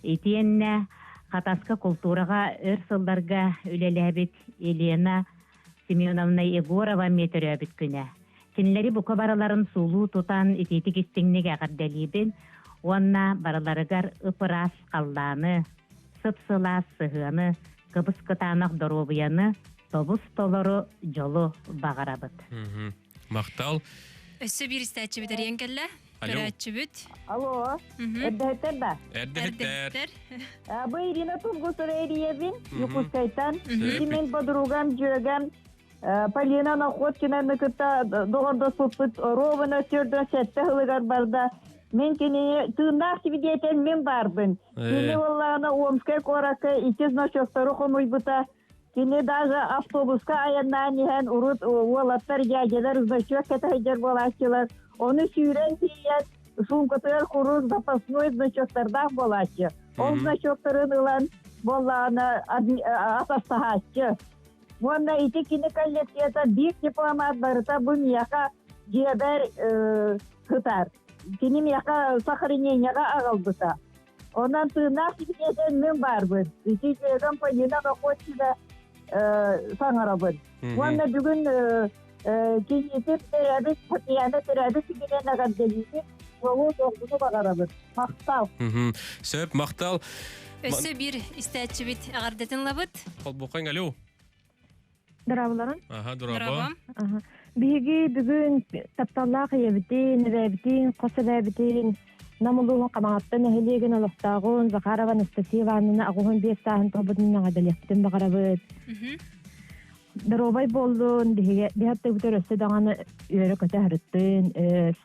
Итиэннэ Хатаска култуураҕа өр сылларга үлэлээбит Елена Семеновна Егорова эмиэ төрөөбүт күнэ. Кинилэри бука барыларын суулуу тутан итиитик истиҥник эҕэрдэлиибин уонна барыларыгар ып-ыраас халлааны, сып-сылаас сыһыаны, кыбыс-кытаанах доруобуйаны, тобус-толору дьолу баҕарабыт. Махтал. Өссө биир истээччибит эрийэн кэллэ. Көрөөччүбүт. Алло. Эрдэһиттэр да? Эрдэһиттэр. Бу Ирина Тургутова эрийэбин, Якутскайтан. Ити мен подругам, дьүөгэм Полина Находкинаны кытта доҕордоспуппут ровно төрдөн сэттэ сылыгар барда. Мен кинини тыыннаах свидетель мен баарбын. Кини буоллаҕына Омскай куоракка икки значоктары хомуйбута. Кини даже автобуска айаннаан иһэн урут уолаттар дядялар значок кэтэһидэр буолааччылар. Ону сүүрэн тиийэн суумкатыгар куруук запасной значоктардаах буолааччы. Ол значоктарын ылан буоллаҕына атастаһааччы. Уонна ити кини коллекцията биир дипломат барыта бу миэхэ дьиэбэр сытар. Кини миэхэ сохранениеҕа аҕалбыта. Онон тыыннаах сибидиэтэн мин баарбын. Ити дьүөгэм Полина Бакотина саҥарабын. Уонна бүгүн кийиитим төрөөбүт Татьяна төрөөбүт күнүнэн эҕэрдэлиибин. Уолу доргуну баҕарабын. Махтал. Сөп, махтал. Өссө биир истээччибит эҕэрдэтин ылабыт. Холбуоххаҥ алло. Дорооболорун. Аха, дорообо. Биһиги бүгүн тапталлаах ийэбитин, эбээбитин, хос эбээбитин Нам улууһун Хамаҕатта нэһилиэгин олохтооҕун Захарова Анастасия Ивановна 85 сааһын туолбутун эҕэрдэлиэхпитин баҕарабыт. Доруобай буоллун, биһиги биһаттыбытыр өссө даҕаны үөрэ-көтө сырыттын, өр.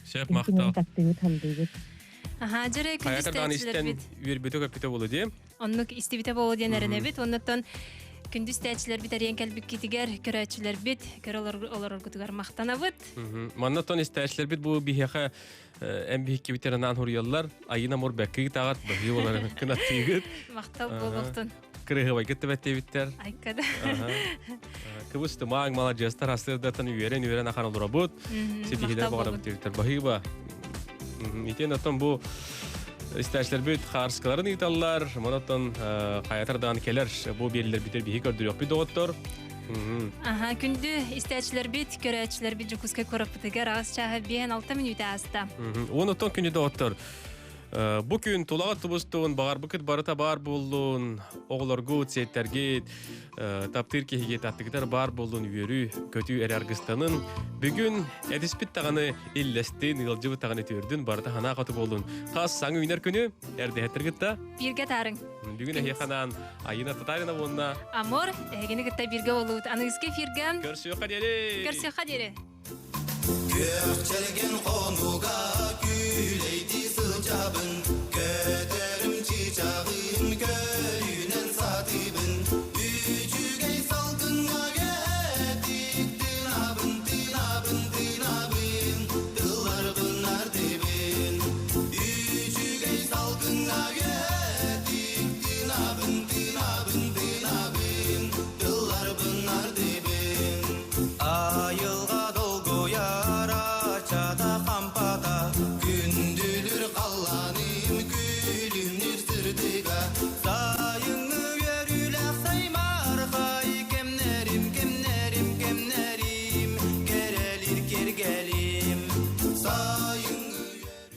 Сөп махтал. Таптыыбыт, халдыыбыт. Аха, дьэрэ Хайатар даҕаны истэн күндүстээччилэрбит. үөрбүтэ көппүтэ буолуо дии. Оннук истибитэ буолуо диэн эрэнэбит. Оннуттан күндү истээччилэрбит эрийэн кэлбиккитигэр, көрөөччүлэрбит көрө олороргутугар махтанабыт. Манна истээччилэрбит бу биһиэхэ эн биһиккибитер анаан хуруйаллар. Айына мур бэкки таҕат быһыы болар кынаттыыгыт. Махтал буолуохтун. Кырыһыбайгыт тэбэттиэбиттэр. Айкада. Кыбыс тымаң маладьыастар астырдаттан үөрэн-үөрэн ахан олоробут. Ситиһилер баҕарабыт диэбиттэр. Баһыыба. Итиэн оттон бу истээчилэрбит хаарыскаларын ыыталлар. Монотон хайатардаан кэлэр бу биэрилэрбитер биһи көрдөрүөхпүт доҕоттор. Аха, күндү истээчилэрбит, көрөөччүлэрбит Дьокуускай куораппытыгар аҕыс чааһы 5-6 мүнүүтэ ааста. Уон оттон күндү доҕоттор. Бу күн тулаҕа тубустуун, баҕарбыкыт барыта баар буоллун, оҕолоргут, сиэттэргит, таптыыр киһигит аттыгытар баар буоллун үөрүү, көтүү эрэ аргыстанын. Бүгүн этиспит даҕаны иллэстин, ыалдьыбыт даҕаны түөрдүн, барыта санаа хоту буоллун. Хас саҥа үүнэр күнү эрдэһэттэр кытта. Бииргэ таарыҥ. Бүгүн эһиэхэ анаан Айына Татарина уонна Амор, эһигини кытта бииргэ буолуут. Аныгыскы эфиргэ Көрсүөххэ диэри! Көрсүөххэ диэри! Күөх чэлгин хонуга.